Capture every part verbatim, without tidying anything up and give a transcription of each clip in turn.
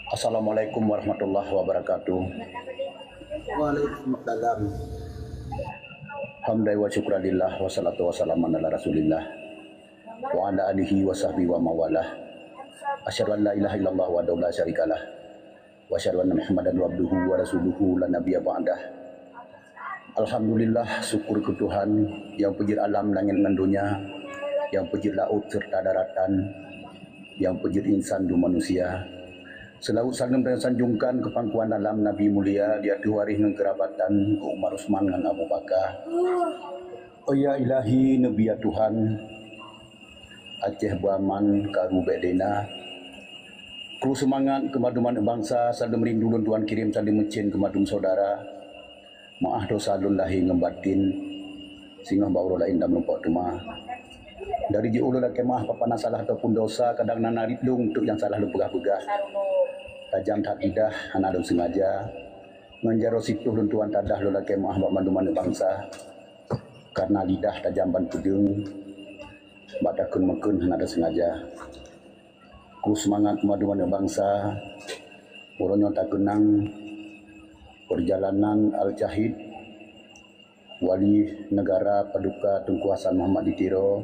Assalamualaikum warahmatullahi wabarakatuh. Waalaikumsalam. Hamdan wa syukran lillah, wassalatu wassalamu ala Rasulillah, wa ala alihi wa sahbihi wa mawalah. Asyhadu an la ilaha illallah wahdahu la syarikalah, wa asyhadu anna Muhammadan abduhu wa rasuluhu la nabiyya ba'dah. Alhamdulillah, syukur keu Tuhan, nyang peujeuet alam langét ngon donya, nyang peujeuet laôt seureuta daratan, nyang peujeuet insan dan manusia. Seulaweuet saleuem dan sanjungkan keu pangkuan alam Nabi mulia di ateueh waréh ngon keurabatan, keu Umar, Utsman ngon Abu Bakar. Oh ya Ilahi, Nabi ya Tuhan, Aceh beuaman, karu bék dena. Kru seumangat keu mandum aneuk bansa, saleuem rindu lôn tuan kirém, saleuem meucén keu mandum syedara. Meuáh desya lôn lahé ngon batin, singoh bak uroe laén tameureumpok teuma. Dari jiôh lôn lakée meuáh, pakon na salah ataupun desya, kadang na narit lôn teuk nyang salah lôn peugah-peugah. Tajam that lidah, hana lôn seungaja. Ngon jaroe sitoh lôn tuan tadah lôn lakée meuáh bak mandum aneuk bansa, kareuna lidah tajam ban peudeueng, bak takheun-meukheun hana taseungaja. Kru seumangat mandum aneuk bansa, uroe nyoe takeunang peurjalanan Al-Syahid, Wali Neugara Paduka Teungku Hasan Muhammad di Tiro,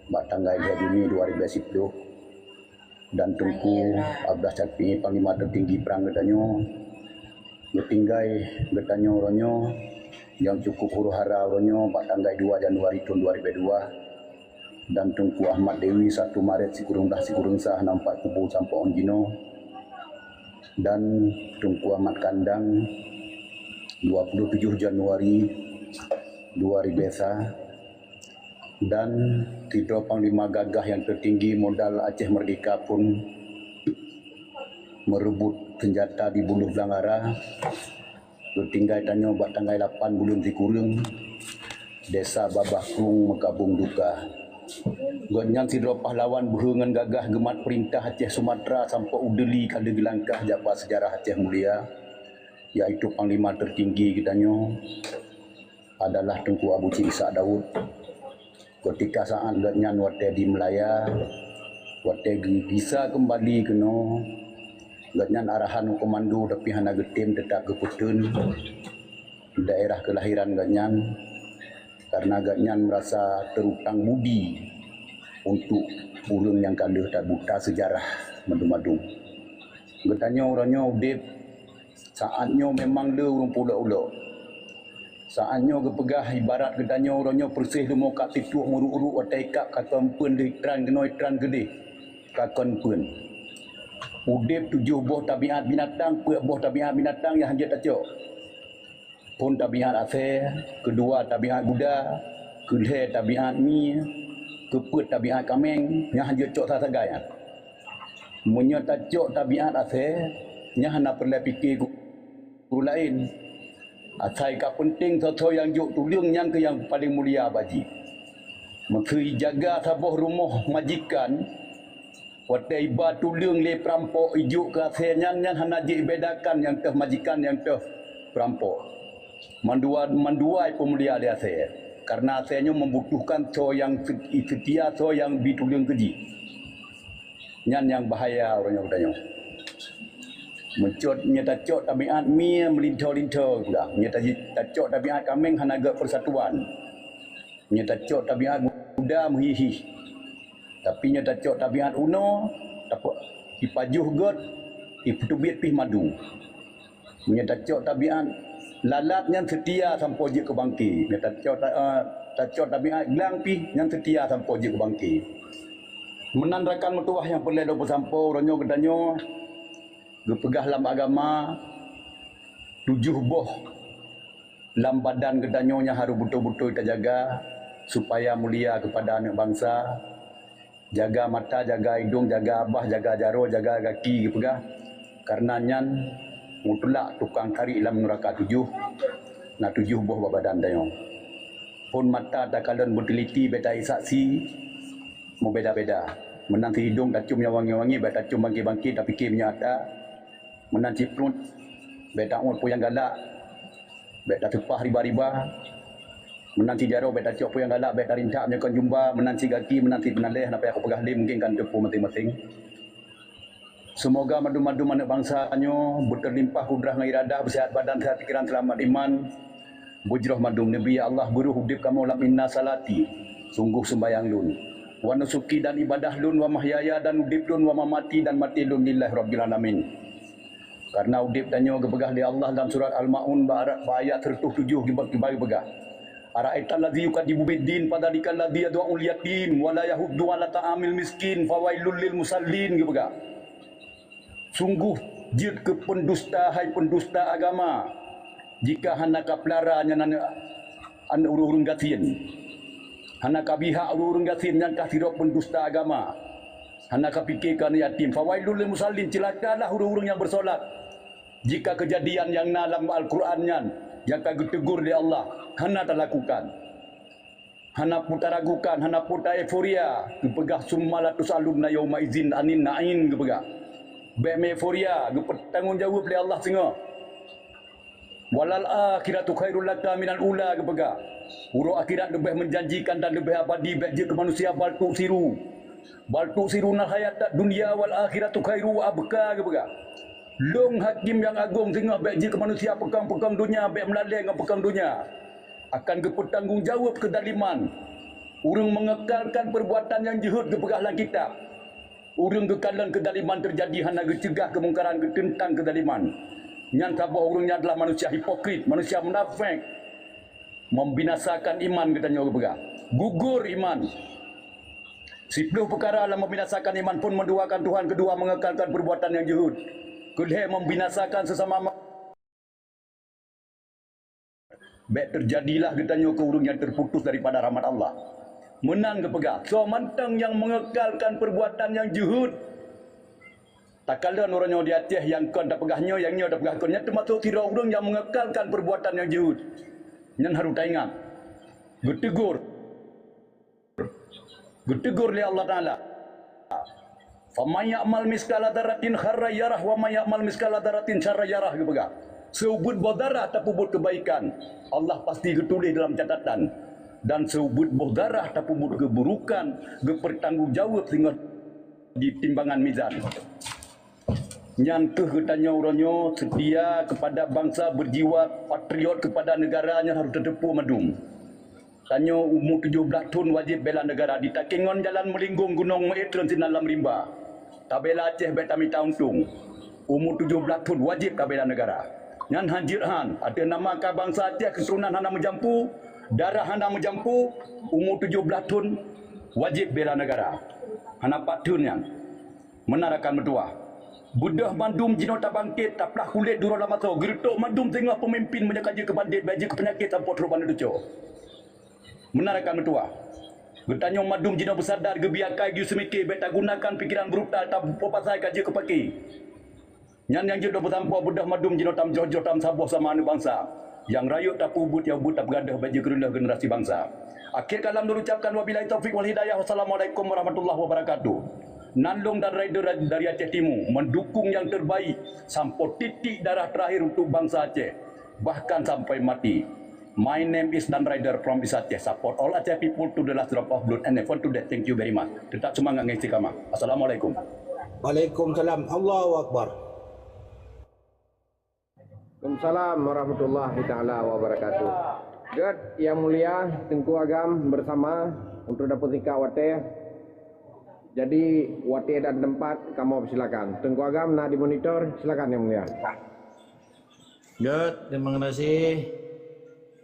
bak tanggai lhée Juni dua ribée siploh, dan Teungku Abdullah Syafi'i, Panglima Teutinggi Prang geutanyoe, geutinggai geutanyoe uroe nyoe nyang cukup huru-hara uroe nyoe bak tanggai dua Januari thon dua ribée dua, dan Teungku Ahmad Dewi satu Maret sikureueng blah sikureueng sa hana meupat kubu sampoe ôn jinoe, dan Teungku Ahmad Kandang dua puluh tujoh Januari dua ribée sa, dan sidroe panglima gagah nyang teutinggi modal Aceh Merdeka phon meureubot seunjata di Buloh Blang Ara, geutinggai tanyoe bak tanggai lapan buleuen sikureueng, Desa Babah Krueng Meukabong Duka. Gobnyan sidroe pahlawan beuhe ngon gagah geumat peurintah Aceh Sumatra sampoe u Dili ka lheueh geulangkah jak bak seujarah Aceh mulia, yaitu panglima teutinggi geutanyoe adalah Teungku Abu Cik Ishak Daud. Keutika saát gobnyan watée di Meulaya, watée geugisa keumbali keunoe, gobnyan arahan u komando tapi hana geutem, teutap geupeuteun daerah keulahiran gobnyan, kareuna gobnyan meurasa teurutang budi untuk ureuëng nyang ka lheueh tabuta seujarah mandum-mandum. Geutanyoe uroe nyoe udeb, saát nyoe memang le ureuëng peuulok-ulok. Saát nyoe geupeugah ibarat geutanyoe uroe nyoe peureuseh leumo ka siploh meuruk-ruk watée ikab ka kon peuen lé tran keunoe tran keudeh ka kon peuen. Udeb tujoh boh tabiat binatang, peuet boh tabiat binatang nyang hanjeuet tacok. Phon tabiat asée, keudua tabiat guda, keulhée tabiat mie, keupeuet tabiat kaméng nyang hanjeuet cok sasagai nyan. Meunyoe tacok tabiat asée, nyan hana peureulée pike guru laén. Asai ka peunteng soe-soe nyang jok tuleueng nyan keuh nyang paleng mulia bak jih. Meuseu ijaga saboh rumoh majikan, watée iba tuleueng lé peurampok ijok keu asée nyan, nyan hana jibedakan nyang toh majikan nyang toh peurampok. Mandua, mandua ipeumulia lé asée, kareuna asée nyoe meubutuhkan soe nyang se-, seutia, soe nyang bi tuleueng keu jih. Nyan nyang bahaya uroe nyoe geutanyoe. Meucot nyoe tacok tabiat mie meulintho-lintho gula. Nyoe taji-, tacok tabiat kaméng hana gét peusatuan. Nyoe tacok tabiat guda meuhih-hih. Tapi nyoe tacok tabiat unoe, tape-, ipajoh gét, ipeuteubiet pih madu. Meunyoe tacok tabiat lalat nyan seutia sampoe jeuet keu bangke. Meunyoe tacok ta-, eh, tacok tabiat glang pih nyan seutia sampoe jeuet keu bangke. Meunan rakan meutuwah nyang peureulée lôn peusampoe uroe nyoe geutanyoe, geupeugah lam agama tujoh boh lam badan geutanyoe nyang harôh beutôi-beutôi tajaga supaya mulia keupada aneuëk bansa. Jaga mata, jaga idong, jaga abah, jaga jaroe, jaga gaki geupeugah. Kareuna nyan mutlak tukang tarék lam nuraka tujoh, na tujoh boh bak badan tanyoe. Phon mata takalon beuteuliti bék taék saksi meubeda-beda. Meunan si idong tacom nyang wangi-wangi bék tacom bangke-bangke tapike minyeuk ata. Meunan si pruet bék taôt peue nyang galak, bék tateupah riba-riba. Meunan si jaroe bék tacok peue nyang galak, bék tarintak meunyoe kon jumba. Meunan si gaki, meunan si peunaléh, hana payah kupeugah lé, mungken ka neuteupeue maséng-maséng. Seumoga mandum-mandum aneuk bansa nyoe beuteulimpah kudrah ngon iradah, beusehat badan, sehat pikeran, seulamat iman, beujroh mandum. Neubi, ya Allah, beuroh udeb kamoe lam inna salati, sunggoh seumbahyang lôn, wa nusuki dan ibadah lôn, wa mahyaya dan udeb lôn, wa mamati dan maté lôn lillahi rabbil alamin. Karna udeb tanyoe geupeugah lé Allah lam surat Al-Maun bak, bak ayat sireutoh tujoh geuba-, geuba geupeugah, "Ara'aital ladzi yukadzibu biddin, fadzalikal ladzi yad'ul yatim, wa la yahuddu 'ala ta'amil miskin, fawailul lil musallin," geupeugah. Sunggoh jeuet keu peundusta, hai peundusta agama, jika hana kapeulara nyan aneuk, aneuk ureuëng-ureuëng gasien, hana kabihak ureuëng-ureuëng gasien nyang ka sidroe peundusta agama, hana kapike keu aneuk yatim. Fawailul lil musallin, ceulakalah ureuëng-ureuëng nyang beusolat. Jika keujadian nyang na lam Al-Qur'an nyan nyang ka geuteugor lé Allah hana talakukan, hana peue taragukan, hana peue ta-euforia, geupeugah, "Summa latus'alunna yauma idzin 'anin na'im," geupeugah. Bék meueuforia, geupeutanggong jaweueb lé Allah singoh. "Walal akhiratu khairul laka minal ula," geupeugah. Uroe akhirat leubeh meujanjikan dan leubeh abadi, bék jeuet keu manusia bal tu'sirun, bal tu'sirunal hayatad dunya wal akhiratu khairu wa abqa, geupeugah. Lôn Hakim nyang Agong singoh bék jeuet keu manusia peukong-peukong donya, bék meulalée ngon peukong donya. Akan geupeutanggong jaweueb keudaliman ureuëng meungekalkan peurbuatan nyang jeuhet, geupeugah lam kitab. Ureuëng geukalon keudaliman teujadi, hana geuceugah keumungkaran, geuteuntang keudaliman. Nyan saboh ureuëng nyan adalah manusia hipokrit, manusia munafék, membinasakan iman geutanyoe geupeugah. Gugur iman. Siploh peukara lam membinasakan iman: phon meuduakan Tuhan, keudua mengekalkan perbuatan nyang jeuhet, keulhée membinasakan sesama ma-, bék teujadilah geutanyoe keu ureuëng nyang teuputus daripada rahmat Allah. Meunan geupeugah, soe mantong nyang mengekalkan perbuatan nyang jeuhet, takalon uroe nyoe di Aceh, nyang kon tapeugah nyoe, nyang nyoe tapeugah kon, nyan teumasok sidroe ureuëng nyang mengekalkan perbuatan nyang jeuhet. Nyan harôh taingat. Geuteugor. Geuteugor lé Allah Taala, "Faman ya'mal miskala dzarratin khairan yarah, wa man ya'mal miskala dzarratin syarran yarah," geupeugah. Seubeut boh darah tapeubuet keubaikan, Allah pasti geutuléh dalam catatan, dan seubeut boh darah tapeubuet keuburukan, geupeurtanggong jaweueb singoh di timbangan mizan. Nyan kheueh geutanyoe uroe nyoe seutia keupada bansa, beujiwa patriot keupada neugara, nyan harôh tateupeue mandum. Tanyoe umu tujoh blaih thon wajéb bela neugara, di takengon jalan meulinggong gunong meuet treun sinan lam rimba. Tabela Aceh bék tamita untông. Umu tujoh blaih thon wajéb tabela neugara. Nyan han jeuet han, ateueh nama ka bansa Aceh keuturonan hana meujampu, darah hana meujampu, umu tujoh blaih thon wajéb bela neugara. Hana pat thon nyan. Meunan rakan meutuwah. Beudôh mandum jinoe tabangkét, taplah kulét duroe lam asoe, geureutok mandum singoh peumimpén, meunyoe ka jeuet keu bandét, bék jeuet keu peunyakét sampoe trok bak aneuk cucoe. Meunan rakan meutuwah. Geutanyoe mandum jinoe beusadar, geubi akai geuyue seumiké, bék tagunakan pikeran brutal, tapeubuet pasai ka jeuet keu paké. Nyan nyang jeuet lôn peusampoe, beudôh mandum jinoe tameujoh-joh, tameusaboh sama aneuk bansa. Nyang rayeuk tapeubuet, nyang buet tapeugadôh, bék jeuet keu reuloh generasi bansa. Akhé kalam lôn ucapkan, wabillahi taufiq wal hidayah. Wassalamualaikum warahmatullahi wabarakatuh. Nan lôn Dan Raider dari Aceh Timu, mendukung yang terbaik sampoe titik darah terakhir untuk bangsa Aceh, bahkan sampai mati. My name is Dan Raider from East Aceh. Support all Aceh people to the last drop of blood and never to death. Thank you very much. Tetap semangat ngon istiqamah. Assalamualaikum. Waalaikumsalam. Allahu Akbar. Waalaikumsalam warahmatullahi taala wabarakatuh. Gét, Yang Mulia Teungku Agam bersama untuk dapur tingkat watée. Jadi, watée dan tempat kamoe persilakan. Teungku Agam na dimonitor, silakan Yang Mulia. Gét, terima kasih.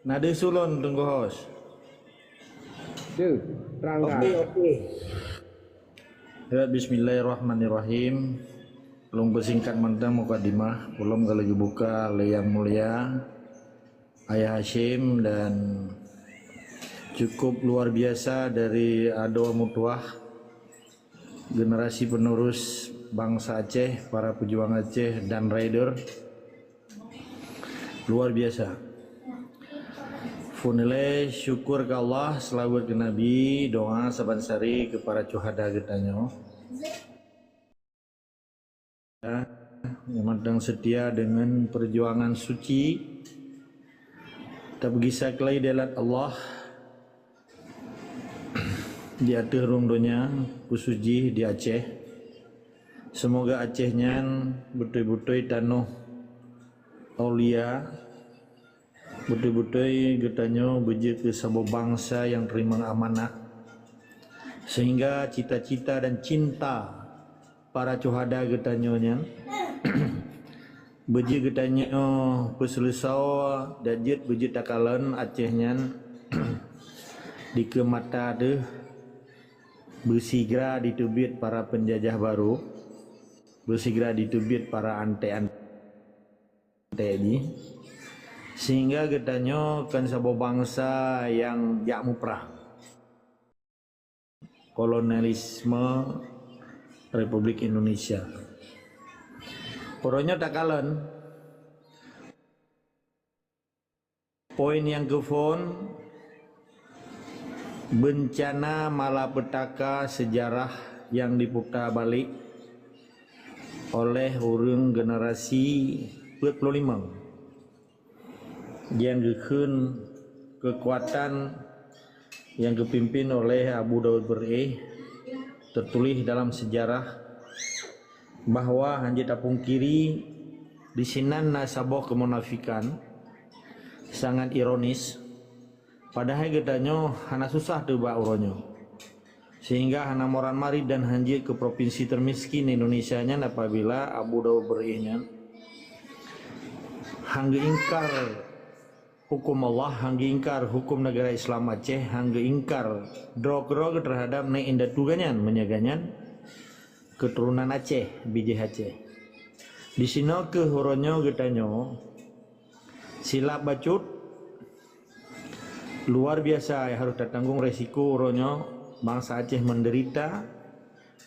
Na deuh sulon Teungku Hos. Deuh, terangkan. Oke, oke. Ya, bismillahirrahmanirrahim. Lôn peusingkat mantong mukadimah, ulôn ka lheueh geubuka lé Yang Mulia Ayah Hasyim, dan cukup luar biasa dari adoe meutuwah generasi penerus bangsa Aceh, para pejuang Aceh dan raider. Luar biasa. Phon ilée syukur keu Allah, seulaweuet keu Nabi, doa saban sehari keu para syuhada geutanyoe. Ya, nyang mantong seutia deungon peujuangan suci, tapeugisa keulai di jalan Allah di ateueh rhueng donya, khusos jih di Aceh. Seumoga Aceh nyan beutôi-beutôi tanoh aulia, beutôi-beutôi geutanyoe beujeuet keu saboh bansa nyang teurimong amanah, seuhingga cita-cita dan cinta para syuhada geutanyoe nyan beujeuet geutanyoe peuseuleusoe dan jeuet beujeuet takalon Aceh nyan dikeue mata deuh beusigra diteubiet para peunjajah barô, beusigra diteubiet para antek-antek jih, seuhingga geutanyoe kon saboh bansa nyang jak muprang. Kolonialisme Republik Indonesia. Uroe nyoe takalon poin nyang keuphon, beuncana malapetaka seujarah nyang diputa balek oleh ureuëng generasi peuet ploh limong nyang geukheun keukuatan nyang geupimpin oleh Abu Daud Beureueh teutuléh dalam seujarah bahwa hana jeuet tapungkiri disinan na saboh keumunafikan sangat ironis, padahai geutanyoe hana susah teuh bak uroe nyoe. Seuhingga hana moran marit dan hana jeuet keu propinsi teumiskin Indonesia nyan apabila Abu Daud Beureueh nyan han geuingkar huköm Allah, han geuingkar huköm neugara Islam Aceh, han geuingkar droe keudroe geuh teuhadab neuk indatu geuh nyan meunyoe geuh nyan keuturonan Aceh, bijéh Aceh. Disinoe keuh uroe nyoe geutanyoe silap bacut luar biasa nyang harôh tatanggong resiko uroe nyoe bansa Aceh meundeurita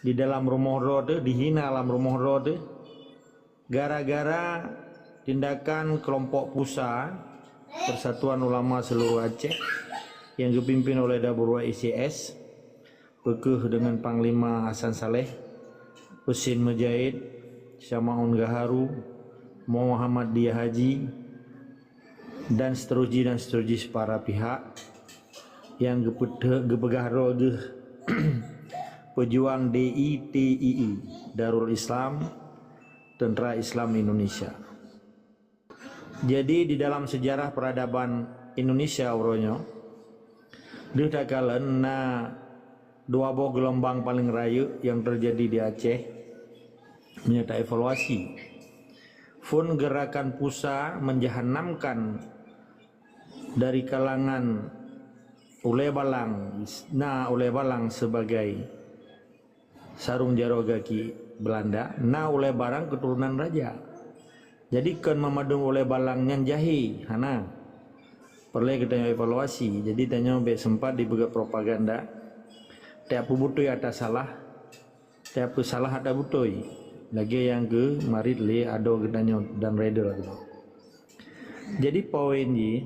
di dalam rumoh droe teuh, dihina lam rumoh droe teuh, gara-gara tindakan keulompok PUSA, Persatuan Ulama Seluruh Aceh, nyang geupimpin oleh Dabrua I C S, peu kheueh deungon Panglima Hasan Saleh, Husin Mujahid, Syamaun Gaharu, Muhammad Dia Haji, dan seterusjih dan seterusjih para pihak nyang geupeugah droe geuh peujuang D I T I I, Darul Islam, Tentara Islam Indonesia. Jadi di dalam seujarah peuradaban Indonesia uroe nyoe, deuh takalon na dua boh geulombang paleng rayeuk nyang teujadi di Aceh. Meunyoe taevaluasi, phon geurakan PUSA menjahanamkan dari kalangan ulée balang, na ulée balang sibagai sarong jaroe gaki Beulanda, na ulée balang keuturonan raja. Jadi kon meumandum ulée balang nyan jahé, hana. Peureulée geutanyoe evaluasi. Jadi tanyoe bék seumpat dipeugah propaganda, tajak peubeutôi ata salah, tajak peusalah ata beutôi, lagée nyang geumarit lé adoe geutanyoe dan Riedel. Jadi poin jih,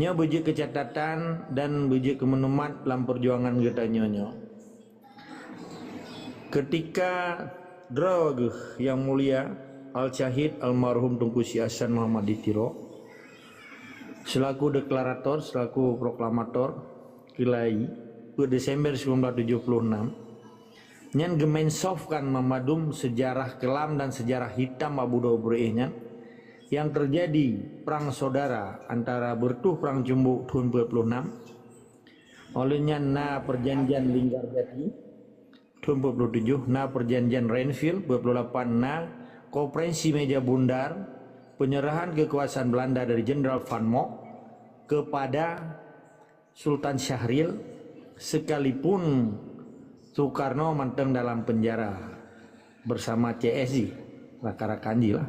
nyoe beujeuet keucatatan dan beujeuet keumeunumat lam peujuangan geutanyoe nyoe. Keutika droe geuh nyang mulia Al-Syahid Almarhum Teungku Syekh Hasan Muhammad di Tiro, seulaku deklarator, seulaku proklamator keulai, peuet Desember sembilan belas tujuh puluh enam, nyan geumensofkan meumandum seujarah kelam dan seujarah hitam Abu Daud Beureueh nyan, nyang teujadi prang saudara antara beureutoh prang ceumbok thon peuet puluh enam, óh lheueh nyan na peujanjian Linggarjati thon peuet puluh tujoh, na peujanjian Renville peuet puluh lapan, na konferensi Meja Bundar, peunyeurahan keukuasaan Beulanda dari Jenderal Van Mook keupada Sultan Syahrir, seukalipun Sukarno mantong dalam peunjara beusama C S jih, rakan-rakan jih lah.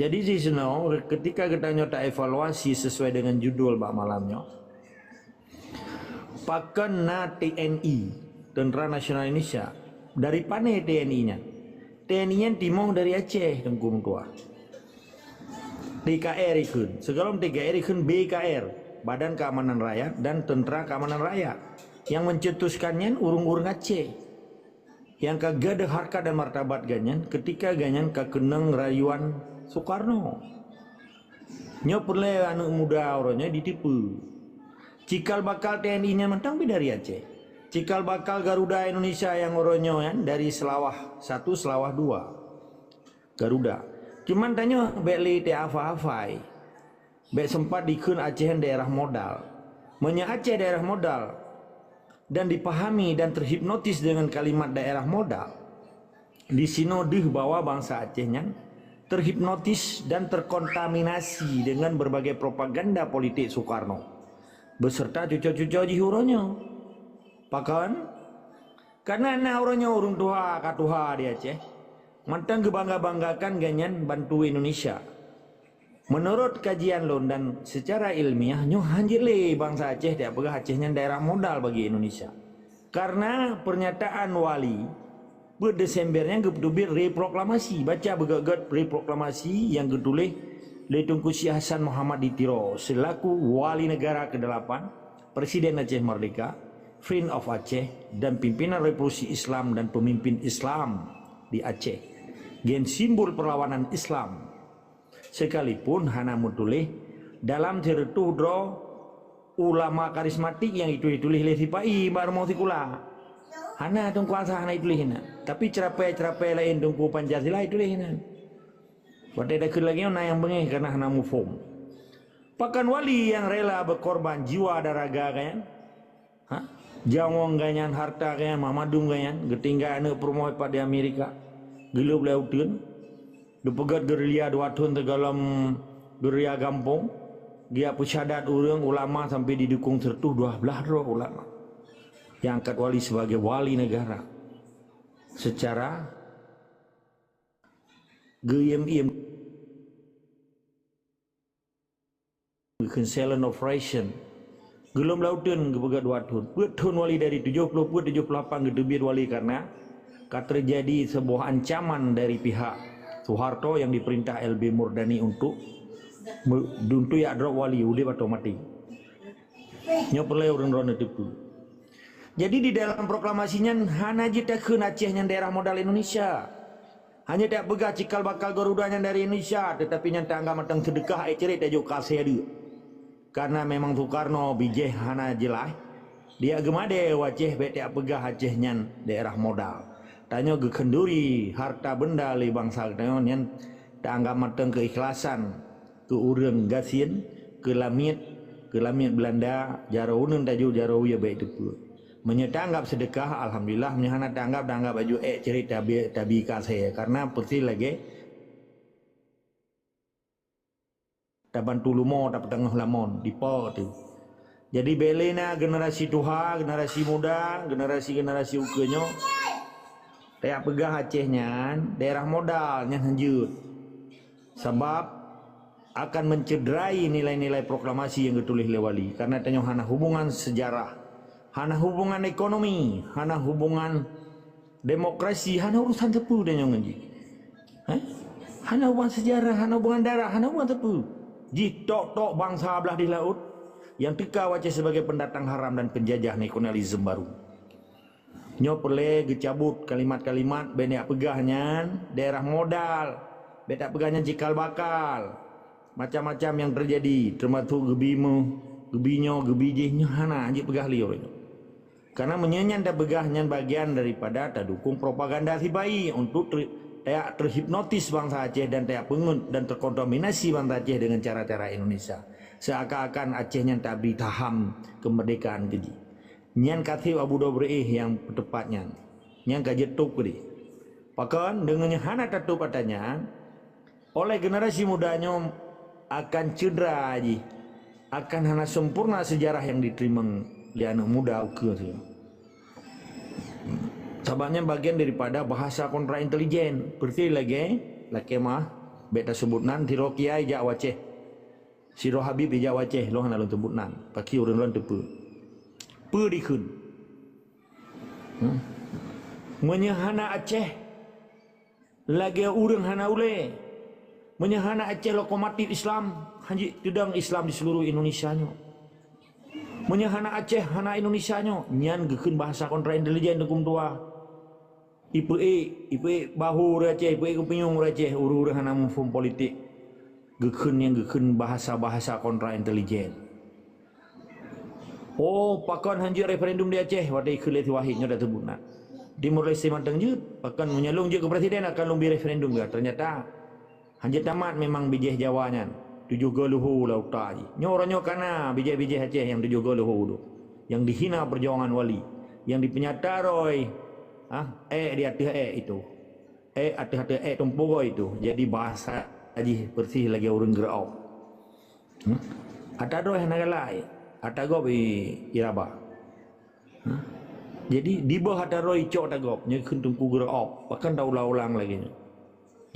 Jadi di sinoe, keutika geutanyoe taevaluasi sesuai deungon judul bak malam nyoe, pakon na T N I, Tentara Nasional Indonesia, dari pané T N I nyan? T N I nyan timoh dari Aceh, Teungku meutuah. T K R ikheun. Sigohlom T K R ikheun B K R, Badan Keamanan Rakyat dan Tentara Keamanan Rakyat. Nyang mencetuskan nyan ureuëng-ureuëng Aceh. Nyang ka gadôh harkat dan martabat geuhnyan keutika geuhnyan ka keunong rayuan Sukarno. Nyoe peureulée aneuëk muda uroe nyoe jiteupeue. Cikal bakal T N I nyan mantong pih dari Aceh. Cikal bakal Garuda Indonesia nyang uroe nyoe nyan dari Seulawah satu, Seulawah dua. Garuda. Cuman tanyoe bék lé teuhafai-hafai. Bék seumpat dikheun Aceh nyan daerah modal. Meunyoe Aceh daerah modal dan dipahami dan terhipnotis dengan kalimat daerah modal, di sinoe deuh bahwa bansa Aceh nyan terhipnotis dan terkontaminasi dengan berbagai propaganda politik Soekarno beserta cuco-cuco jih uroe nyoe. Pakon? Karena na uroe nyoe ureuëng tuha ka tuha di Aceh, mantong geubangga-banggakan gobnyan bantu Indonesia. Meunurot kajian lôn dan seucara ilmiah, nyoe hana jeuet lé bansa Aceh tapeugah Aceh nyan daerah modal bagi Indonesia. Karena pernyataan Wali, peuet Desember nyan geupeuteubiet reproklamasi. Baca beugét-gét reproklamasi nyang geutuléh lé Teungku Syekh Hasan Muhammad di Tiro selaku Wali Negara kedelapan, Presiden Aceh Merdeka, Friend of Aceh, dan pimpinan revolusi Islam dan pemimpin Islam di Aceh. Gen simbol perlawanan Islam. Sekalipun hana meutuléh dalam sireutôh droe ulama karismatik nyang ituléh-tuléh lé sipa-i bak rumoh sikula. Hana, Teungku Hasan hana ituléh inan. Tapi ceurapai-ceurapai laén Teungku Pancasila ituléh inan. Watée takheun lagée nyoe na nyang beungéh karena hana muphom. Pakon Wali nyang rela beukorban jiwa dan raga gobnyan? Ha? Jaweueng gobnyan, harta gobnyan, mandum gobnyan, geutinggai aneuëk peurumoh pat di Amerika, geuleueb lé uteuen, geupeugét gerilya dua thon sigohlom gerilya gampông, geujak peusyahadat ureuëng ulama sampai didukung sireutôh dua blaih droe ulama nyang angkat Wali sebagai wali negara secara geuyiem-iem. Geukheun silent operation. Geulom lam uteuen geupeugah dua thon. Peuet thon Wali dari tujoh ploh peuet, tujoh ploh lapan geuteubiet Wali karena ka teujadi seubuah ancaman dari pihak Soeharto yang diperintah L B Murdani untuk me-, untuk jak drop Wali, udeb atau mati. Nyoe peureulée ureuëng droeneuh teupeue. Jadi di dalam proklamasi nyan hana jitakheun Aceh nyan daerah modal Indonesia. Hanya tapeugah cikal bakal Garuda nyan dari Indonesia, tetapi nyan taanggap mantong seudeukah ék cirét tajok keu asèe deuk. Karena memang Soekarno bijéh hana jeulaih, dijak geumadé u Aceh bék tapeugah Aceh nyan daerah modal. Tanyoe geukheunduri harta benda lé bansa geutanyoe nyan taanggap mantong keuikhlasan keu ureuëng gasien, keu lamiet, keu lamiet Beulanda, jaroe uneuen tajok jaroe wie bék teupeue. Meunyoe taanggap seudeukah, alhamdulillah, meunyoe hana taanggap, taanggap laju ék cirét tabi, tabi keu asèe, karena peureulée lagée tabantu leumo tapeuteungoh lamon, dipo teuh. Jadi bék lé na generasi tuha, generasi muda, generasi-generasi ukeue nyoe, tapeugah Aceh nyan daerah modal nyan hanjeuet. Sabab akan mencederai nilai-nilai proklamasi nyang geutuléh lé Wali, karena tanyoe hana hubungan sejarah, hana hubungan ekonomi, hana hubungan demokrasi, hana urusan teupeu tanyoe ngon jih. Heh? Hana hubungan sejarah, hana hubungan darah, hana hubungan teupeu. Jih tok-tok bansa blah di laôt nyang teuka u Aceh sebagai pendatang haram dan penjajah neokolonialisme baru. Nyoe peureulée geucabut kalimat-kalimat bék tapeugah nyan daerah modal, bék tapeugah nyan cikal bakal. Macam-macam nyang teujadi, teumasok geubi meuh, geubi nyoe, geubi jih, nyoe hana jipeugah lé uroe nyoe. Karena meunyoe nyan tapeugah nyan bagian daripada tadukong propaganda sipa-i untuk ter-, tajak terhipnotis bansa Aceh dan tajak peungeut dan terkontaminasi bansa Aceh dengan cara-cara Indonesia. Seakan-akan Aceh nyan tabri saham kemerdekaan keu jih. Nyan ka treb Abu Dhoe Breueh nyang peuteupat nyan. Nyan ka jeuet tôb keudeh. Pakon, deungon nyang hana tatôb atra nyan, oleh generasi muda nyoe akan cedera jih, akan hana sempurna sejarah nyang jiteurimong lé aneuëk muda ukeue nyoe. Sabab nyan bagian daripada bahasa kontra intelijen. Peureulée lagée, lakée meu'ah, bék taseubut nan, sidroe kiai jak u Aceh. Sidroe Habib ijak u Aceh, lôn hana lôn seubut nan, pakri ureuëng lôn teupeue. Peue dikheun? Hmm? Meunyoe hana Aceh lagée ureuëng hana ulée, meunyoe hana Aceh lokomotif Islam, hanjeuet teudong Islam di seluruh Indonesia nyoe. Meunyoe hana Aceh, hana Indonesia nyoe, nyan geukheun bahasa kontra intelijen Teungku meutuah. Ipeuék, ipeuék bahô ureuëng Aceh, ipeuék keupinyueng ureuëng Aceh, ureuëng-ureuëng hana muphom politik. Geukheun nyang geukheun bahasa-bahasa kontra intelijen. Oh, pakon hanjeuet referendum di Aceh, watée ikheun lé si Wahid nyoe taseubut na. Timor Leste mantong jeuet, pakon meunyoe lôn jeuet keu presiden akan lôn bi referendum juga. Ternyata hanjeuet tamat memang bijéh Jawa nyan. Tujoh goe leuho lam utak jih. Nyoe uroe nyoe kana bijéh-bijéh Aceh nyang tujoh goe leuho tu. Nyang dihina perjuangan wali. Nyang dipeunyata roi, ha, ék di ateueh ék itu. Ék ateueh-ateueh ék tumpôk goe itu. Jadi bahasa jih persis lagée ureuëng geureuob. Hmm? Ata droe hana galak, ata gob i, iraba. Hmm? Jadi, dibeuh ata droe icok ata gob, nyoe kheun teungku geureuob, bahkan taulang-ulang lagée nyoe.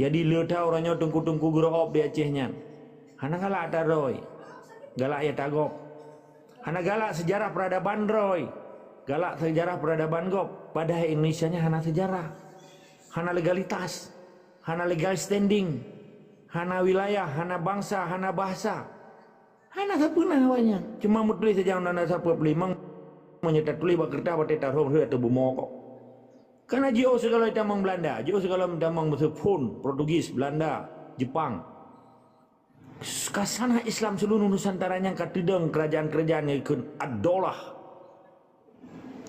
Jadi, le that uroe nyoe teungku-teungku geureuob di Aceh nyan. Hana galak ata droe, galak ya ata gob. Hana galak seujarah peuradaban droe, galak seujarah peuradaban gob. Padahai Indonesia nyan hana seujarah, hana legalitas, hana legal standing, hana wilayah, hana bangsa, hana bahasa. Hana sapeue na awaknyan. Cuma meutuléh saja undang-undang dasar empat puluh lima, meunyoe tatuléh bak keureutah watée tarhom rhot ateueh bumoe kok. Kana jiôh sigala tamong Belanda, jiôh sigala tamong meuseu phon, Portugis, Belanda, Jepang. Kasanah Islam seuluruh Nusantara nyang ka teudong keurajaan-keurajaan nyang ikheun ad-daulah.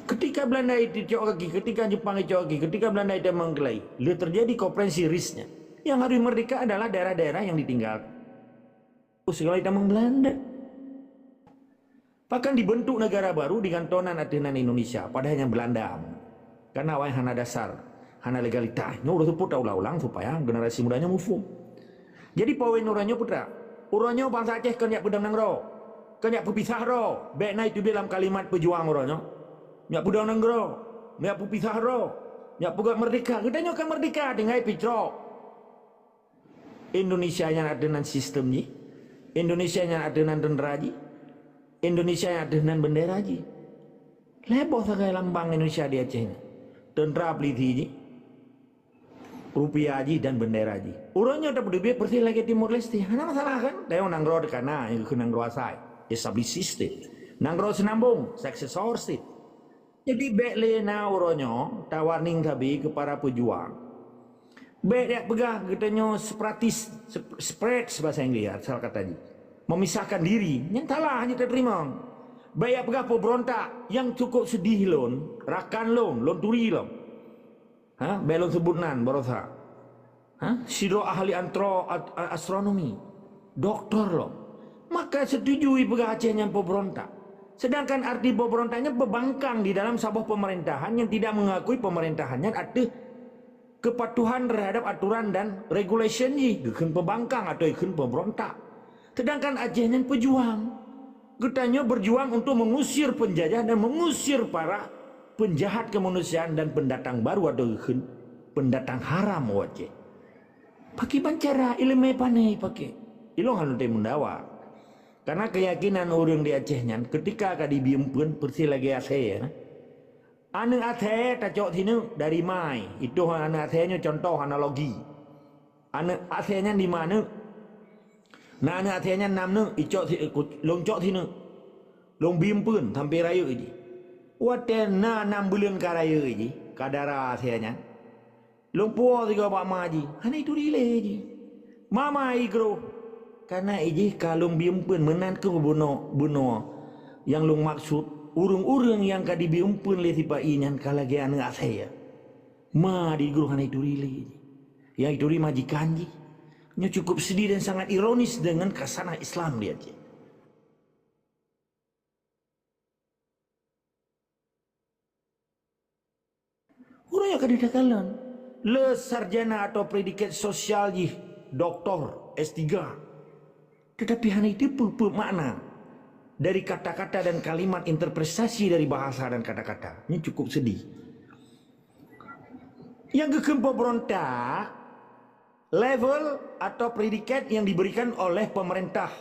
Ketika Belanda itu cok kaki, ketika Jepang itu cok kaki, ketika Belanda itu mengklaim, le terjadi koprehensi risnya. Yang harus merdeka adalah daerah-daerah yang ditinggal. Oh, segala itu memang Belanda. Bahkan dibentuk negara baru digantonan ateueh nan Indonesia, padahai nyang Belanda. Karena awai hana dasar, hana legalitas. Nyoe udah seupôt ulang-ulang supaya generasi mudanya muphom. Jadi poin uroe nyoe putra, uroe nyoe bansa Aceh kon jak peudong nanggroe, kon jak peupisah droe. Bék na itu di dalam kalimat peujuang uroe nyoe. Jak peudong nanggroe, jak peupisah droe, jak peugah merdeka. Geutanyoe ka merdeka tinggai picrok. Indonesia nyan ateueh nan sistem jih. Indonesia nyan ateueh nan tentera jih. Indonesia nyan ateueh nan bendera jih. Lhée boh sagai lambang Indonesia di Aceh nyan. Tentera, polisi jih. Rupiah jih dan bendera jih. Uroe nyoe tapeuteubiet persis lagée Timor Leste. Hana masalah kan? Dayong nanggroe deukana nyang keu nanggroe asai. Established system. Nanggroe seunambong, successor state. Jadi bék lé na uroe nyoe tawarning sabe keu para peujuang. Bék jak peugah geutanyoe separatis, sep-, spread bahasa Inggris asal kata jih. Memisahkan diri, nyan salah hana teurimong. Bék jak peugah pemberontak, nyang cukup sedih lôn, rakan lôn, lôn turi lom. Ha, bék lôn seubut nan barosa. Ha, sidroe ahli antro-, at-, a-, astronomi, doktor lom. Maka setuju ipeugah Aceh nyan pemberontak. Sedangkan arti pemberontak nyan pembangkang di dalam saboh pemerintahan yang tidak mengakui pemerintahan nyan ateueh kepatuhan terhadap aturan dan regulation jih, geukheun pembangkang atau geukheun pemberontak. Sedangkan Aceh nyan pejuang. Geutanyoe berjuang untuk mengusir penjajah dan mengusir para penjahat kemanusiaan dan pendatang baru atau geukheun pendatang haram u Aceh. Pakriban cara iéleumé pané ipaké? Ilôn hana tém meudawa. Karena keuyakinan ureuëng di Aceh nyan, keutika ka dibi eumpeuen, persis lagée asée, ya. Aneuëk asée tacok sineuk dari ma, ituh aneuëk asée nyoe contoh analogi. Aneuëk asée nyan limong aneuëk. Na aneuëk asée nyan nam neuk, icok si-, ku-, lôn cok sineuk. Lôn bi eumpeuen sampoe rayeuk jih. Watée na nam buleuen ka rayeuk jih, ka dara asée nyan. Lôn puwoe sigoe bak ma jih, hana ituri lé jih. "Ma, ma, i groh." Kana i jih ka lôn bi eumpeuen meunan keuh bunoe, bunoe. Nyang lôn maksut, ureuëng-ureuëng nyang ka dibi eumpeuen lé sipa-i nyan ka lagée aneuëk asée. Ma di groh hana ituri lé jih. Nyang ituri majikan jih. Nyoe cukup sedih dan sangat ironis dengan kasanah Islam di Aceh. Ureuëng nyang ka ditinggai lom, le sarjana atau predikat sosial jih, doktor, S tiga. Tetapi hana itu peue-peue makna dari kata-kata dan kalimat, interpretasi dari bahasa dan kata-kata. Ini cukup sedih. Nyang geukheun pemberontak, level atau predikat yang diberikan oleh pemerintah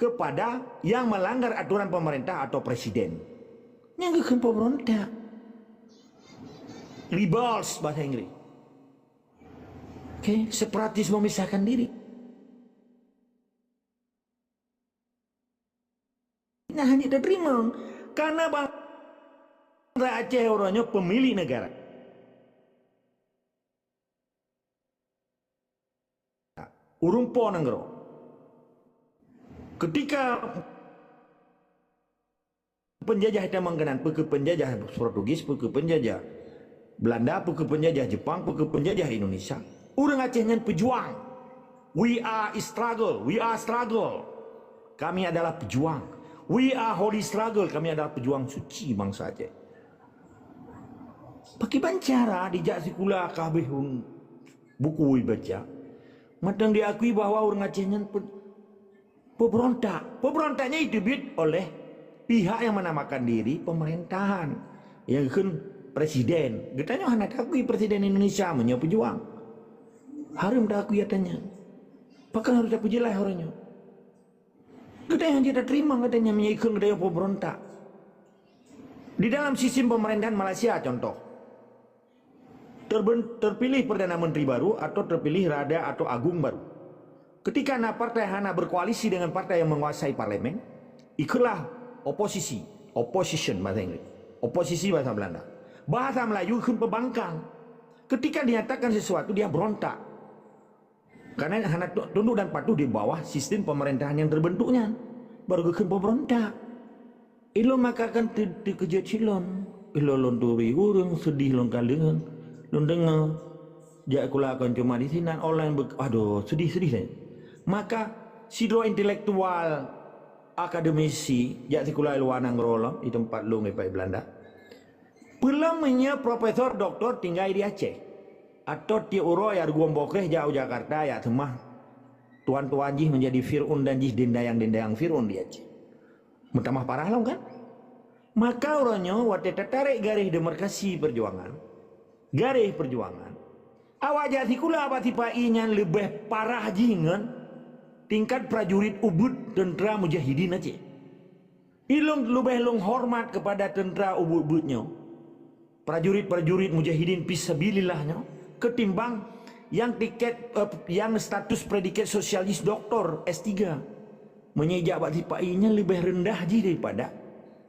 kepada yang melanggar aturan pemerintah atau presiden. Nyang geukheun pemberontak. Rebels bahasa Inggris. Oke, separatis memisahkan diri. Nah, hana teurimong. Karena bangsa Aceh uroe nyoe pemilik negara. Ureuëng po nanggroe. Ketika Peunjajah tamong keunan, peu kheueh peunjajah Portugis, peu kheueh peunjajah Belanda, peu kheueh peunjajah Jepang, peu kheueh peunjajah Indonesia. Ureuëng Aceh nyan peujuang. We are struggle, we are struggle. Kami adalah pejuang. We are holy struggle, kami adalah pejuang suci bangsa Aceh. Pakriban cara dijak sikula ka habéh buku ibaca, mantong diakui bahwa ureuëng Aceh nyan pe- Pemberontak. Pemberontaknya itu dibuat oleh pihak yang menamakan diri pemerintahan. Yang kheun presiden. Geutanyoe hana takui presiden Indonesia meunyoe pejuang. Hareuem takui katanya. Pakon harus tapeujeulah orang nyoe. Geutanyoe hana terima katanya meunyoe kheun geutanyoe pemberontak. Di dalam sistem pemerintahan Malaysia contoh. Terben- terpilih Perdana Menteri baru atau terpilih Raja atau Agung baru. Ketika na partai hana berkoalisi dengan partai yang menguasai parlemen, ikutlah oposisi, opposition bahasa Inggris, oposisi bahasa Belanda. Bahasa Melayu ikut pembangkang. Ketika dinyatakan sesuatu, dia berontak. Karena hana tunduk dan patuh di bawah sistem pemerintahan yang terbentuknya. Baru geukheun pemberontak. Ilôn maka kan teukeujot cit lôn. Ilôn lôn turi ureuëng seudeh lôn kalon. Lôn deungoe jak sikula kon cuma di sinan online, aduh, seudeh-seudeh. Maka sidroe intelektual, akademisi jak sikula luwa nanggroe lom di teumpat lôn ipai Belanda. Peulom meunyoe profesor doktor tinggai di Aceh, atau tiep uroe ya rugoe bokreh jak u Jakarta ya seumah tuan-tuan jih menjadi Fir'aun dan jih dendayang-dendayang Fir'aun di Aceh. Meutamah parah lom kan? Maka uroe nyoe watée tatarek garéh demarkasi perjuangan, garéh perjuangan, awak jak sikula bak sipa-i nyan leubeh parah jih ngon tingkat prajurit ubit teuntera mujahidin Aceh. Ilôn leubeh lôn hormat kepada teuntera ubit-ubit nyoe, prajurit-prajurit mujahidin fisabilillah nyoe, ketimbang yang tiket, eh, yang status predikat sosialis doktor S tiga. Meunyoe jak bak sipa-i nyan leubeh rendah jih daripada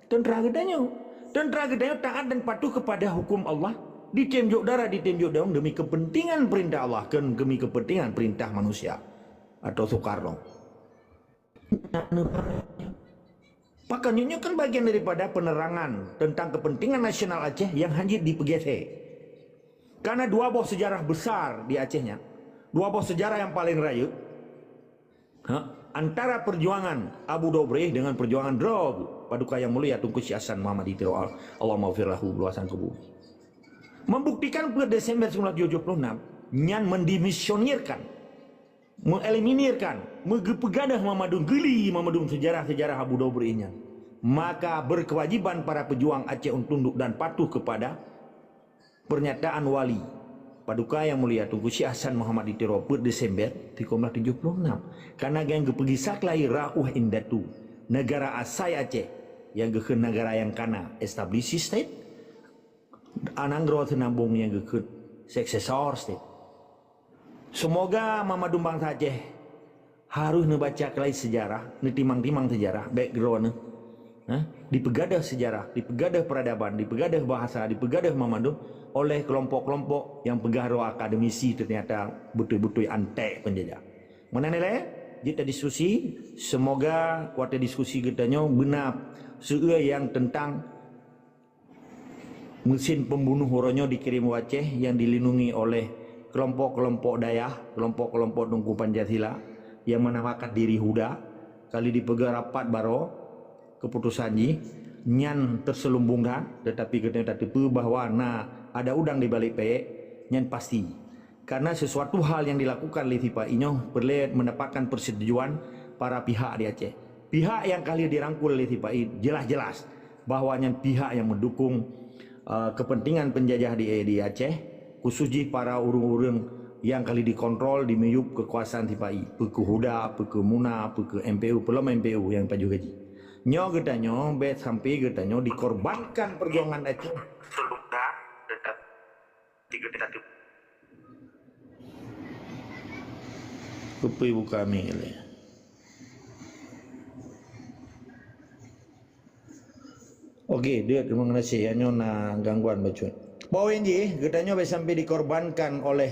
teuntera geutanyoe. Teuntera geutanyoe taat dan patuh kepada hukum Allah, ditem jok darah, ditem jok dayong demi kepentingan perintah Allah, kon demi kepentingan perintah manusia atau Soekarno. Pakon nyoe kan bagian daripada penerangan tentang kepentingan nasional Aceh yang hana jeuet dipeugesé. Karena dua boh sejarah besar di Aceh nyan, dua boh sejarah yang paling rayeuk, ha, antara perjuangan Abu Dobreh dengan perjuangan droe Paduka Yang Mulia Teungku Syekh Hasan Muhammad di Tiro Al, Allahumma ghfir lahu luasan kubur. Membuktikan per Desember sembilan belas tujuh puluh enam nyan mendimisionirkan, mengeliminirkan, meugeupeugah mandum, geuli mandum sejarah-sejarah Abu Dobreh nyan, maka berkewajiban para pejuang Aceh untuk tunduk dan patuh kepada pernyataan wali Paduka Yang Mulia Teungku Syekh Hasan Muhammad di Tiro peuet Desember tiga belas tujuh puluh enam. Karena nyang geupeugisa keulai rauh indatu negara asai Aceh, nyang geukheun negara nyang kana, established state, anang droe seunambong nyang geukheun successor state. Seumoga mandum bansa Aceh harôh neubaca keulai sejarah, neutimang-timang sejarah, background neuh. Ha? Dipeugadôh sejarah, dipeugadôh peradaban, dipeugadôh bahasa, dipeugadôh mandum oleh kelompok-kelompok nyang peugah droe akademisi, ternyata beutôi-beutôi antek peunjajah. Meunan ilée, jeuet tadiskusi, seumoga watée diskusi geutanyoe beuna seueu nyang teuntang mesin pembunuh uroe nyoe dikirim u Aceh nyang dilindungi oleh kelompok-kelompok dayah, kelompok-kelompok Teungku Pancasila nyang menamakan diri HUDA, kali dipeugah rapat baroe keuputosan jih nyan teuseulumbong that, teutapi geutanyoe tateupeue bahwa na ada udang di balek payek, nyan pasti. Karena sesuatu hal yang dilakukan lé sipa-i nyoe peureulée mendapatkan persetujuan para pihak di Aceh. Pihak nyang ka lheueh dirangkul lé sipa-i jelas-jelas bahwa nyan pihak nyang meudukong, eh, kepentingan penjajah di, di Aceh, khusus jih para ureuëng-ureuëng nyang ka lheueh dikontrol, dimiyueb keukuasaan sipa-i, peu kheueh HUDA, peu kheueh MUNA, peu kheueh M P U, peulom M P U nyang pajoh gaji. Nyoe geutanyoe, bék sampai geutanyoe dikorbankan perjuangan Aceh. Keupeue buka mic lé? Oke, deuet, terima kasih. Nyoe na gangguan bacut. Poin jih, geutanyoe bék sampai dikorbankan oleh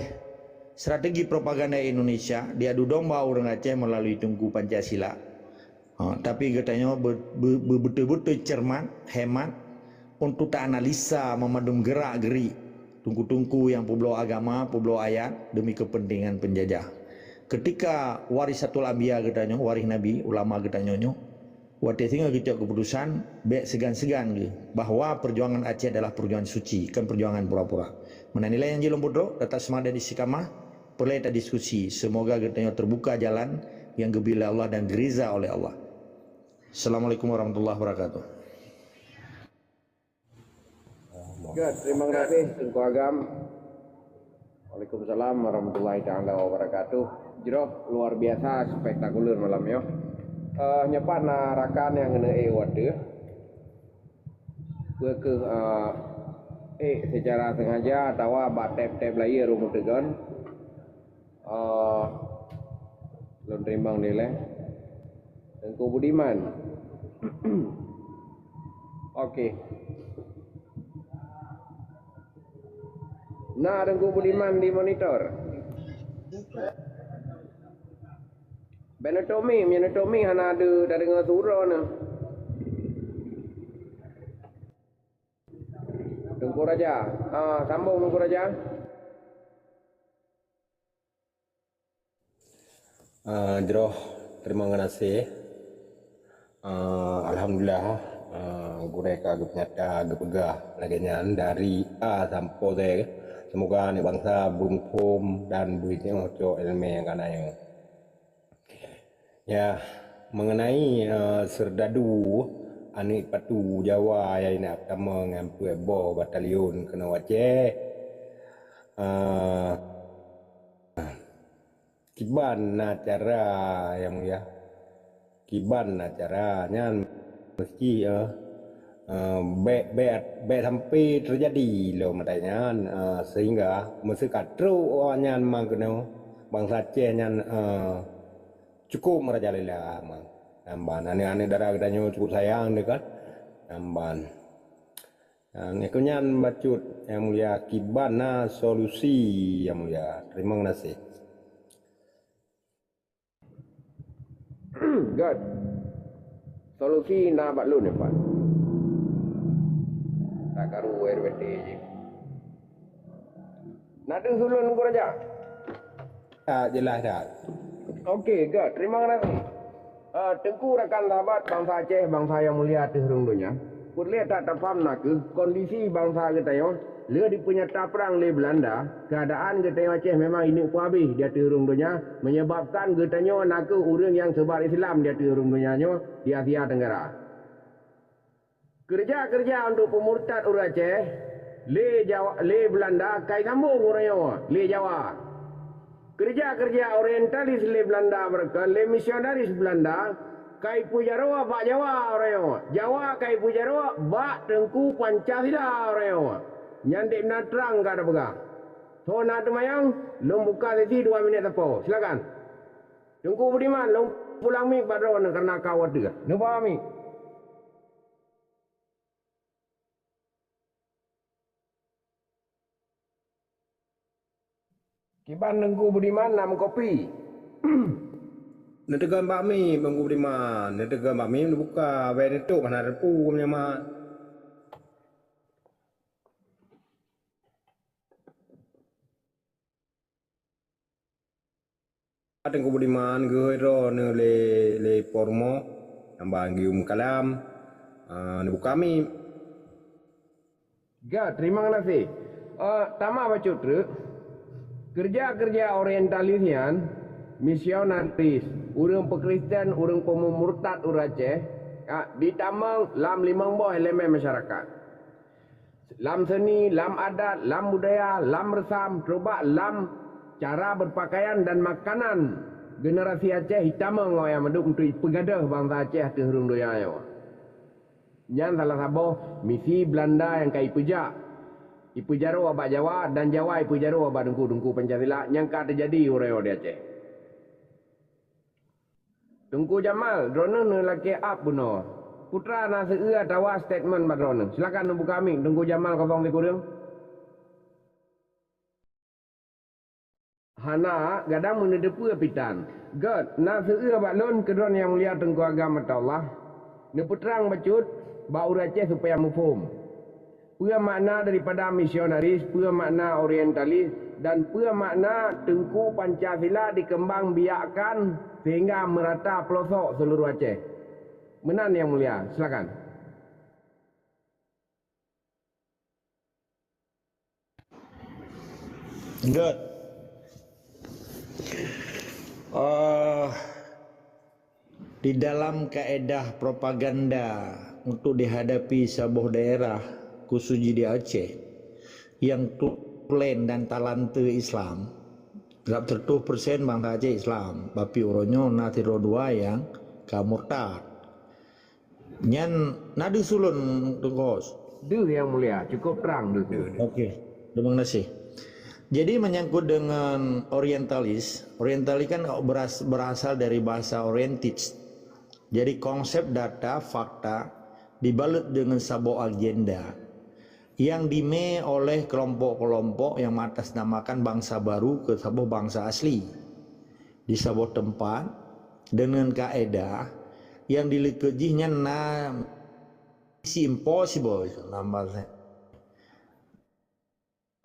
strategi propaganda Indonesia, diadu domba ureuëng Aceh melalui Teungku Pancasila. Ha, tapi geutanyoe be-, be-, be-, beutôi-beutôi cermat, hemat untuk ta analisa meumandum gerak-gerik teungku-teungku nyang peubloe agama, peubloe ayat demi keupeuntengan peunjajah. Keutika warisatul anbiya geutanyoe, waréh nabi, ulama geutanyoe nyoe, watée singoh geucok keuputusan, bék seugan-seugan geuh bahwa perjuangan Aceh adalah perjuangan suci, kon perjuangan pura-pura. Meunan ilée nyang jeuet lôn peutrok, teutap seumangat dan istiqamah, peureulée ta diskusi. Seumoga geutanyoe teubuka jalan nyang geubri lé Allah dan geuriza oleh Allah. Assalamualaikum warahmatullahi wabarakatuh. Ya, terima kasih Teungku Agam. Waalaikumsalam warahmatullahi taala wabarakatuh. Jroh luar biasa spektakuler malam nyoe. Uh, nyoe pat na rakan nyang keuneuk ék watée. Peu kheueh uh, ék secara sengaja atawa bak teb-teb layar rumoh teugon. Uh, lôn teurimong dilée. Teungku Budiman. Okey. Na Teungku Budiman di monitor. Bèk neutok mic, meunyoe neutok mic hana ada tadeungoe suroe neuh. Teungku Raja. Ah, sambong Teungku Raja. Ah, jroh teurimong geunaséh. Ah, alhamdulillah, ah, gurée ka geupeunyata geupeugah lagée nyan dari A sampoe Z. Seumoga aneuk bansa beumuphom dan beunyoe cok iéleumé nyang ka na nyoe. Ya, mengenai uh, serdadu aneuk patu Jawa nyang indak tamong nyang peuet boh batalion keunoe Aceh. Uh, Kiban na cara nyang mulia. Kiban na cara nyan meusti eh, eh, bèk bèk bèk sampai teujadi lom atai nyan eh, sehingga meuseuka trok awaknyan mang keunoe bansa Aceh nyan eh, cukup merajalela mang. Namban aneuk-aneuk dara geutanyoe cukup sayang dekat namban. Nyan bacut yang mulia kiban na solusi yang mulia. Terima kasih. Gèt. Solusi na bak lôn nyoe pat. Tak karu R W T je. Na deuh ulôn Teungku Raja? Tak jelas dah. Okey, gèt. Terima kasih. Uh, Teungku rakan sahabat bansa Aceh, bansa yang mulia ateueh rhueng donya. Peureulée that tapaham na kheueh kondisi bansa geutanyoe lheueh dipeunyata prang lé Beulanda, keuadaan geutanyoe Aceh memang ineuk peuhabéh di ateueh rhueng donya, meunyeubabkan geutanyoe na kheueh ureuëng nyang seubar Islam di ateueh rhueng donya nyoe di Asia Tenggara. Keureuja-keureuja untuk peumurtad ureuëng Aceh lé Jawa, lé Beulanda ka isambong uroe nyoe lé Jawa. Keureuja-keureuja orientalis lé Beulanda beureukan lé misionaris Beulanda ka ipeujaroe bak Jawa uroe nyoe. Jawa ka ipeujaroe bak Teungku Pancasila uroe nyoe. Nyan dek meunan trang ka tapeugah. Soe na teumanyong, lôn buka sesi dua minit sapo. Silakan. Teungku Budiman, lôn pulang mic bak droeneuh kareuna ka watèe. Neuba mic. Kiban Teungku Budiman na meukopi. Neuteugon bak mi Teungku Budiman, neuteugon bak mi neubuka, bèk neutôp hana teupeu meunyoe mat. Teungku Budiman geuhôi droeneuh lé lé Pormo, nyang ban geuyue meukalam, neubuka mi. Ga, terima kasih. Uh, tama bacut treuk. Kerja-kerja orientalis nyan, misionaris, ureuëng peukristen, ureuëng peumurtad ureuëng Aceh, uh, ditamong lam limong boh elemen masyarakat. Lam seni, lam adat, lam budaya, lam reusam, teubak lam cara berpakaian dan makanan generasi Aceh hitamong awak nyang mandum untuk ipeugadôh bansa Aceh ateueh rhueng donya nyoe. Nyan salah saboh misi Beulanda nyang ka ipeujak, ipeujaroe bak Jawa dan Jawa ipeujaroe bak deungku-deungku Pancasila nyang ka teujadi uroe nyoe di Aceh. Teungku Jamal, droeneuh neulakée ap bunoe. Putra na seu-eu atawa statement bak droeneuh. Silakan neubuka mic, Teungku Jamal kosong sikureueng. Hana, gadang meuneudeue peue pitan. Gét, na seueu bak lôn keudroe nyang mulia Teungku Agam Atallah. Neupeutrang bacut bak ureuëng Aceh supaya muphom. Peue makna daripada misionaris, peue makna orientalis, dan peue makna Teungku Pancasila dikembang biakkan sehingga merata pelosok seluruh Aceh. Meunan, Yang Mulia. Silakan. Good. Uh, di dalam kaedah propaganda untuk dihadapi saboh daerah, khusus di Aceh, yang tulen dan talante Islam, rab seratus persen bangsa Aceh Islam, tapi uroe nyoe na sidroe dua yang ka murtad. Nyan na deuh ulôn, Teungku. Deuh, Yang Mulia, cukup terang deuh. Okey. Terima kasih. Jadi, menyangkut dengan orientalis, orientalis kan beras, berasal dari bahasa orientis. Jadi, konsep data, fakta dibalut dengan saboh agenda yang dime oleh kelompok-kelompok yang mengatasnamakan bangsa baru ke saboh bangsa asli di saboh tempat dengan kaedah yang dilikot jih nyan na misi impossible, nambah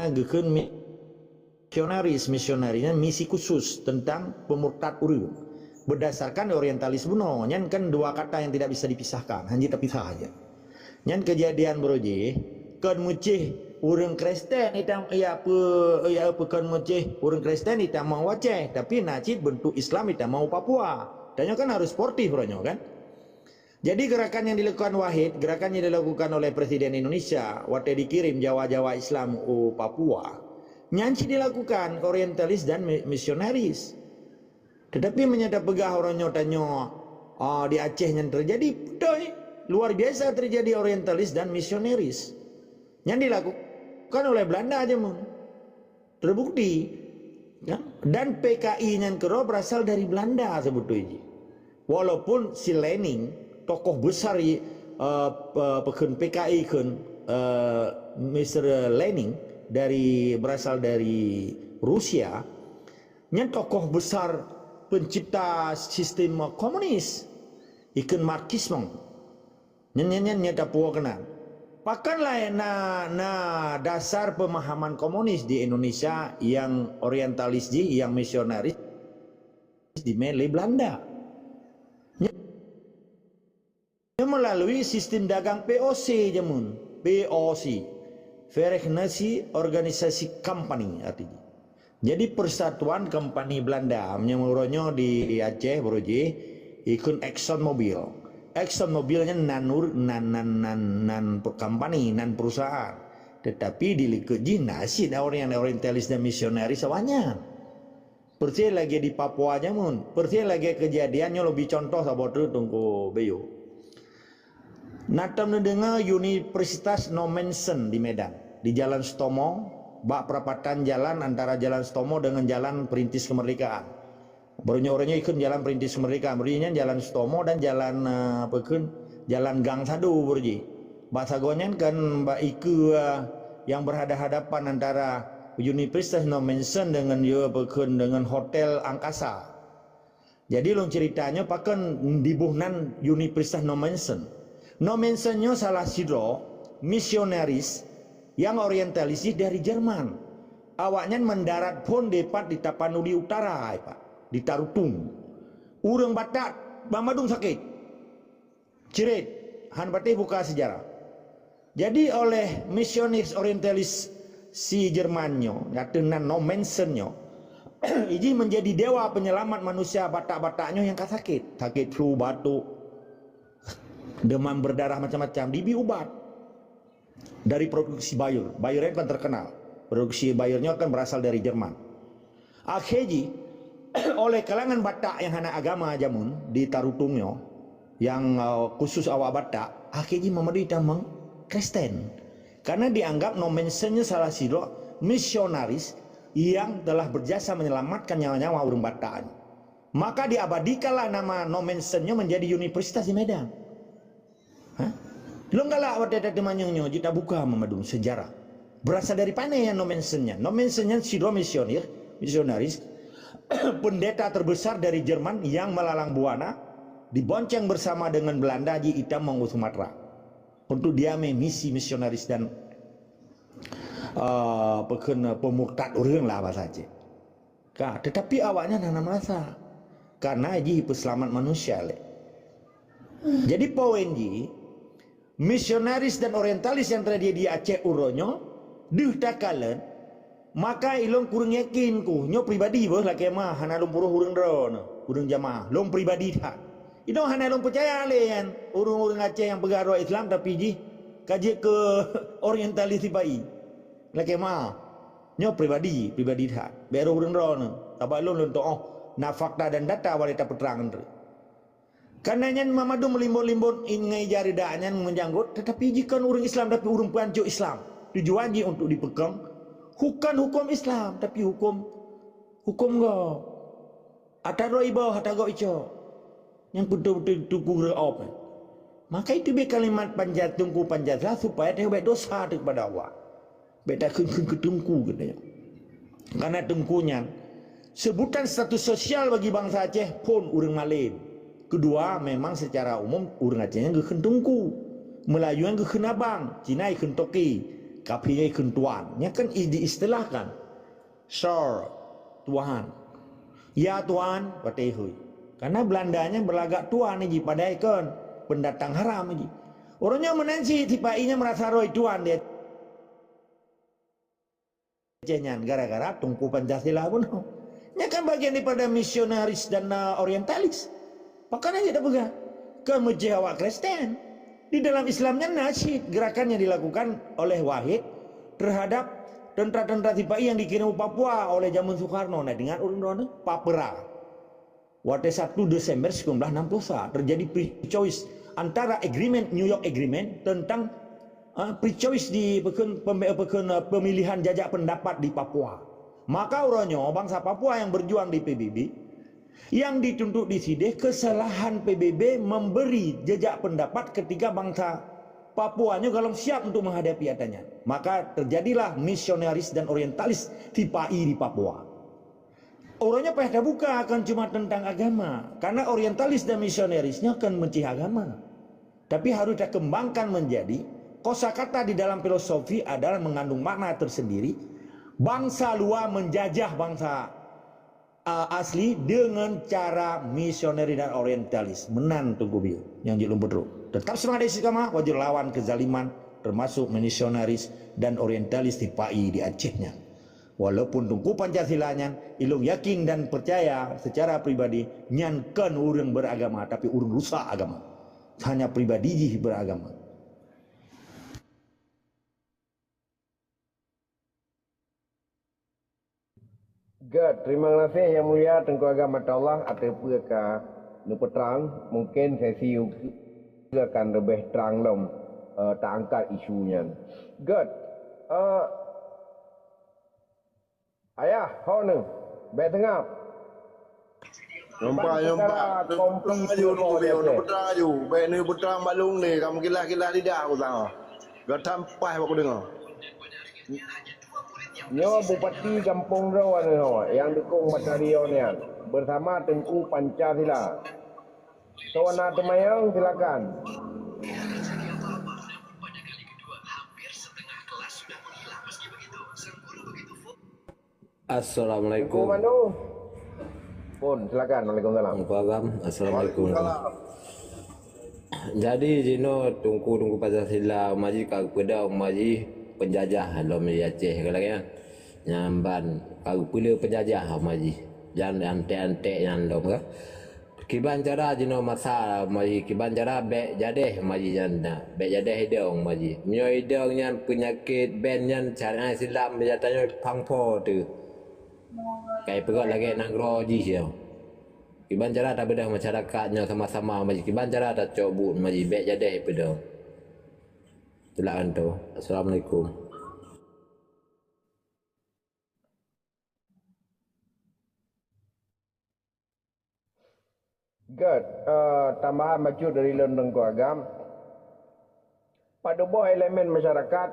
geukheun misionaris, misionaris nyan misi khusus tentang pemurtad ureuëng berdasarkan orientalis bunoe. Nyan kan dua kata yang tidak bisa dipisahkan, hanya terpisah aja. Nyan kejadian baroe jih, kon meucéh ureuëng Kristen itam, ya apa, ya apa kon meucéh ureuëng Kristen itamong u Aceh, tapi na cit bentuk Islam itamong u Papua. Tanyoe kan harus sportif uroe nyoe kan. Jadi gerakan yang dilakukan Wahid, gerakan yang dilakukan oleh Presiden Indonesia watée dikirim Jawa-Jawa Islam u Papua, nyan cit dilakukan orientalis dan mi- misionaris. Tetapi meunyoe tapeugah uroe nyoe tanyoe, ah, di Aceh nyan terjadi, beutôi, luar biasa terjadi orientalis dan misionaris. Nyan dilakukan oleh Belanda jameun. Terbukti, ya? Dan P K I nyan keudroe berasal dari Belanda sebetulnya. Walaupun si Lenin, tokoh besar, eh, pe- peukheun P K I kheun, eh, Mister Lenin dari, berasal dari Rusia, nyan tokoh besar pencipta sistem komunis, ikheun Marxisme. Nyan, nyan, nyan, nyan tapuwoe keunan. Pakon laén na, na dasar pemahaman komunis di Indonesia yang orientalis jih, yang misionaris dimé lé Belanda. Nyan melalui sistem dagang P O C jameun, P O C, Verenigde Organisatie Company artinya. Jadi persatuan kompani Belanda, meunyoe uroe nyoe di Aceh baroe jih, ikheun Exxon Mobil. Exxon Mobil nyan nan ur- nan nan nan nan pe- kompani, nan perusahaan. Tetapi dilikot jih na cit orientalis dan misionaris awaknyan. Persis lagée di Papua jameun, persis lagée kejadian nyoe leubeh contoh saboh treuk Teungku Bayu. Na tom neudeungoe Universitas Nommensen di Medan, di Jalan Sutomo, bak perapatan jalan antara Jalan Sutomo dengan Jalan Perintis Kemerdekaan. Baroe nyoe, uroe nyoe ikheun Jalan Perintis Kemerdekaan, baroe nyan Jalan Sutomo dan jalan, eh, apa kheun, Jalan Gang Sado baroe jih. Bak sagoe nyan kan bak ikeue, eh, yang berhadapan-hadapan antara Universitas Nommensen dengan, ya, apa kheun, dengan Hotel Angkasa. Jadi lôn cerita nyoe pakon diboh nan Universitas Nommensen. Nommensen nyoe salah sidroe misionaris nyang orientalis dari Jerman. Awaknyan mendarat phon dipat di Tapanuli Utara, Pak, di Tarutung. Ureuëng Batak banmandum sakét. Cirit, han patéh buka sejarah. Jadi oleh misionaris orientalis si Jerman nyoe, ateueh nan Nommensen nyoe, ijih menjadi dewa penyelamat manusia Batak-Batak nyoe nyang ka sakét. Sakét flu, batuk, demam berdarah macam-macam, dibi ubat dari produksi Bayer. Bayer nyan kan terkenal. Produksi Bayer nyoe kan berasal dari Jerman. Akhé jih, oleh kalangan Batak nyang hana agama jameun di Tarutung nyoe, nyang, uh, khusus awak Batak, akhé jih meumadu itamong Kristen. Karena dianggap Nommensen nyoe salah sidroe misionaris yang telah berjasa menyelamatkan nyawa-nyawa ureuëng Batak nyoe. Maka diabadikanlah nama Nommensen nyoe menjadi universitas di Medan. Ha? Lôn galak watée tateumanyong nyoe jeuet tabuka meumadu sejarah. Berasal dari pane nyang Nommensen nyan? Nommensen nyan sidroe misioner misionaris, pendeta terbesar dari Jerman yang melalang buana, dibonceng bersama dengan Belanda di Itam Maung Sumatera untuk diamé misi misionaris dan, eh, pekheun pemurtad ureuëng lah bahasa Aceh. Ka, tetapi awaknyan hana merasa karena jih peuseulamat manusia lé. Jadi poin jih, misionaris dan orientalis nyang teujadi di Aceh uroe nyoe deuh takalon, maka ilôn kureueng yakin ku, nyoe pribadi beuh lakée meuah hana lôn puroh ureuëng droeneuh, ureuëng jamaah, lôn pribadi that. Inoe hana lôn peucaya lé nyan ureuëng-ureuëng Aceh nyang peugah droe Islam tapi jih ka jeuet keu orientalis sipa-i. Lakée meuah, nyoe pribadi, pribadi that. Bék roh ureuëng droeneuh, sabab lôn lôn tuoh na fakta dan data walai tapeutrang nteuk. Karena nyan mamandum meulimbot-limbot ngon ija reuda nyan meujanggot, tetapi jih kon ureuëng Islam tapi ureuëng peuancok Islam. Tujuan jih untuk dipeukong, bukan huköm Islam, tapi huköm, huköm gob. Ata droe iboh, ata gob icok. Nyang beutôi-beutôi Teungku reuop. Maka itu beu kalimat Panja-, Teungku Pancasila supaya teuh bék dosa teuh kepada Allah. Bék takheun-kheun keu teungku, katanya. Karena teungku nyan sebutan status sosial bagi bangsa Aceh phon ureuëng malem. Kedua, memang secara umum ureuëng Aceh nyan geukheun teungku. Meulayu nyan geukheun abang, Cina geukheun toke, kafé geukheun tuan. Nyan kan i-, diistilahkan. Sir, tuan. Ya tuan, watée hôi. Karena Belanda nyan beulagak tuan jih padahai kon, pendatang haram jih. Ureuëng nyoe meunan cit sipa-i nyan meurasa roh tuan di Aceh nyan gara-gara Teungku Pancasila bunoe. Nyan kan bagian daripada misionaris dan, uh, orientalis. Pakon hana tapeugah? Kon meucéh awak Kristen. Di dalam Islam nyan na cit gerakan yang dilakukan oleh Wahid terhadap tentara-tentara sipa-i yang dikirim ke Papua oleh zaman Soekarno. Nah, ingat ureuëng droeneuh, Papera. Watée satu Desember sembilan belas enam puluh sa, terjadi pre-choice antara agreement, New York Agreement tentang, ah, pre-choice di pekheun, pem-, pekheun, ah, pemilihan jajak pendapat di Papua. Maka uroe nyoe bangsa Papua yang berjuang di P B B, yang dituntut di sideh kesalahan P B B memberi jejak pendapat ketika bangsa Papua nyoe golom siap untuk menghadapi ata nyan. Maka terjadilah misionaris dan orientalis sipa-i di Papua. Uroe nyoe payah tabuka kon cuma tentang agama, karena orientalis dan misionaris nyoe kon meucéh agama. Tapi harus takembangkan menjadi kosakata di dalam filosofi adalah mengandung makna tersendiri. Bangsa luar menjajah bangsa, a, asli dengan cara misioneri dan orientalis. Meunan Teungku Bieu nyang jeuet lôn peutrok. Tetap semangat istiqamah, wajib lawan kezaliman, termasuk misionaris dan orientalis sipa-i di Aceh nyan. Walaupun Teungku Pancasila nyan, ilôn yakin dan peucaya secara pribadi, nyan kon ureuëng beragama, tapi ureuëng rusak agama. Hanya pribadi jih beragama. Gét, terima kasih Yang Mulia Teungku Agam Atallah ateueh peue ka neupeutrang. Mungkin sesi akan leubeh trang lom, eh, taangkat isu nyan. Gét, eh, Ayah, ho neuh, bék seungab. Nyoe pat, nyoe pat. Nyoe pat, nyoe pat. Bék neuh putra aju. Bék neuh putra balong lé, kamoe kilah-kilah lidah ku tangah. Geutam paih bak kudeungoe. Nyoe Bupati Gampông Droe neuh ho, nyang dukong Batalion nyan, bersama Teungku Pancasila. Soe na teumanyong, silakan. Assalamualaikum. Teungku Manu. Pun, silakan. Waalaikumsalam. Teungku Agam, assalamualaikum. Waalaikumsalam. Jadi, jinoe Teungku, Teungku Pancasila, maji ka geupeudong, maji penjajah lom di Aceh, ka lagée nyan. Nyan ban ka geupeule penjajah, maji. Jan antek-antek nyan lom, ka. Kiban cara jinoe masa, maji, kiban cara bék jadeh, maji, nyan na. Bék jadeh idong, maji. Meunyoe idong nyan peunyakét ben nyan syariat Islam, ya tanyoe pang po teuh. Kai peugah lagée nanggroe jih nyoe. Kiban cara tabeudôh masyarakat nyoe sama-sama, maji. Kiban cara tacok buet, maji, bék jadeh peudong. Tulak anto. Assalamualaikum. Gét, eh, tambahan bacut dari lôn Teungku Agam. Padub boh elemen masyarakat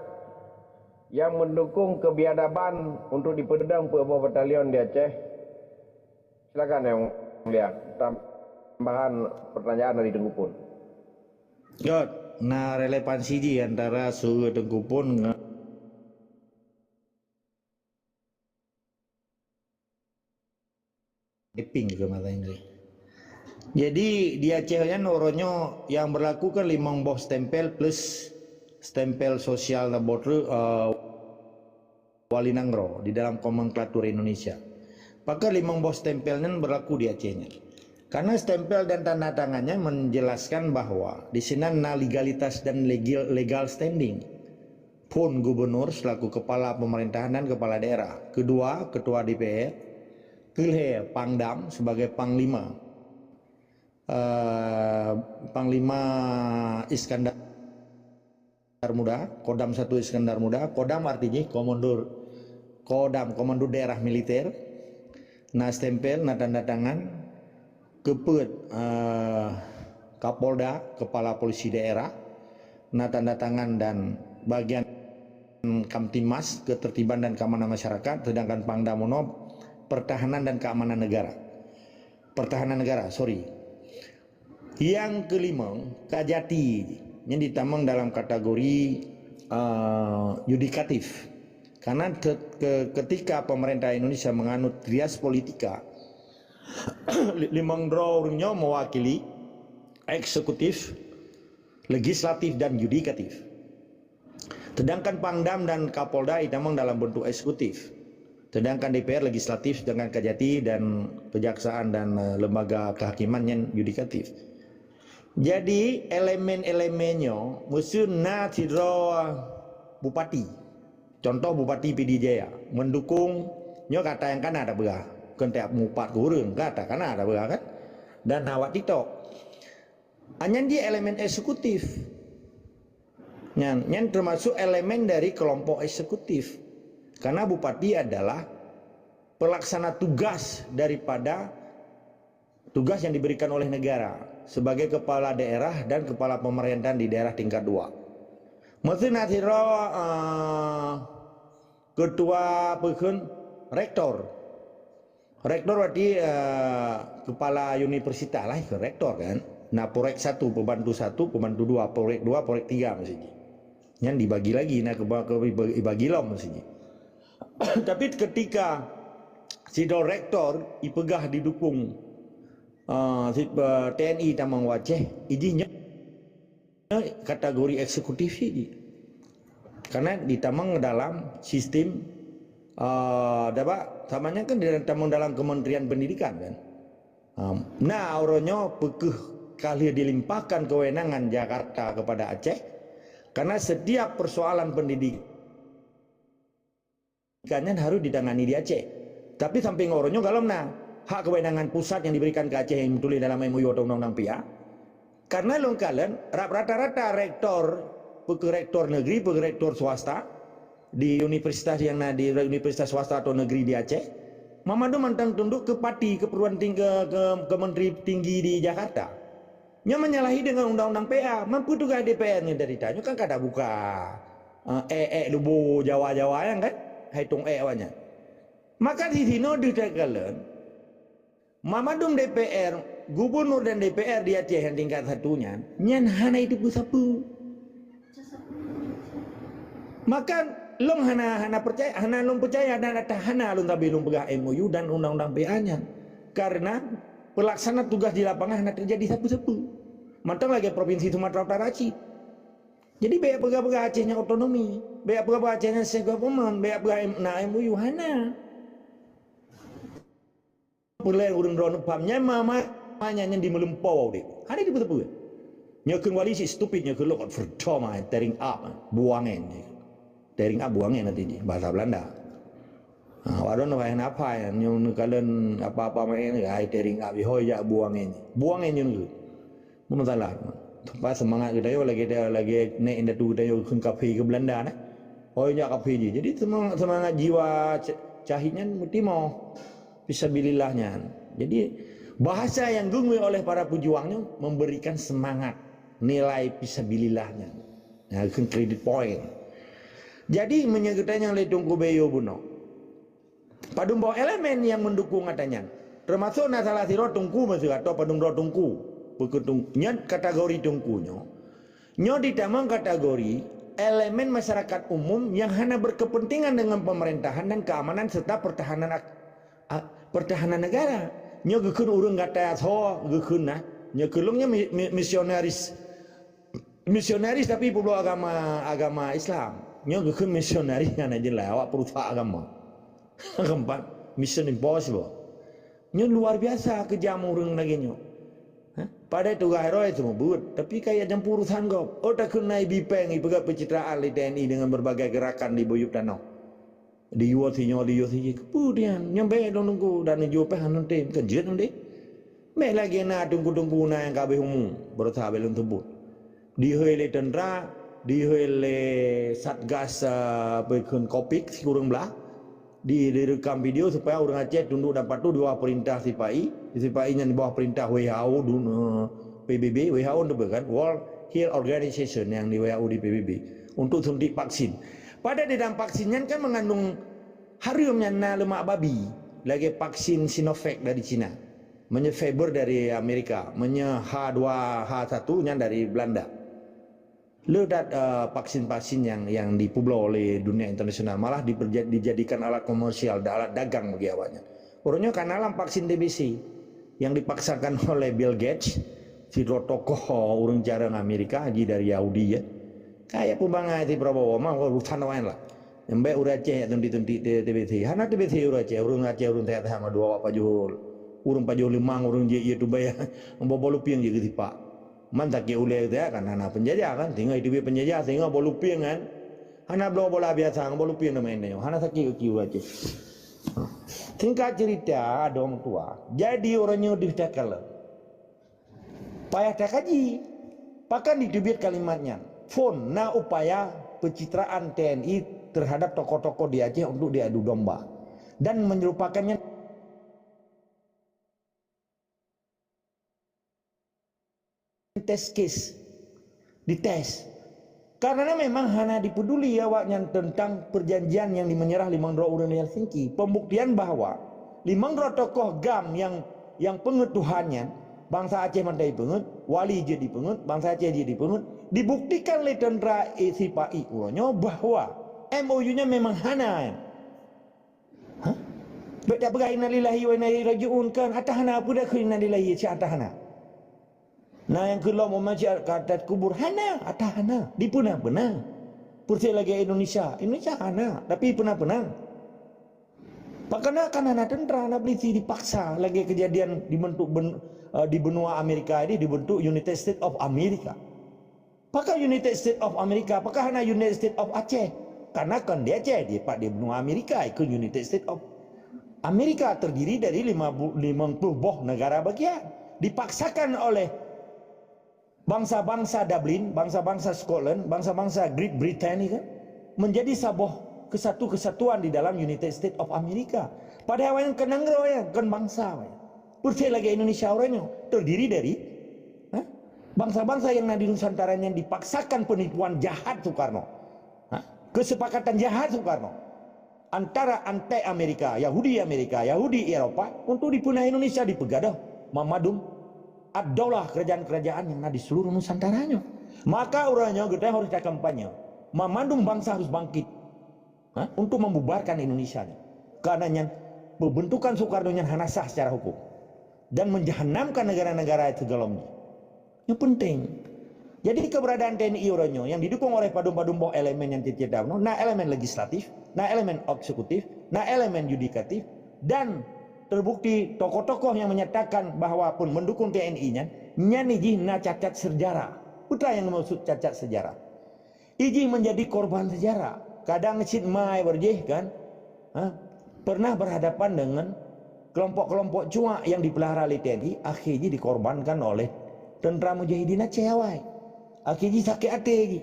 Nyang meudukong keubiadaban untuk dipeudong peuet boh batalion di Aceh? Silakan, Yang Mulia, tambahan pertanyaan dari Teungku Pun. Göt, na relevansi jih antara su Teungku Pun ngon Iping ke mata Inggris. Jadi di Aceh nyan uroe nyoe yang berlaku kan limong boh stempel plus stempel sosial laboratorium, eh, wali nanggroe di dalam nomenklatur Indonesia. Maka limong boh stempel nyan berlaku di Aceh nyan. Karena stempel dan tanda tangannya menjelaskan bahwa di sinan na legalitas dan legal, legal standing. Phôn gubernur selaku kepala pemerintahan dan kepala daerah. Kedua, ketua D P R. Keulhèe, Pangdam sebagai panglima. Eh, Panglima Iskandar Muda, Kodam satu Iskandar Muda, Kodam arti jih komandur, Kodam, komandur daerah militer. Na stempel, na tanda tangan, keupeuet, eh, Kapolda, kepala polisi daerah, na tanda tangan dan bagian Kamtibmas, ketertiban dan keamanan masyarakat, sedangkan Pangdam unoe pertahanan dan keamanan negara. Pertahanan negara, sorry. Yang kelima, Kajati, yang ditamong dalam kategori, eh, yudikatif. Karena te-, ke-, ketika pemerintah Indonesia menganut trias politika, limong droe ureuëng nyoe mewakili eksekutif, legislatif, dan yudikatif. Sedangkan Pangdam dan Kapolda itamong dalam bentuk eksekutif. Sedangkan D P R legislatif, sedangkan Kajati dan kejaksaan dan, eh, lembaga kehakiman nyan yudikatif. Jadi elemen-elemen nyoe meusti na sidroe bupati. Contoh Bupati Pidie Jaya mendukung nyoe kata nyang kana tapeugah. Kon tiep mupat keu ureuëng kata kana tapeugah kan. Dan awak TikTok. Anyan dia elemen eksekutif. Nyan, nyan termasuk elemen dari kelompok eksekutif. Karena bupati adalah pelaksana tugas daripada tugas yang diberikan oleh negara sebagai kepala daerah dan kepala pemerintahan di daerah tingkat dua. Meusti na sidroe, eh, ketua peukheun rektor. Rektor berarti, eh, kepala universitas lah, ikheun rektor kan. Na porek satu, pembantu satu, pembantu dua, porek dua, porek tiga meusti jih. Nyan dibagi lagi, na keba-, ke-, ibagi lom meusti jih. Tapi ketika sidroe rektor ipeugah didukung, eh, si, eh, T N I tamong u Aceh, ijih nyoe kategori eksekutif siji. Karena ditamong dalam sistem, eh, daba, samanya kan ditamong dalam Kementerian Pendidikan kan. Em, nah, uroe nyoe peukeuh kali dilimpahkan kewenangan Jakarta kepada Aceh, karena setiap persoalan pendidikan nyan harus ditangani di Aceh. Tapi samping uroe nyoe galom na hak kewenangan pusat yang diberikan ke Aceh yang ditulis dalam M O U atau undang-undang P A. Karena lôn kalon, rap-, rata-rata rektor, peukeuh rektor negeri, peukeuh rektor swasta, di universitas yang na, di universitas swasta atau negeri di Aceh, mamandum mantong tunduk ke pati, keperluan ting-, ke, ke, ke menteri tinggi di Jakarta. Nyoe menyalahi dengan undang-undang P A. Mampu tugas D P R ni dari tanyoe kan kada buka, eh, ek-ek lubo Jawa-Jawa yang kan? Hai tong ek awaknyan. Maka di sinoe deuh takalon, mamandum D P R, gubernur dan D P R di Aceh yang tingkat satu nyan, nyan hana itu sapeue. Maka lôn hana, hana percaya, hana lôn percaya dan ata hana lôn tabi lôn peugah M O U dan undang-undang P A nyan. Karena pelaksana tugas di lapangan hana terjadi sapeue-sapeue. Mantong lagèe provinsi Sumatera Utara cit. Jadi bèk peugah-peugah Aceh nyan otonomi, bèk peugah-peugah Aceh nyan self government, bèk peugah M-, na M O U, hana. Peuleueh ureueng droeneuh paham, nyan ma-, ma-, ma-, nyan, nyan di meulumpoe udép. Hana di peue-peue. Nyoe kheun wali si stupid, nyoe kheun lôn percuma, tearing up, buang en. Tearing up, buang en nanti di bahasa Belanda. Ha, awak droeneuh hana apa, nyoe neukalon apa-apa main, ai tearing up, hôi jak buang en. Buang en nyoe kheun. Masalah. Pas semangat geutanyoe lagèe, lagèe nèk indatu geutanyoe kheun kafé keu Belanda nah. Hôi jak kafé jih. Jadi semangat, semangat jiwa ca-, cahid nyan meutimoh. Fisabilillah nyan. Jadi, bahasa yang geungui oleh para pejuang nyoe memberikan semangat, nilai fisabilillah nyan. Nah, kheun credit point. Jadi meunyoe geutanyoe lé Teungku Bayu bunoe, padum boh elemen nyang meudukung ata nyan. Teumasok na salah sidroe teungku meuseu atau padum droe teungku. Peukeutung nyan kategori teungku nyoe. Nyoe ditamong kategori elemen masyarakat umum nyang hana berkepentingan dengan pemerintahan dan keamanan serta pertahanan ak-, a-, pertahanan negara. Nyoe geukheun ureuëng gata soe geukheun nah. Nyoe keulong nyoe mi-, mi-, misionaris. Misionaris tapi peubloe agama, agama Islam. Nyoe geukheun misionaris nyan jeulaih awak peurusak agama. Keempat, mission impossible. Nyoe luar biasa keujam ureuëng lagée nyoe. Hah? Padahai tugaih roh itu meubuet, tapi kaya jampu urusan gob. Oh takheun na ibi péng ipeugah pencitraan lé T N I dengan berbagai gerakan di buyup tanoh. Di yue sinyoe, di yue sijih. Keupeue nyan? Nyan bék lôn teungku dan jue péng hana tem. Kan jeuet udeh. Bék lagée na teungku-teungku na nyang ka habéh umu, beureusaha bék lôn seubut. Dihôi lé teuntra, dihôi lé satgas, eh, peukheun Covid sikureueng blaih. Di, direkam video supaya ureuëng Aceh tunduk dan patuh di bawah perintah sipai. Sipai nyan di bawah perintah W H O dun-, eh, P B B, W H O tu kan, World Health Organization yang di W H O di P B B, untuk suntik vaksin. Pada di dalam vaksin nyan kan mengandung hareuem nyan na leumak babi, lagée vaksin Sinovac dari Cina, meunyoe Pfizer dari Amerika, meunyoe H dua H satu nyan dari Belanda. Le dat, eh, vaksin-vaksin yang, yang dipeubloe oleh dunia internasional, malah diperja-, dijadikan alat komersial dan alat dagang bagi awaknyan. Uroe nyoe kana lam vaksin T B C yang dipaksakan oleh Bill Gates, sidroe tokoh ureuëng carong Amerika, ji dari Yahudi ya. Kayak pembangai si Prabowo mah urusan lain lah. Nyang bék ureuëng Aceh tunti-tunti T-, T B C. Hana T B C ureuëng Aceh, ureuëng Aceh ureuëng sehat-sehat mah dua awak pajoh. Ureuëng pajoh limang ureuëng jih ié tu bayar. Boh-boh lupieng jih geusipak. Man sakét ulée teuh kan hana penjajah kan, singoh iteubiet penjajah, singoh boh lupieng kan. Hana bloe bola biasa, boh lupieng na main nyoe. Hana sakét kaki ureuëng Aceh. Singkat cerita, adoe meutuah. Jadi ureuëng nyoe deuh takalon. Payah takaji. Pakon diteubiet kalimat nyan? Phon na upaya pencitraan T N I terhadap tokoh-tokoh di Aceh untuk diadu domba dan menyerupakannya test case, dites. Karena memang hana dipeduli awaknyan tentang perjanjian yang dimenyerah limong droe ureuëng di Helsinki. Pembuktian bahwa limong droe tokoh GAM yang, yang peungeut Tuhan nyan, bansa Aceh mandai peungeut, wali jeuet dipeungeut, bansa Aceh jeuet dipeungeut, dibuktikan lé tentara sipai uroe nyoe bahwa M O U nyan memang hana. Hah? Bék tapeugah inna lillahi wa inna ilaihi raji'un kan? Ata hana peue dah keu inna lillahi, cit ata hana. Na nyang keu lom umat cit ka that kubur hana, ata hana. Dipeuna-peuna. Persis lagée Indonesia. Indonesia hana, tapi peuna-peuna. Pakon na kan hana tentara, na polisi dipaksa lagée kejadian dibentuk ben-, eh, di benua Amerika ini dibentuk United States of America. Pakon United States of America? Pakon hana United States of Aceh? Karena kan di Aceh, di pat di benua Amerika, ikut United States of America terdiri dari lima bu-, lima puluh boh negara bagian. Dipaksakan oleh bangsa-bangsa Dublin, bangsa-bangsa Scotland, bangsa-bangsa Great Britain ni kan, menjadi saboh kesatu-kesatuan di dalam United States of America. Padahai awaknyan kan nanggroe ya, kan bangsa awaknyan. Persis lagée Indonesia uroe nyoe, terdiri dari, ha? Bangsa-bangsa yang na di Nusantara nyan dipaksakan penipuan jahat Soekarno. Ha? Kesepakatan jahat Soekarno antara antek Amerika, Yahudi Amerika, Yahudi Eropa untuk dipeuna Indonesia, dipeugadoh mamandum ad-daulah, kerajaan-kerajaan yang na di seluruh Nusantara nyoe. Maka uroe nyoe geutanyoe harus takampanye. Mamandum bangsa harus bangkit. Ha? Untuk membubarkan Indonesia nyoe. Karena nyan pembentukan Soekarno nyan hana sah secara hukum dan menjahanamkan negara-negara itu dalam nyoe. Yang penting. Jadi keberadaan T N I uroe nyoe yang didukung oleh padum-padum boh elemen yang cita-cita na elemen legislatif, na elemen eksekutif, na elemen yudikatif, dan terbukti tokoh-tokoh yang menyatakan bahwa pun mendukung T N I nyan, nyan jih na cacat sejarah. Peue nyang maksud cacat sejarah? Ijih menjadi korban sejarah. Kadang cit mai berjih kan, ha? Pernah berhadapan dengan kelompok-kelompok cuak yang dipelihara oleh T N I, akhirnya dikorbankan oleh tentara mujahidin Aceh awai. Akhirnya sakit hati lagi.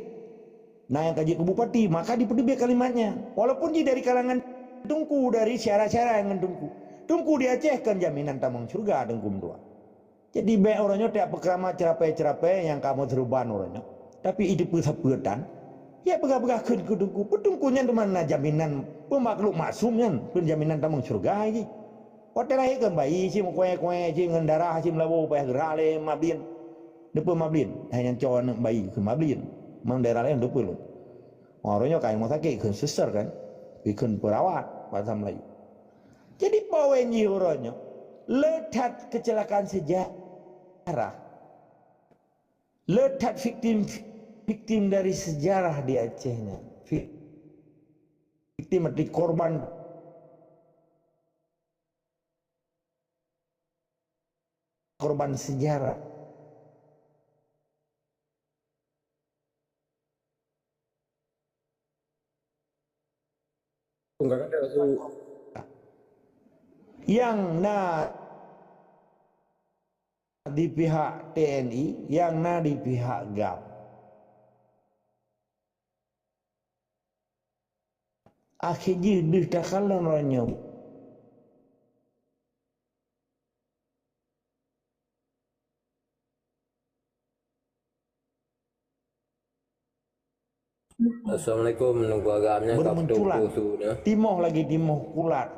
Nah yang kaji ke bupati, maka dipeuteubiet kalimatnya. Walaupun jih dari kalangan teungku, dari syara-syara yang ngon teungku. Teungku di Aceh kan jaminan tamong syurga teungku meutuah. Jadi bék uroe nyoe tiap peukeuramat ceurapai-ceurapai nyang kamoe seuruban uroe nyoe. Tapi itu peue sapeue tan? Dia peugah-peugah kheun keu Teungku. Peue Teungku nyan teuma na jaminan peumakhluk maksum nyan, kheun jaminan tamong syeuruga jih. Watèe lahé kheun bayi cit meukuéh-kuéh cit ngon darah cit meulabô payah geurak lé mablien. Neupeu mablien, hai nyan cok aneuk bayi kheun mablien. Mang daerah laén neupeu lôn. Uroe nyoe ka rumoh sakét kheun suster kan, kheun peurawat bahasa Melayu. Jadi poin jih uroe nyoe, le that kecelakaan sejarah. Le that victim, victim dari sejarah di Aceh nyan. Victim arti korban, korban sejarah. Nyang na di pihak T N I, nyang na di pihak GAM. Akhé jih deuh takalon uroe nyoe. Assalamualaikum, Teungku Agam nyan ka bermunculan. Beutôi-beutôi su nyoe. Timoh lagi timoh kulat.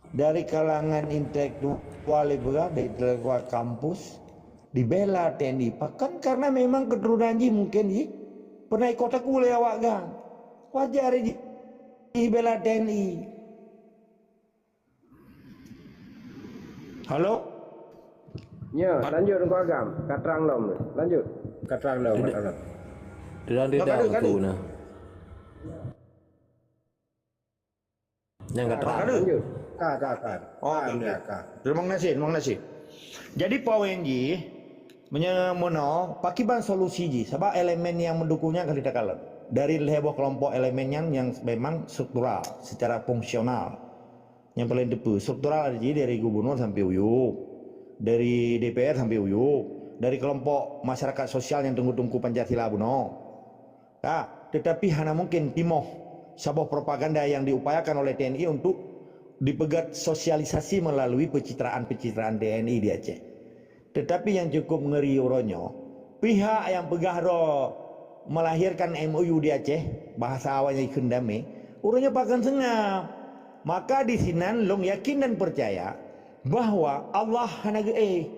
Dari kalangan intelektual ibarat dari intelektual kampus dibela T N I. Pakon? Karena memang keturunan jih mungkin jih pernah ikot aku lé awak GAM. Wajar jih dibela T N I. Halo? Ya, lanjut Teungku Agam. Ka trang lom. Lanjut. Ka trang lom, ka trang lom. Tidak, tidak, Teungku, nah. Nyang ka terang. Lanjut. Ka, ka, ka. Oh, ka, ka. Terima kasih, terima kasih. Jadi, poin jih, meunyoe meunoe, pakriban solusi jih, sabab elemen nyang mendukung nyan ka lheueh takalon. Dari lhèe boh kelompok elemen nyan nyang memang struktural, secara fungsional. Nyang paling teupeu, struktural jih dari gubernur sampai U U P, dari D P R sampai U U P, dari kelompok masyarakat sosial nyang teungku-teungku Pancasila bunoe. Ka, tetapi hana mungkin timoh saboh propaganda yang diupayakan oleh T N I untuk dipeugét sosialisasi melalui pencitraan-pencitraan T N I di Aceh. Tetapi yang cukup ngeri uroe nyoe, pihak yang peugah droe melahirkan M O U di Aceh, bahasa awaknyan ikheun damé, uroe nyoe pakon seungab. Maka di sinan lôn yakin dan percaya, bahwa Allah hana geuéh,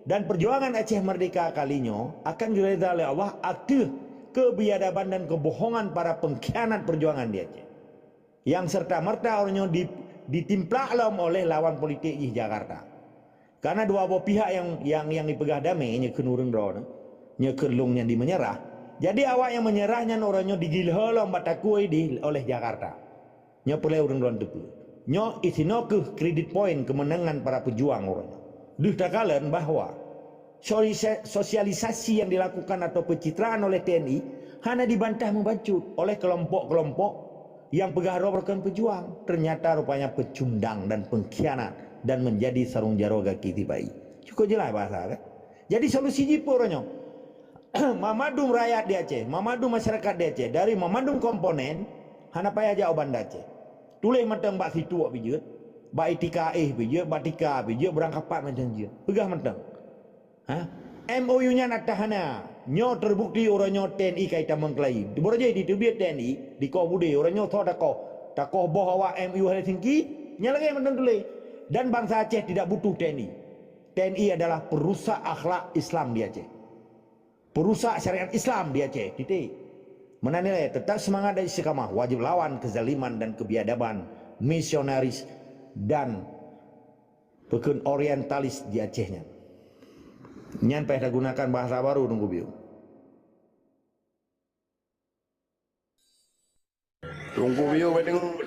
dan perjuangan Aceh Merdeka kali nyoe akan geureda lé Allah ateueh kebiadaban dan kebohongan para pengkhianat perjuangan di Aceh, yang serta-merta uroe nyoe di, ditimplak lom oleh lawan politik jih Jakarta. Karena dua boh pihak yang, yang, yang dipeugah damé, nyoe kheun ureuëng droe, nyoe kheun lôn nyang di menyerah. Jadi awak nyang menyerah nyan uroe nyoe digiloe lom bak takue di oleh Jakarta. Nyoe peureulée ureuëng droe teupeu. Nyoe isinoe kheueh credit point kemenangan para pejuang uroe nyoe. Deuh takalon bahwa sori-, sosialisasi yang dilakukan atau pencitraan oleh T N I hana dibantah meubacut oleh kelompok-kelompok yang peugah droe merupakan pejuang, ternyata rupanya pecundang dan pengkhianat dan menjadi sarong jaroe gaki tibai. Cukup jelas bahasa, kan? Jadi solusi jih peue uroe nyoe? Mamandum rakyat di Aceh, mamandum masyarakat di Aceh, dari mamandum komponen, hana payah jak u Banda Aceh. Tuléh mantong bak situek pih jeuet, bak itika éh pih jeuet, bak tika pih jeuet, beurangkapat mantong jeuet. Peugah mantong. Ha? M O U nyan ata hana. Nyoe teubukti uroe nyoe T N I ka itamong keulayi. Beurajih diteubiet T N I, dikoh budé, uroe nyoe soe takoh. Takoh boh awak M O U Helsinki, nyan lagée mantong tuléh. Dan bansa Aceh tidak butuh T N I. T N I adalah perusak akhlak Islam di Aceh. Perusak syariat Islam di Aceh, titik. Meunan ilée, tetap semangat dan istiqamah, wajib lawan kezaliman dan kebiadaban misionaris dan peukheun orientalis di Aceh nyan. Nyan payah tagunakan bahasa baru, Teungku Biu. Teungku Biu, baik deungoe.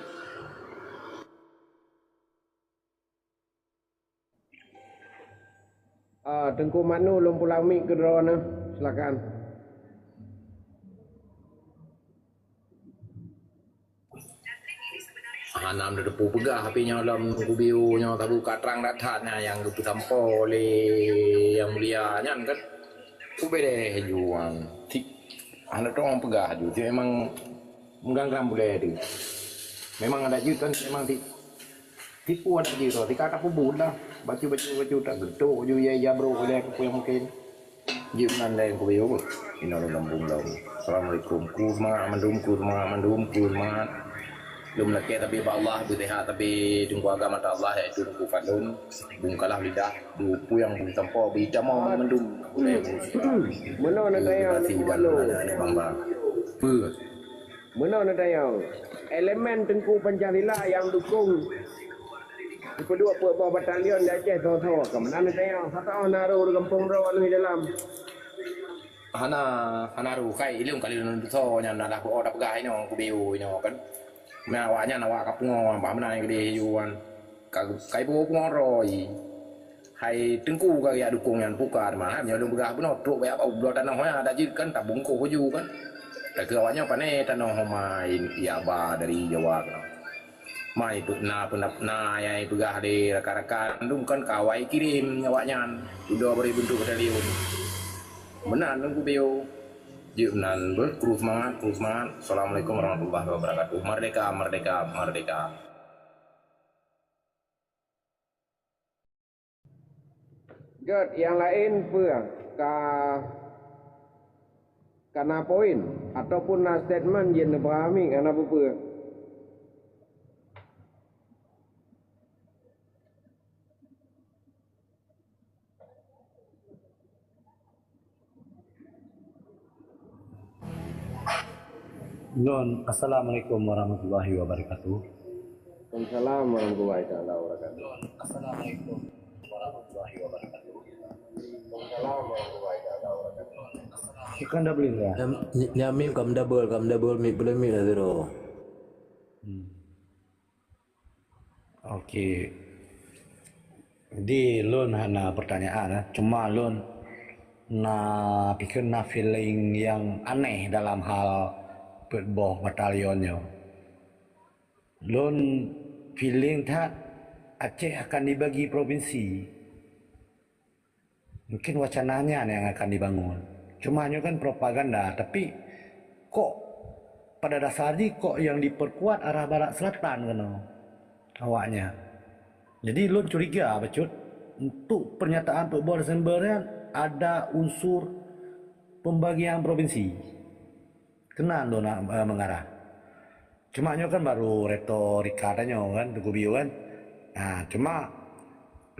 Ah, Teungku Manu, lôn pulang mik keu droeneuh. Silakan. Hana meuteupeue peugah, tapi nyoe lom Teungku Biu nyoe tabu ka trang that-that nyan nyang geupeusampoe lé Yang Mulia nyan kan. Ubé deh juang. Tik. Hana tong peugah ju. Memang meugang-gang bulée tu. Memang ada ju kan memang ti-, tipu ada ju tu. Tika tak pubut lah. Bacu-bacu-bacu tak getuk ju ya, ya bro, boleh aku yang mungkin. Jeuet nan lé keu buyue beuh. Inoe lôn lambông lom. Assalamualaikum. Kru seumangat mandum, kru seumangat mandum, kru seumangat. Lôn lakée tapi bak Allah, beuteuha tapi teungku agam ata Allah, yaitu Teungku Fadlon, Bung Kalah Lidah, Bung Puyang, Bung Sampoe, beutamong mandum. Meunoe na tayang Teungku Fadlon. Peue? Meunoe na tayang. Elemen Teungku Pancasila nyang dukong Sipeuduek peuet boh batalion di Aceh, soe-soe ka meunan tayang, sata na ro di gampông droe lheueh dalam. Hana, hana ro, kai ileueng kali nyan soe nyan, na dah peuoh tapeugah inoe, kubiu inoe kan. Meunan awaknyan awak ka pungo, bah meunan keudeh yuan. Ka, kai pungo-pungo roe. Hai teungku ka geujak dukong nyan, bukan mah, nyoe lôn peugah bunoe, trok bak bloe tanoh nyan, dak jeuet kan, tabungkôh ju kan. Takeu awaknyan pané tanoh homai, ya ba dari Jawa keunoe. Mai peuet na peunap na nyang peugah lé rakan-rakan dum kan kawai kirém awaknyan. Udoe bri beuntuk batalion. Meunan lôn kubiu. Jeuet meunan beuh, kru seumangat, kru seumangat. Assalamualaikum warahmatullahi wabarakatuh. Merdeka, merdeka, merdeka. Göt, nyang laén peue ka, ka na poin ataupun na statement jeuet neupahami, ka na peue-peue? Lôn, assalamualaikum warahmatullahi wabarakatuh. Waalaikumsalam warahmatullahi taala wabarakatuh. Lôn, assalamualaikum warahmatullahi wabarakatuh. Waalaikumsalam warahmatullahi taala wabarakatuh. Ikan dah beli ya? Nyam, nyam mik kam double, kam double mik, belum mik dah zero. Hmm. Oke. Jadi lôn hana pertanyaan, eh. Cuma lôn na pikir na feeling yang aneh dalam hal peuet boh batalion nyoe. Lôn feeling that Aceh akan dibagi provinsi. Mungkin wacana nyan yang akan dibangun. Cuma nyoe kan propaganda, tapi kok pada dasar jih kok yang diperkuat arah barat selatan keunoe awaknyan. Jadi lôn curiga bacut untuk pernyataan peuet boh Desember nyan ada unsur pembagian provinsi. Keunan lôn nak, eh, mengarah. Cuma nyoe kan baru retorika tanyoe kan, Teungku Biu kan. Nah, cuma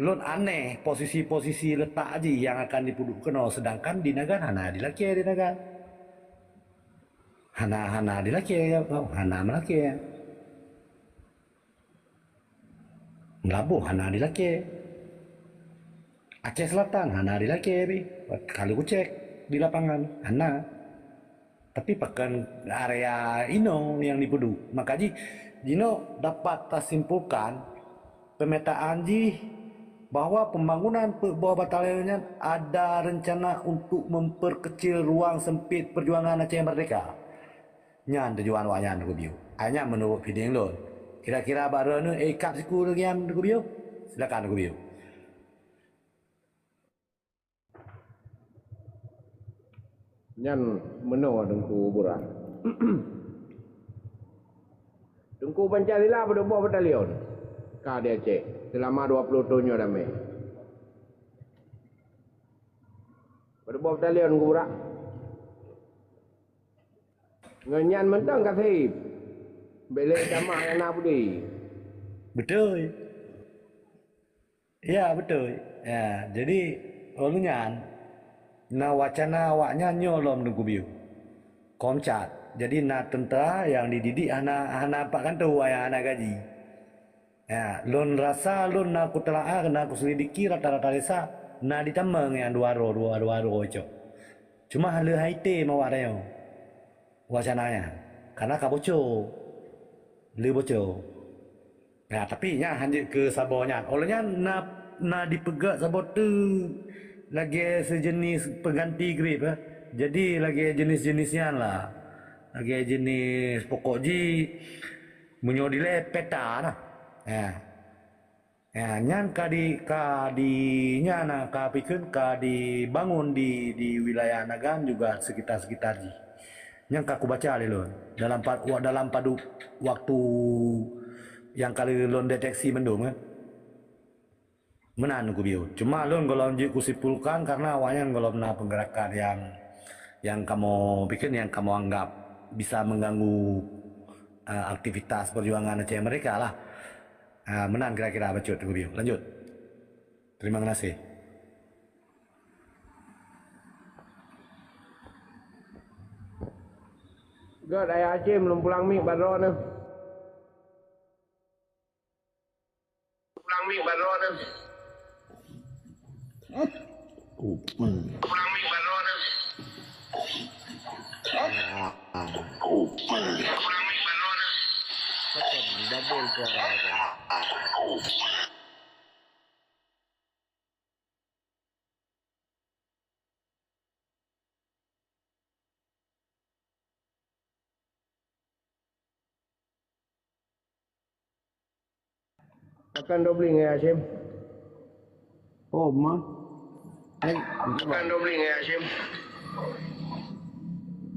lôn aneh posisi-posisi letak jih yang akan dipeuduek keunoe, sedangkan di Nagan hana dilakée di Nagan. Hana, hana dilakée, hana meulakée. Meulaboh hana dilakée. Aceh Selatan hana dilakée pih. Ka lheueh kucek di lapangan, hana. Tapi pakon area inoe nyang dipeuduek. Maka jih, jinoe dapat tasimpulkan pemetaan jih bahwa pembangunan peuet boh batalion nyan ada rencana untuk memperkecil ruang sempit perjuangan Aceh Merdeka. Nyan tujuan awaknyan, Teungku Biu. Hai nyan meunurot feeling lôn. Kira-kira bak droeneuh, eh, kab siku lagèe nyan, Teungku Biu? Silakan, Teungku Biu. Nyan meunoe Teungku Burah. Teungku Pancasila padub boh batalion ka di Aceh seulama dua ploh thon nyoe damé. Padub boh batalion Teungku Burah. Ngon nyan mantong ka sép. Bèk lé tamah nyang na beudé. Beutôi. Ya, beutôi. Ya, jadi, óh lheueh nyan, na wacana awaknyan nyoe lom Teungku Biu. Komcat. Jadi, na teuntra nyang dididik hana, hana pat kantô, nyang hana gaji. Ya, lôn rasa, lôn na kutelaah, na kuselidiki rata-rata desa, na ditamong nyang dua droe, dua, dua droe cok. Cuma lheueh hai tem awak tanyoe wacana nyan. Karena ka boco. Lheueh boco. Ya, tapi nyan hanjeuet keu saboh nyan. Óh lheueh nyan na, na dipeugét saboh teuk lagèe sejenis pengganti grip, eh. Jadi lagèe jenis-jenis nyan lah. Lagèe jenis pokok jih Meunyoe dilèe peta na. Ya. Ya, nyan ka di, ka di, nyan na ka pikheun ka dibangun di, di wilayah Nagan juga sekitar-sekitar jih. Nyan ka kubaca lé lôn dalam pa-, wa-, dalam padub waktu nyang ka lheueh lôn deteksi mandum kan. Meunan Teungku Biu. Cuma lôn gohlom jeuet kusimpulkan karena awaknyan gohlom na peugerakan nyang, nyang kamoe pikir, nyang kamoe anggap bisa mengganggu, eh, aktivitas perjuangan Aceh mereka lah. Ah, meunan kira-kira bacut Teungku Biu. Lanjut. Terima kasih. Gét, Ayah Hashim, lôn pulang mic bak droeneuh. Pulang mic bak droeneuh. Pulang mic bak droeneuh. Pulang mic bak droeneuh. Double suara. Pakon doubling, ya, Hashim? Oh, ma. Pakon doubling, ya, Hashim?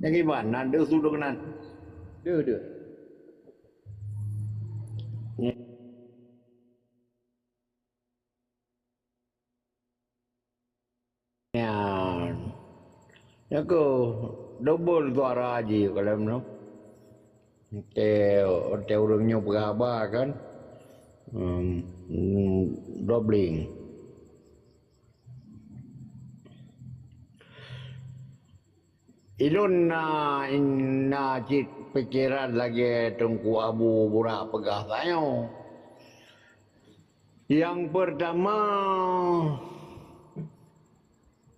Nyang iban, nan deuh su deuh nan. Deuh, deuh. Nyan. Nyan keuh double suara jih kalon nyoe. Watèe, watèe ureueng nyoe peugah haba kan. Hmm, hmm, doubling. Ulôn na, na cit pikeran lagèe Teungku Abu Burak peugah tanyoe. Nyang peurtama,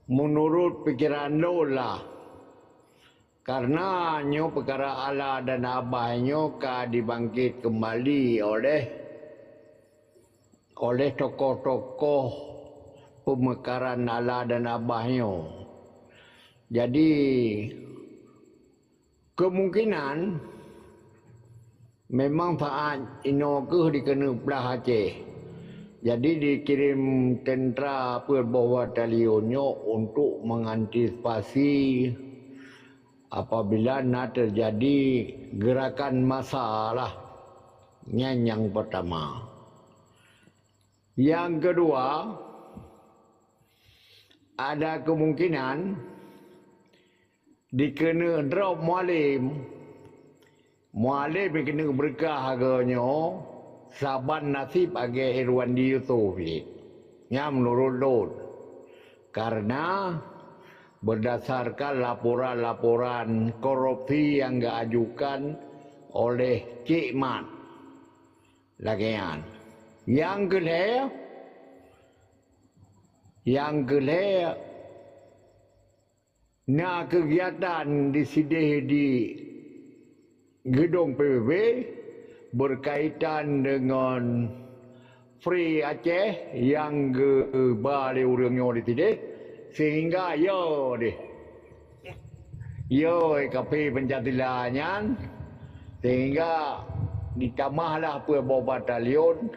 meunurot pikeran lôn lah, kareuna nyoe peukara Allah dan Abah nyoe ka dibangkét keumbali oleh, oleh tokoh-tokoh peumeukaran Allah dan Abah nyoe. Jadi, keumungkinan memang saát inoe keuh dikeuneuk plah Aceh. Jadi, dikirém teuntra peuet boh batalion nyoe untuk mengantisipasi apabila na teujadi geurakan massa lah. Nyan nyang peurtama. Nyang keudua, ada keumungkinan dikeuneuk drop Mualem. Mualem dikeuneuk beureukat lagèe nyoe, saban naseb lagèe Irwandi Yusuf jih. Nyan meunurot lôn. Kareuna beurdasarkan laporan-laporan korupsi nyang geuajukan oleh Cék Mat. Lagèe nyan. Nyang keulhèe, nyang keulhèe na keugiatan disidéh di geudong P B B beurkaitan deungon Free Aceh nyang geuba lé ureueng nyoe disidéh, seuhingga yo deh. Yo, kafé Pancasila nyan, sehingga ditamahlah peuet boh batalion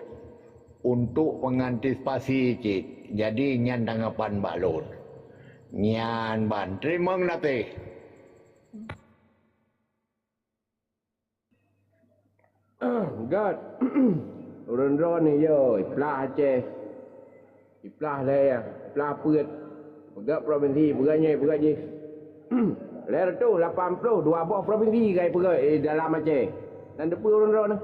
untuk mengantisipasi cit. Jadi, nyan tanggapan bak lôn. Nyan ban. Teurimong gaséh. Gét. Ureueng droeneuh yo, iplah Aceh. Iplah lhèe, iplah peuet. Peugöt provinsi, peugöt nyoe, peugöt jih. Lhèe reutôh lapan ploh dua boh provinsi ka ipeugöt, eh, dalam Aceh. Nan teupeue ureueng droeneuh?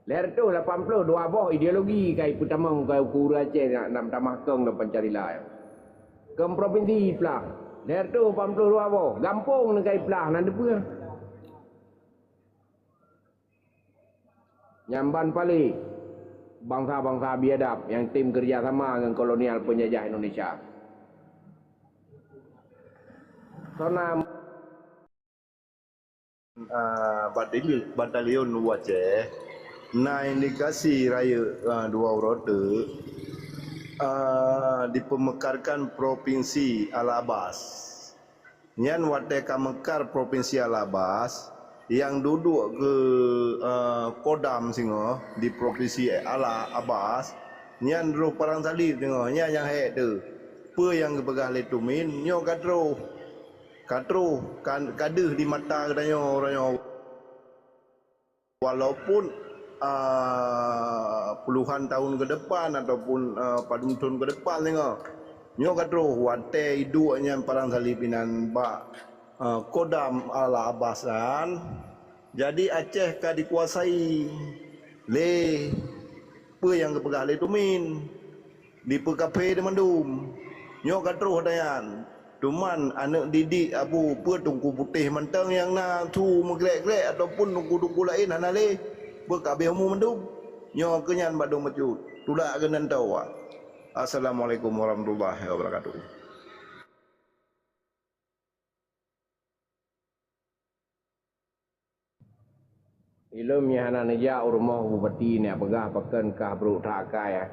Lhèe reutôh lapan ploh dua boh ideologi ka ipeutamong keu ureueng Aceh nyang na meutamah kong dan Pancasila. Kong provinsi iplah. Lhèe reutôh lapan ploh dua boh. Gampông nyan ka iplah, nan teupeue. Nyan ban palé bansa-bansa biadab nyang tem keureuja sama ngon kolonial peunjajah Indonesia. Sona, ah, batali-, batalion U Aceh na indikasi rayeuk, ah, dua uroe teuk, ah, dipeumekarkan Propinsi Al-Abas. Nyan watèe ka meukar Propinsi Al-Abas, nyang duduek keu, eh, Kodam singoh di Propinsi Al-Abas, nyan roh parang salib singoh, nyan nyang hék teuh. Peue nyang geupeugah lé Tumin, nyoe ka troh. Ka troh, ka, ka deuh di mata geutanyoe uroe nyoe. Walaupun ah, puluhan tahun ke depan ataupun, ah, padum thon ke depan singoh. Nyoe ka troh watée iduek nyan parang salib inan bak, ah, Kodam Al Abbas nyan. Jadi Aceh ka dikuasai lé peue nyang geupeugah lé Tumin. Dipeukaphé di mandum. Nyoe ka troh ata nyan. Teuma aneuëk didik Abu peue Teungku Putéh mantong nyang na su meugrek-grek ataupun teungku-teungku laén hana lé, peue ka habéh umu mandum. Nyoe keuh nyan bak dong bacut. Tulak keunan tawa. Assalamualaikum warahmatullahi wabarakatuh. Ilôn nyang hana neujak u rumoh bupati nyan peugah pakon kah brok that akai, ya.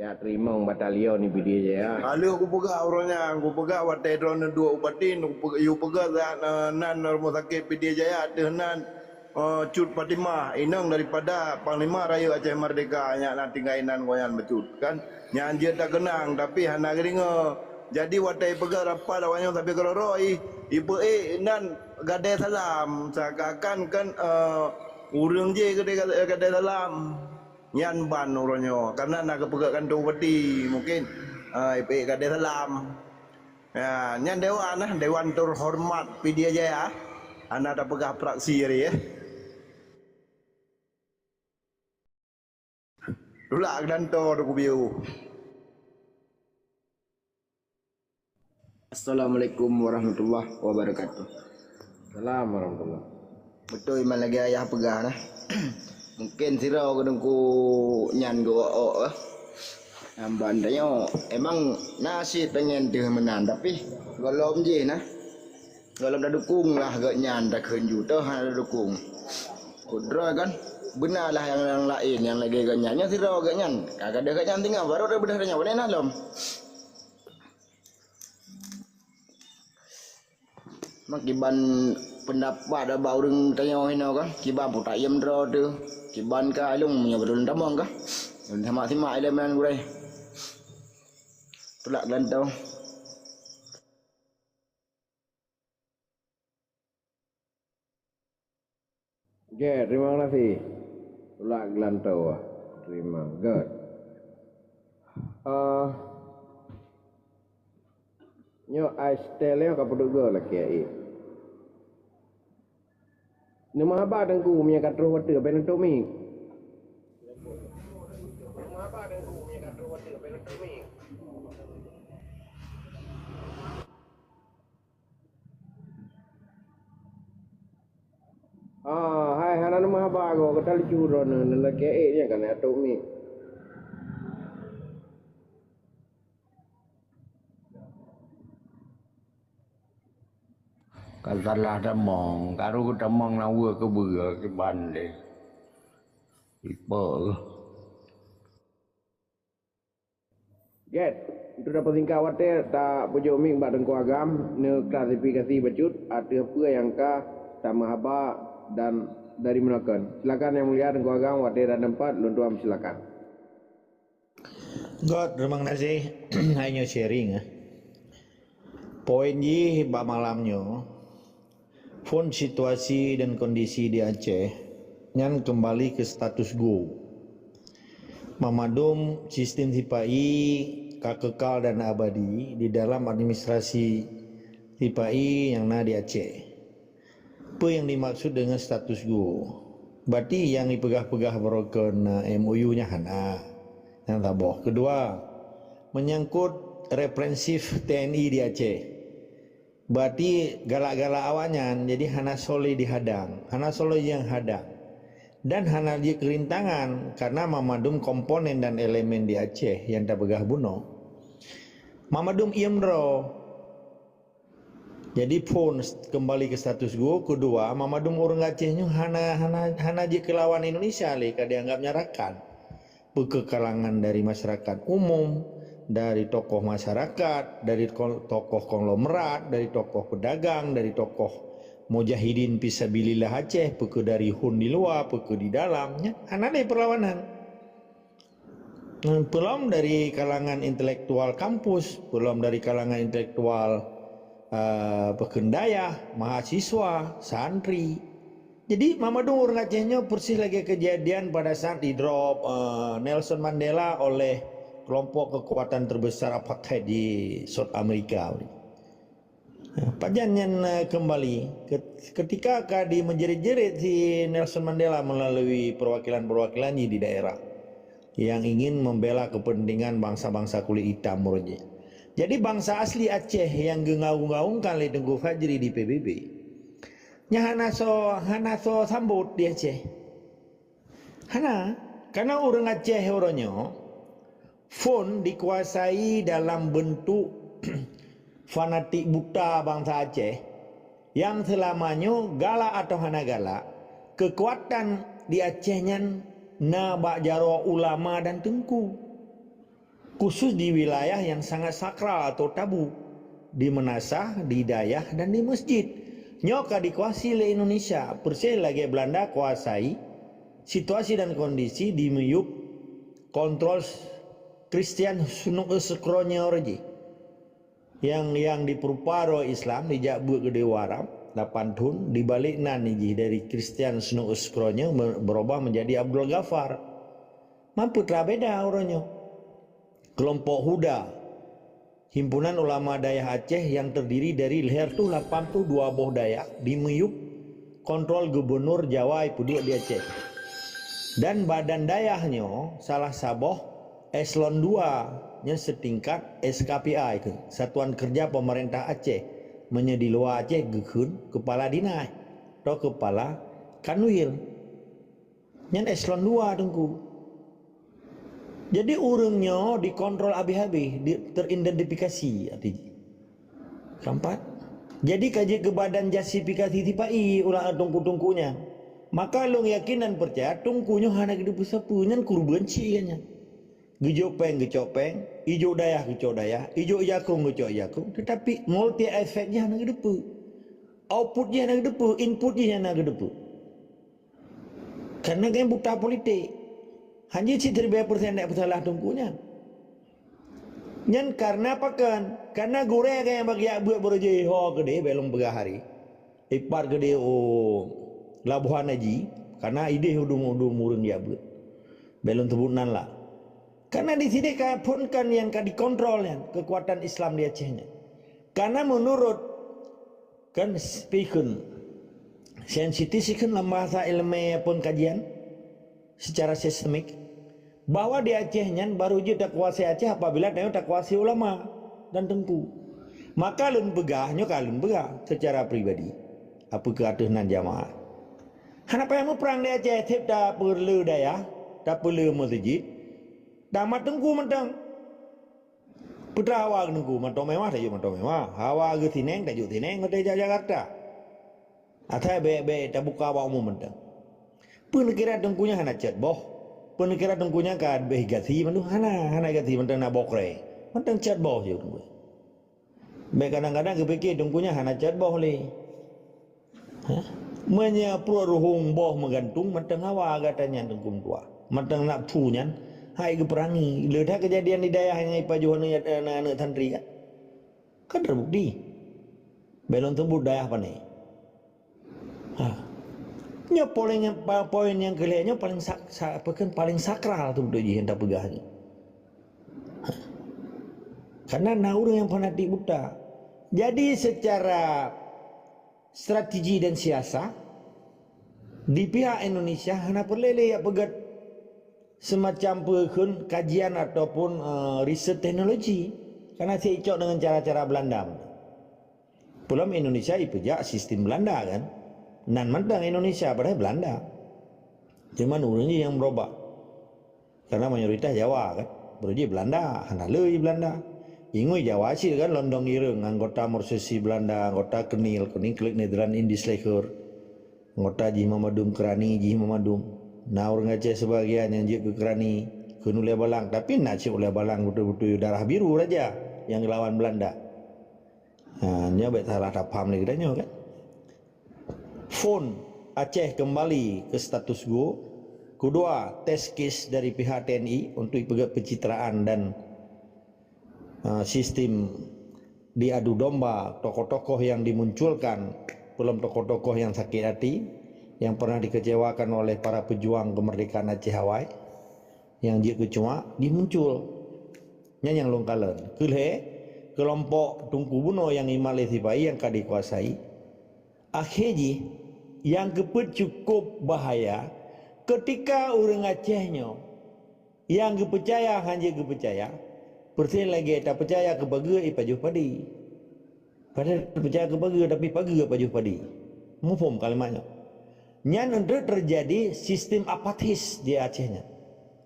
Jak teurimong batalion di Pidie Jaya. Ka lheueh kupeugah uroe nyan, kupeugah watée droeneuh duek bupati, kupeugah, yue peugah that, eh, nan rumoh sakét Pidie Jaya, ateueh nan, eh, Cut Fatimah, inong daripada Panglima Rayeuk Aceh Merdeka nyang na tinggai nan gobnyan bacut, kan. Nyan jeuet takeunang, tapi hana geudeungoe. Jadi watée ipeugah rapat awaknyan sabe keudroe-droe, i-, ipeue nan Gadée Salam, seakan-akan kan, eh, ureuëng jih Gadée, Gadée Salam. Nyan ban uroe nyoe, karena na geupeugah kantô bupati, mungkin, eh, ipeue Gadée Salam. Ya, nyan dewan, eh, dewan terhormat Pidie Jaya. Hana tapeugah fraksi tadi, ya. Tulak keunan tawa Teungku Bieu. Assalamualaikum warahmatullahi wabarakatuh. Salam warahmatullah. Beutôi man lagée ayah peugah nah. Mungken sidroe keu Teungku nyan geuok-ok, eh. Nyan ban tanyoe, emang na cit pengen teuh meunan, tapi gohlom jih nah. Gohlom tadukong lah gobnyan, takheun ju teuh hana tadukong. Kudroe kan, beuna lah nyang, nyang laén nyang lagée gobnyan. Nyoe sidroe gobnyan, ka gadôh gobnyan tinggai, baru tabeudôh tanyoe, pane na lom. Mak kiban peundapat bak ureuëng tanyoe hinoe kan, kiban putak iem droe teuh, kiban ka ilong meunyoe beutôi tamong kan. Lôn simak-simak ilée meunan gurée. Tulak geulantong. Oke, terima kasih. Tulak geulantong. Terima. Good. Ah, nyoe ai setel nyoe ka peuduek goe lakée. Neuma haba Teungku meunyoe ka troh watée, bèk neutup mic. Ah, hai hana neuma haba goe, gata lucu droeneuh, neulakée ék nyan ka na tup mic. Ka salah tamong, karu tamong na weue keubeue kiban lé. Ipe. Gét, untuk dapat singkat watée, tapeujok mic bak Teungku Agam, neuklarifikasi bacut ateueh peue nyang ka tameuhaba dan dari meunoe kon. Silakan Yang Mulia Teungku Agam, watée dan teumpat, lôn tuan silakan. Gét, terima kasih. Hai nyoe sharing, eh. Poin jih bak malam nyoe, phon situasi dan kondisi di Aceh nyan keumbali keu status quo. Mamandum sistem sipa-i ka kekal dan abadi di dalam administrasi sipa-i nyang na di Aceh. Peue nyang dimaksud deungon status quo? Bati nyang ipeugah-peugah baroekon, eh, M O U nyan hana. Nyang saboh. Keudua, menyangkut represif T N I di Aceh. Bati galak-galak awaknyan jadi hana soe lé jihadang, hana soe lé nyang hadang, dan hana jeuet keu rintangan karena mamandum komponen dan elemen di Aceh nyang tapeugah bunoe. Mamandum iem droe. Jadi phon keumbali keu status quo, keudua, mamandum ureuëng Aceh nyoe hana, hana, hana jeuet keu lawan Indonesia lé, ka dianggap nyan rakan. Peue keu kalangan dari masyarakat umum, dari tokoh masyarakat, dari kon-, tokoh konglomerat, dari tokoh peudagang, dari tokoh mujahidin fisabilillah Aceh, peue keu dari hun di luwa, peue keu di dalam, nyan hana lé peurlawanan. Peulom dari kalangan intelektual kampus, peulom dari kalangan intelektual, eh, peukheun dayah, mahasiswa, santri. Jadi, mandum ureuëng Aceh nyoe persis lagi kejadian pada saat didrop, eh, Nelson Mandela oleh kelompok kekuatan terbesar apartheid di South America. Pajan nyan, eh, kembali, ke-, ketika ka di menjerit-jerit si Nelson Mandela melalui perwakilan-perwakilan di daerah yang ingin membela kepentingan bangsa-bangsa kulit hitam, uroe jih. Jadi, bangsa asli Aceh yang geungaung-ngaungkan lé Teungku Fajri di P B B, nyan hana soe, hana soe sambot di Aceh. Hana, karena ureuëng Aceh uroe nyoe phon dikuasai dalam bentuk fanatik buta bangsa Aceh, yang selama nyoe galak atau hana galak, kekuatan di Aceh nyan na bak jaroe ulama dan teungku, khusus di wilayah yang sangat sakral atau tabu, di meunasah, di dayah, dan di masjid. Nyoe ka dikuasai lé Indonesia, persis lagée Belanda kuasai situasi dan kondisi di miyueb kontrol Kristian Sunuk Sekronyor jih. Yang, yang dipeurupa droe Islam, dijak beuet keu dewa Arab, lapan thon, dibalik nan jih dari Kristian Sunuk Sekronyor me-, berubah menjadi Abdul Ghaffar. Man peue beda uroe nyoe? Kelompok HUDA, Himpunan Ulama Dayah Aceh yang terdiri dari lhèe reutôh lapan ploh dua boh dayah di miyueb kontrol Gubernur Jawa ipeuduek di Aceh. Dan badan dayah nyoe salah saboh eselon dua nyang setingkat S K P I keu Satuan Kerja Pemerintah Aceh, meunyoe di luwa Aceh geukheun kepala dinas atau kepala kanwil. Nyan eselon dua, Teungku. Jadi, ureuëng nyoe dikontrol habéh-habéh, di, teridentifikasi, arti jih. Keempat, jadi ka jeuet keu badan justifikasi sipa-i ulah teungku-teungku nyan. Maka lôn yakin dan peucaya teungku nyoe hana geuteupeue sapeue, nyan keureubeuen cit nyan. Geujok péng, geucok péng, ijok dayah, geucok dayah, ijok jakong, geucok jakong, tetapi multi efek jih hana geuteupeue. Output jih hana geuteupeue, input jih hana geuteupeue. Karena geng buta politik. Hanya cit ribèe persen nyang peusalah teungku nyan. Nyan karena pakon? Karena gurèe geng bagi jak beuet beureuji ho keudeh bèk lôn peugah hari. Ipat keudeh u Labuhan Haji, karena ideh udum-udum ureuëng jak beuet. Bèk lôn seubut nan lah. Karena di sini ka phon kan nyang ka dikontrol nyan kekuatan Islam di Aceh nyan. Karena menurut kan speaker sensitif kan lam bahasa ilmiah pun kajian secara sistemik bahwa di Aceh nyan baru jeuet takuasai Aceh apabila tanyoe takuasai ulama dan teungku. Maka lôn peugah, nyoe ka lôn peugah secara pribadi, apa keu ateueh nan jamaah. Hana payah muprang di Aceh, tiep tapeule dayah, tapeule meuseujid, tamat teungku mantong. Putra hawa keuneuk mantong mewah, tajok mantong mewah. Hawa geuh sineng, tajok sineng, ngon tajak Jakarta. Asai bèk-bèk tabuka bak umum mantong. Peuneukiran teungku nyan hana cot boh. Peuneukiran teungku nyan ka bèk gasi mantong, hana, hana gasi mantong na boh krèe. Mantong cot boh jeuet teungku. Bèk kadang-kadang geupike teungku nyan hana cot boh lé. Hah? Meunyoe pruet ruhueng boh meugantung mantong hawa gata nyan teungku meutuah. Mantong nafsu nyan hai geupeurangi. Le that keujadian di dayah nyang ipajoh aneuk, aneuk, aneuk santri kan? Kan terbukti. Bèk lôn seubut dayah pane. Ha. Nyoe poin nyang, poin nyang keulhèe nyoe paling sak-, sa-, apa kan, paling sakral tu beutôi jih nyang tapeugah nyoe. Ha. Karena na ureuëng nyang fanatik buta. Jadi secara strategi dan siasah, di pihak Indonesia hana peureulèe lé jak peugöt semacam peue kheun kajian ataupun, eh, riset teknologi. Karena sicok dengan cara-cara Belanda. Peulom Indonesia ipeujak sistem Belanda kan. Nan mantong Indonesia padahai Belanda. Cuman ureuëng jih nyang meurubah. Karena mayoritas Jawa kan. Beureuji Belanda, hana le Belanda. Ingui Jawa cit kan, London Ireng, anggota Mersesi Belanda, anggota KNIL, KNIL klik Netherlands Indisch Leger. Anggota jih Mamadum Kerani, jih Mamadum. Na ureuëng Aceh sebagian nyang jeuet keu Kerani, kheun ulèe balang, tapi na cit ulèe balang beutôi-beutôi darah biru raja nyang geulawan Belanda. Ha, nyoe bèk salah tapaham lé geutanyoe kan. Phon Aceh kembali ke status quo. Kedua, test case dari pihak T N I untuk peugöt pencitraan dan, uh, sistem diadu domba tokoh-tokoh yang dimunculkan, peulom tokoh-tokoh yang sakit hati. yang pernah dikecewakan oleh para pejuang kemerdekaan Aceh awai, nyang jeuet keu cuak, jih muncul. Nyan nyang lôn kalon. Keu lhèe, keulompok teungku bunoe nyang imat lé sipa-i nyang ka dikuasai. Akhé jih, nyang keupeuet cukôp bahaya, keutika ureuëng Aceh nyoe nyang geupeucaya hana jeuet geupeucaya, persis lagée tapeucaya keu pageue ipajoh padi. Padahai tapeucaya keu pageue, tapi pageue pajoh padi. Muphom kalimat nyoe? Nyan untuk terjadi sistem apatis di Aceh nyan.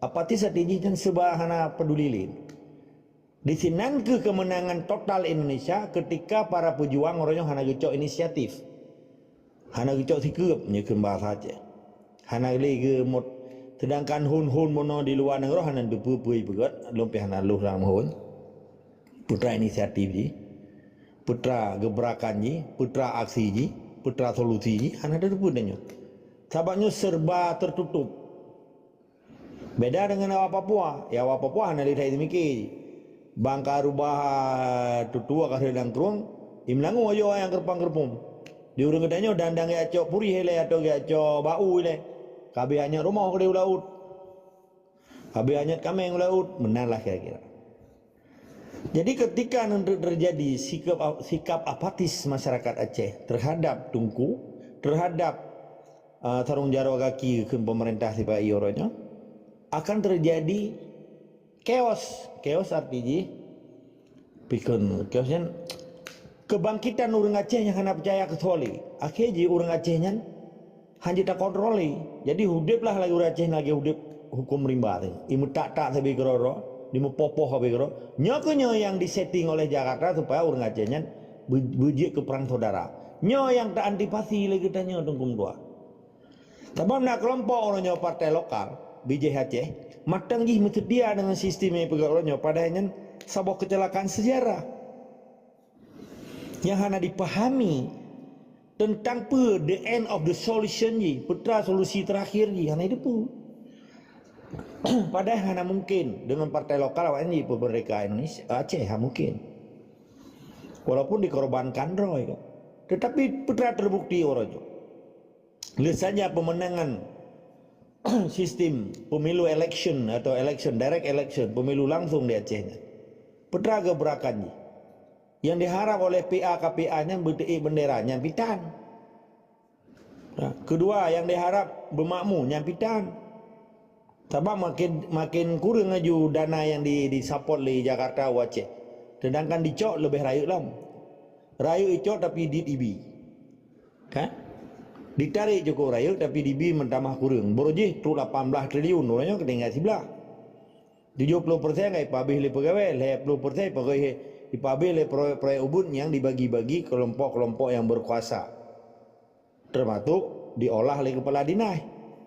Apatis arti jih nyan seuba hana peduli lé. Di sinan keuh keumeunangan total Indonesia keutika para pejuang uroe nyoe hana geucok inisiatif. Hana geucok sikeup nyoe kheun bahasa Aceh. Hana lé geumot. Sedangkan hon-hon bunoe di luwa nanggroe hana teupeu peue peugét, lom pih hana lôh lam hon. Peutra inisiatif jih, peutra geuberakan jih, peutra aksi jih, peutra solusi jih, hana teupeu nyoe. Sabab nyoe serba tertutup. Beda dengan awak Papua. Ya, awak Papua hana lé that mike. Bang ka rubah tutoe ka seudeudang krueng, imlangu ayo ayang keureumpang-keureumpum. Di ureuëng geutanyoe dandang geucok purih ilée atau geucok bau ilée. Ka abéh anyot rumoh keudeh u laôt. Ka abéh anyot kaméng u laôt, meunan lah kira-kira. Jadi ketika nanti terjadi sikap, sikap apatis masyarakat Aceh terhadap teungku, terhadap uh, tarong jaroe gaki keu pemerintah sipa-i uroe nyoe, akan terjadi chaos. Chaos arti jih, pikon chaos nyan kebangkitan ureuëng Aceh nyang hana peucaya keu soe lé. Akhé jih ureuëng Aceh nyan hana jeuet takontrol lé. Jadi udeb lah lagée ureuëng Aceh lagée udeb huköm rimba teuh. Imeutak-tak sabe keudroe-droe, dimeupoh-poh sabe keudroe. Nyoe keuh nyoe nyang disetting oleh Jakarta supaya ureuëng Aceh nyan beu-, beujeuet keu perang saudara. Nyoe nyang ta-antipasi lé geutanyoe teungku meutuah. Sabab na keulompok uroe nyoe partai lokal, B J H Aceh, mantong jih meuseudia deungon sistem nyang peugah uroe nyoe, padahai nyan saboh keucelakaan sejarah. Nyang hana dipahami teuntang peue the end of the solution jih, peutra solusi terakhir jih, hana jiteupeue. Padahai hana mungkin deungon partai lokal awaknyan jipeumeurdeka Indonesia, Aceh, hana mungkin. Walaupun dikorbankan droe, tetapi peutra terbukti uroe nyoe. Lé saja pemenangan sistem pemilu election atau election, direct election, pemilu langsung di Aceh nyan. Peutra geuberakan jih. Nyang diharap oleh P A K P A nyan beuteuék bendera, nyan pitan. Ha, kedua, nyang diharap beumakmu, nyan pitan. Sabab makin, makin kureueng laju dana nyang di, disupport lé Jakarta u Aceh. Sedangkan dicok leubeh rayeuk lom. Rayeuk icok tapi dit ibi. Kan? Ditarek cukôp rayeuk tapi dibi meutamah kureueng. Baroe jih trok lapan blaih triliun, uroe nyoe keutinggai siblaih. Tujoh ploh persen ka ipabéh lé peugawée, lhée ploh persen ipabéh, ipabéh lé proyek-proyek ubit nyang dibagi-bagi keulompok-keulompok nyang beukuasa. Teumasok diolah lé keupala dinas.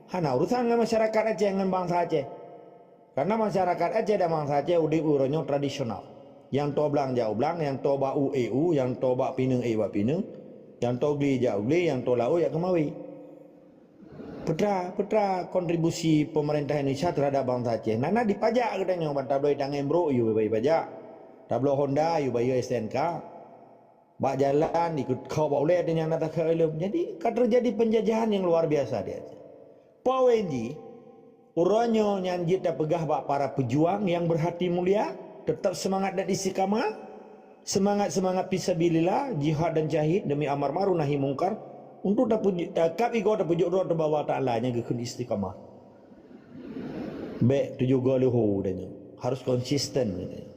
Hana urusan ngon masyarakat Aceh, ngon bansa Aceh. Karena masyarakat Aceh dan bansa Aceh udeb uroe nyoe tradisional. Nyang toe blang jak u blang, nyang toe bak u ék u, nyang toe bak pineung ék bak pineung, nyang toe gle jak u gle, nyang toe laôt jak keumawe. Peutra, peutra kontribusi pemerintah Indonesia terhadap bansa Aceh. Na, na dipajak geutanyoe ban tabloe tangai brok yue bayeue pajak. Tabloe Honda yue bayeue S T N K. Bak jalan ikut kau bak ulée teunyang na takheun lom. Jadi ka terjadi penjajahan yang luar biasa di Aceh. Poin jih, uroe nyoe nyang jeuet tapeugah bak para pejuang nyang berhati mulia, tetap semangat dan istiqamah, semangat-semangat fisabilillah, jihad dan syahid demi amar ma'ruf nahi mungkar, untuk tapuj-, eh, kab igoe tapeujok droe teuh bak Allah Taala nyang geukheun istiqamah. Bék tujoh goe leuho geutanyoe, harus konsisten geutanyoe.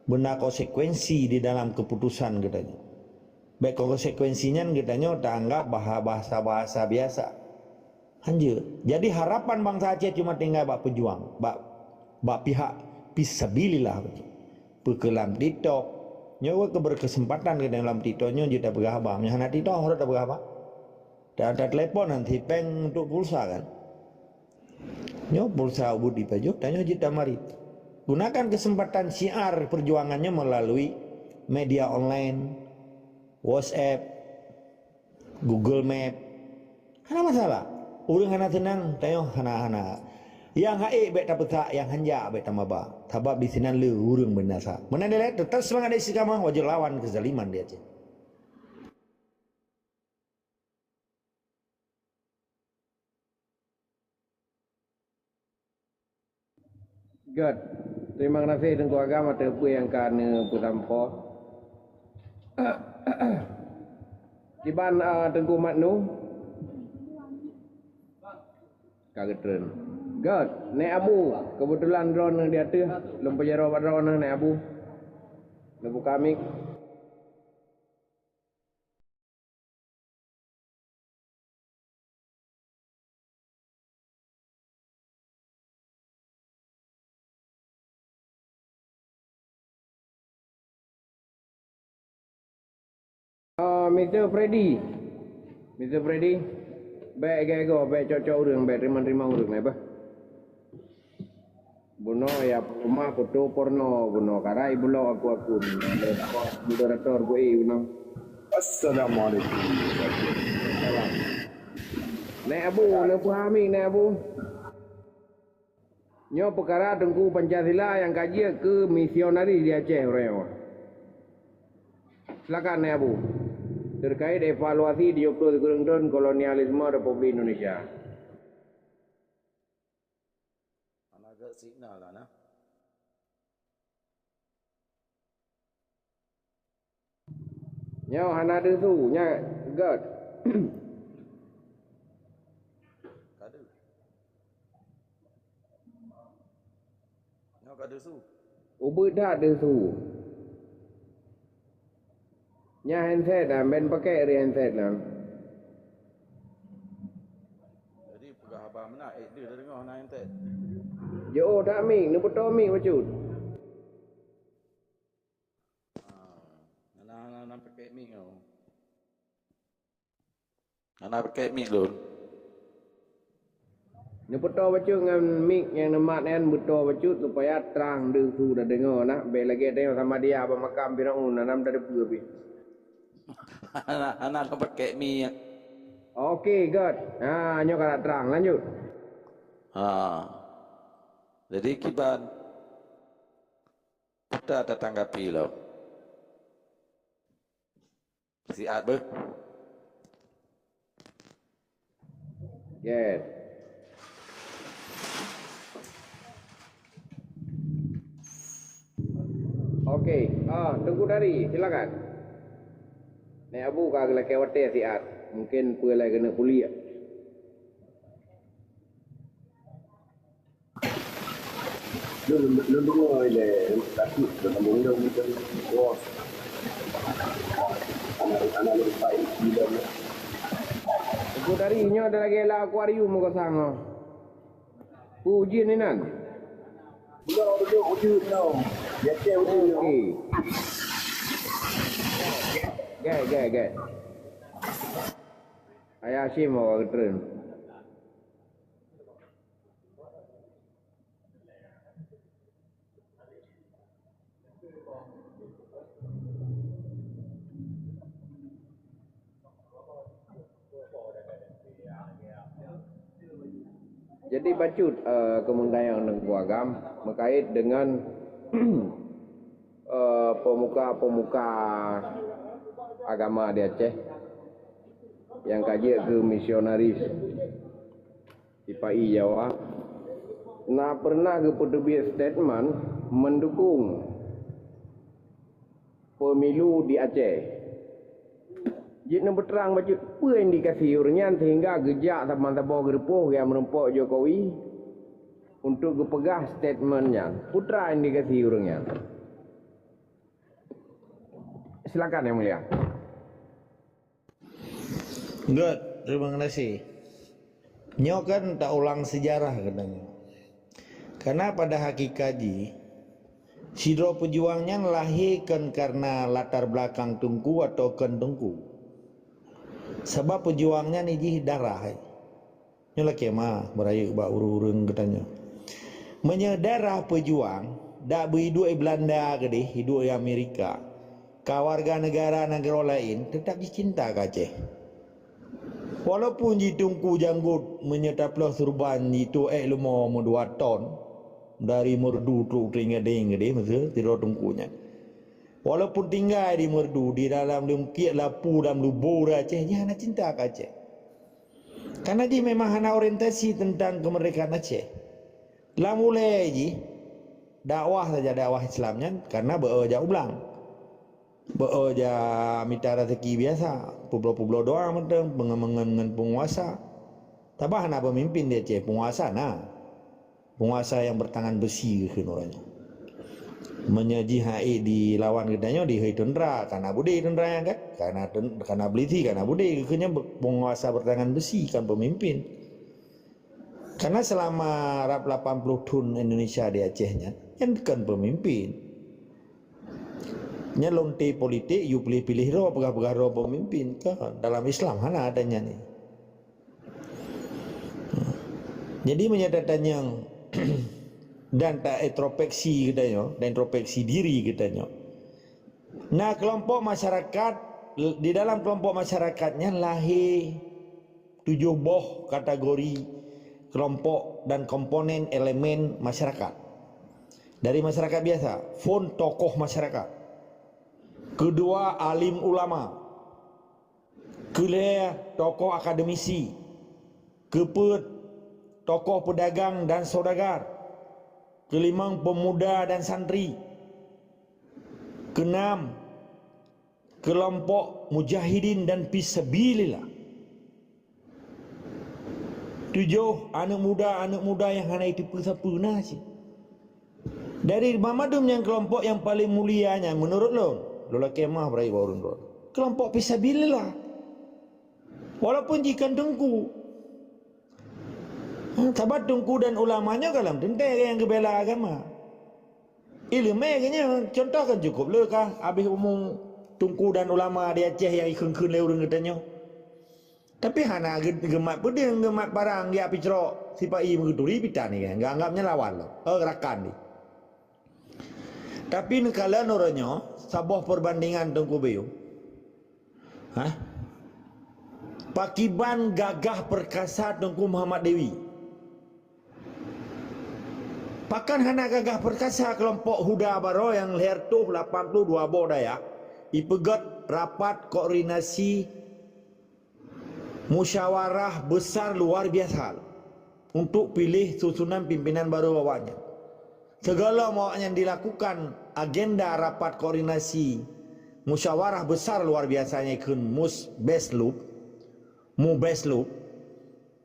Beuna konsekuensi di dalam keputusan geutanyoe. Bék konsekuensi nyan geutanyoe taanggap bah-, bahasa-bahasa biasa. Hanjeuet. Jadi harapan bansa Aceh cuma tinggai bak pejuang, bak, bak pihak fisabilillah. Peu keu lam TikTok. Nyoe keu berkesempatan geutanyoe lam TikTok nyoe jeuet tapeugah haba. Meunyo hana TikTok, harôh tapeugah haba. Dan tatelepon nan sipéng untuk pulsa kan. Nyoe pulsa ubit ipajoh, tanyoe jeuet tamari. Gunakan kesempatan syiar perjuangan nyoe melalui media online, WhatsApp, Google Map. Hana masalah. Ureuëng hana seunang, tanyoe hana, hana. Nyang han ék bék tapeusak, nyang hanjak bék tamaba. Sabab di sinan le ureuëng binasa. Meunan dilée, tetap semangat dan istiqamah, wajib lawan kezaliman di Aceh. Göt. Terima kasih Teungku Agam ateueh peue nyang ka neupeusampoe. Kiban, ah, Teungku Mat Nu? Ka geutreun. Göt, Nèk Abu, keubeutulan droeneuh di ateueh, lôn peujaroe bak droeneuh Nèk Abu. Neubuka mik. Ah, Mister Freddy. Mister Freddy, bèk gèt goe, bèk cok-cok ureueng, bèk teurimong-teurimong ureueng, eh, bah. Bunoe ya peuleumah foto porno, bunoe karai bulok aku-aku. Moderator bui bunoe. Assalamualaikum. Nèk Abu, le pahami Nèk Abu. Nyoe peukara Teungku Pancasila nyang ka jeuet keu misionaris di Aceh uroe nyoe. Silakan Nèk Abu. Terkait evaluasi tujoh ploh sikureueng thon kolonialisme Republik Indonesia. Hana gèt signal lah nah. Nyoe hana deuh su, nyan gèt. Ka deuh. Nyoe ka deuh su. Ubit that deuh su. Nyan handset dah, ben pakèk ri handset dah. Jadi peugah haba meunan, eh, deuh tadeungoe hana handset. Jiôh that mik, neupeutoe mik bacut. Ah, hana, hana, hana pakèk mik nyoe. Hana pakèk mik lôn. Neupeutoe bacut ngon mik nyang neumat nyan, beutoe bacut supaya trang deuh su tadeungoe nah. Bèk lagèe tanyoe sama dia bak makam Firaun, hana meutateupeue pih. Hana, hana lôn pakèk mik. Oke, göt. Ha, nyoe ka na trang. Lanjut. Ha. Jadi kiban. Peue tatanggapi lom? Siat beuh. Yes. Oke, ah, Teungku Dari, silakan. Nèk Abu ka geulakèe watèe siat. Mungkin peue lé keuneuk puléh. Lôn, lôn deungoe ilèe, takot lôn sambông lôn, lôn, bos. Anak, anak lôn pai, ilèe. Teungku Dari, nyoe ada lagèe lam akuarium meugo sang, oh. Peue ujeuen inan? Belum, belum, ujeuen nyoe. Biasa ujeuen nyoe. Oke. Gèt, gèt, gèt. Ayah Hashim awak geutreun. Jadi bacut, eh, keumeuntanyaan Teungku Agam meukait deungon, eh, peumuka-peumuka agama di Aceh nyang ka jeuet keu misionaris. Sipa-i Jawa na peureunah geupeuteubiet statement meundukong peumilu di Aceh. Jeuet neupeutrang bacut peue indikasi ureuëng nyan seuhingga geujak saban saboh geureupôh nyang meurumpok Jokowi untuk geupeugah statement nyan. Peue indikasi ureuëng nyan? Silakan, Yang Mulia. Good, terima kasih. Nyoe kan taulang sejarah katanya. Karena pada hakikat jih, sidroe peujuang nyan lahé kon karena latar belakang teungku atau kon teungku. Sabab peujuang nyan jih darah. Nyoe lakée meu'ah beurayeuk bak ureuëng-ureuëng geutanyoe. Meunyoe darah peujuang dak beuiduek i Beulanda keudeh, iduek i Amerika, ka warga neugara nanggroe laén, teutap jicinta keu Aceh. Walaupun jiteungku janggot meunyoe taploh surban jituek leumo meudua ton, dari Meureudu trok u Trienggadeng keudeh, meuseu sidroe teungku nyan. Walaupun tinggai di Meureudu, di dalam leungkiek lapu lam lubô Aceh, jih hana cinta keu Aceh. Karena jih memang hana orientasi teuntang keumeurdekaan Aceh. Lam ulée jih, Dakwah saja, dakwah Islam nyan karena beu jak u blang. Beu jak mita rezeki biasa, peubloe-peubloe doa mantong, peungeun-ngeun ngon peunguasa. Sabab hana peumimpin di Aceh, peunguasa na. Peunguasa nyang bertangan besi keu uroe nyoe. Meunyoe jih hai dilawan geutanyoe di hai tundra, kana budé tundra nyan kan? Kana tun-, kana polisi, kana budé keu nyan be-, peunguasa bertangan besi kan peumimpin. Karena selama rab lapan puluh thon Indonesia di Aceh nyan, nyan kan peumimpin. Nyan lonte politik, yue piléh-piléh droe, peugah-peugah droe peumimpin. Kan dalam Islam hana ada nyan ni. Jadi meunyoe tatanyong dan ta introspeksi geutanyoe, ta introspeksi diri geutanyoe. Na keulompok masyarakat, di dalam keulompok masyarakat nyan lahé tujoh boh kategori keulompok dan komponen elemen masyarakat. Dari masyarakat biasa, phôn tokoh masyarakat. Keudua, alim ulama. Keulhèe, tokoh akademisi. Keupeuet, tokoh peudagang dan saudagar. Keulimong, peumuda dan santri. Keunam, keulompok mujahidin dan fisabilillah. Tujoh, aneuk muda, aneuk muda nyang hana jiteupeue sapeue na cit. Dari banmandum nyang keulompok nyang paleng mulia nyan, meunurot lôn, lôn lakèe meu'ah beurai bak ureueng droe, keulompok fisabilillah. Walaupun jih kon teungku. Sabab teungku dan ulama nyoe gohlom teuntèe nyang geubela agama. Ileumèe geuh nyoe, cuntoh kan cukôp le kah abéh umu teungku dan ulama di Aceh nyang jikheun-kheun lé ureueng geutanyoe. Tapi hana geu-, geumat peudeueng, geumat parang, jak picrok sipa-i meugeuturi pih tan, geuanggap nyan lawan lom. Oh, rakan jih. Tapi neukalon uroe nyoe, saboh peubandingan Teungku Bayu. Hah? Pakiban gagah perkasa Teungku Muhammad Dewi. Pakon hana gagah perkasa keulompok Huda baroe nyang lhèe reutôh lapan ploh dua boh dayah jipeugöt rapat koordinasi musyawarah besar luar biasa untuk piléh susunan pimpinan baru awaknyan. Sigohlom awaknyan dilakukan agenda rapat koordinasi musyawarah besar luar biasa nyang jikheun Mus-, Beslup, Mubeslub,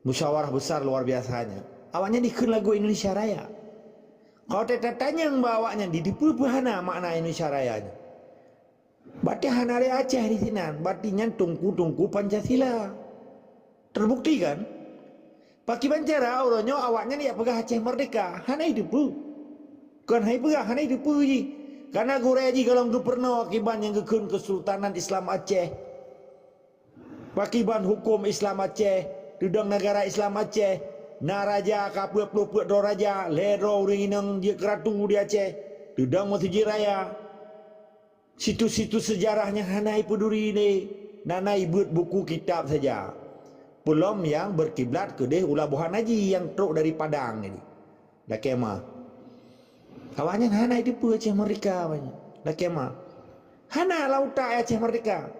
musyawarah besar luar biasa nyan. Awaknyan jikheun lagu Indonesia Raya. Kalau tatanyong bak awaknyan, jiteupeue peue hana makna Indonesia Raya nyan. Berarti hana lé Aceh di sinan, berarti nyan teungku-teungku Pancasila. Terbukti kan? Pakiban cara uroe nyoe awaknyan jak peugah Aceh merdeka, hana jiteupeue. Kon hana jipeugah, hana jiteupeue jih. Karena gurèe jih gohlom geupeurunoe akiban nyang geukheun Kesultanan Islam Aceh. Pakiban huköm Islam Aceh, teudong negara Islam Aceh, na raja ka peuet ploh peuet droe raja, lhèe droe ureueng inong jeuet keu ratu di Aceh, teudong meuseujid raya. Situs-situs seujarah nyang hana jipeuduri lé, na-na jibeuet buku kitab saja. Peulom nyang beukiblat keudéh u Labuhan Haji nyang trok dari Padang nyan. Lakèe meu'ah. Awaknyan hana jiteupeue Aceh Merdeka awaknyan. Lakèe meu'ah. Hana lam utak Aceh Merdeka.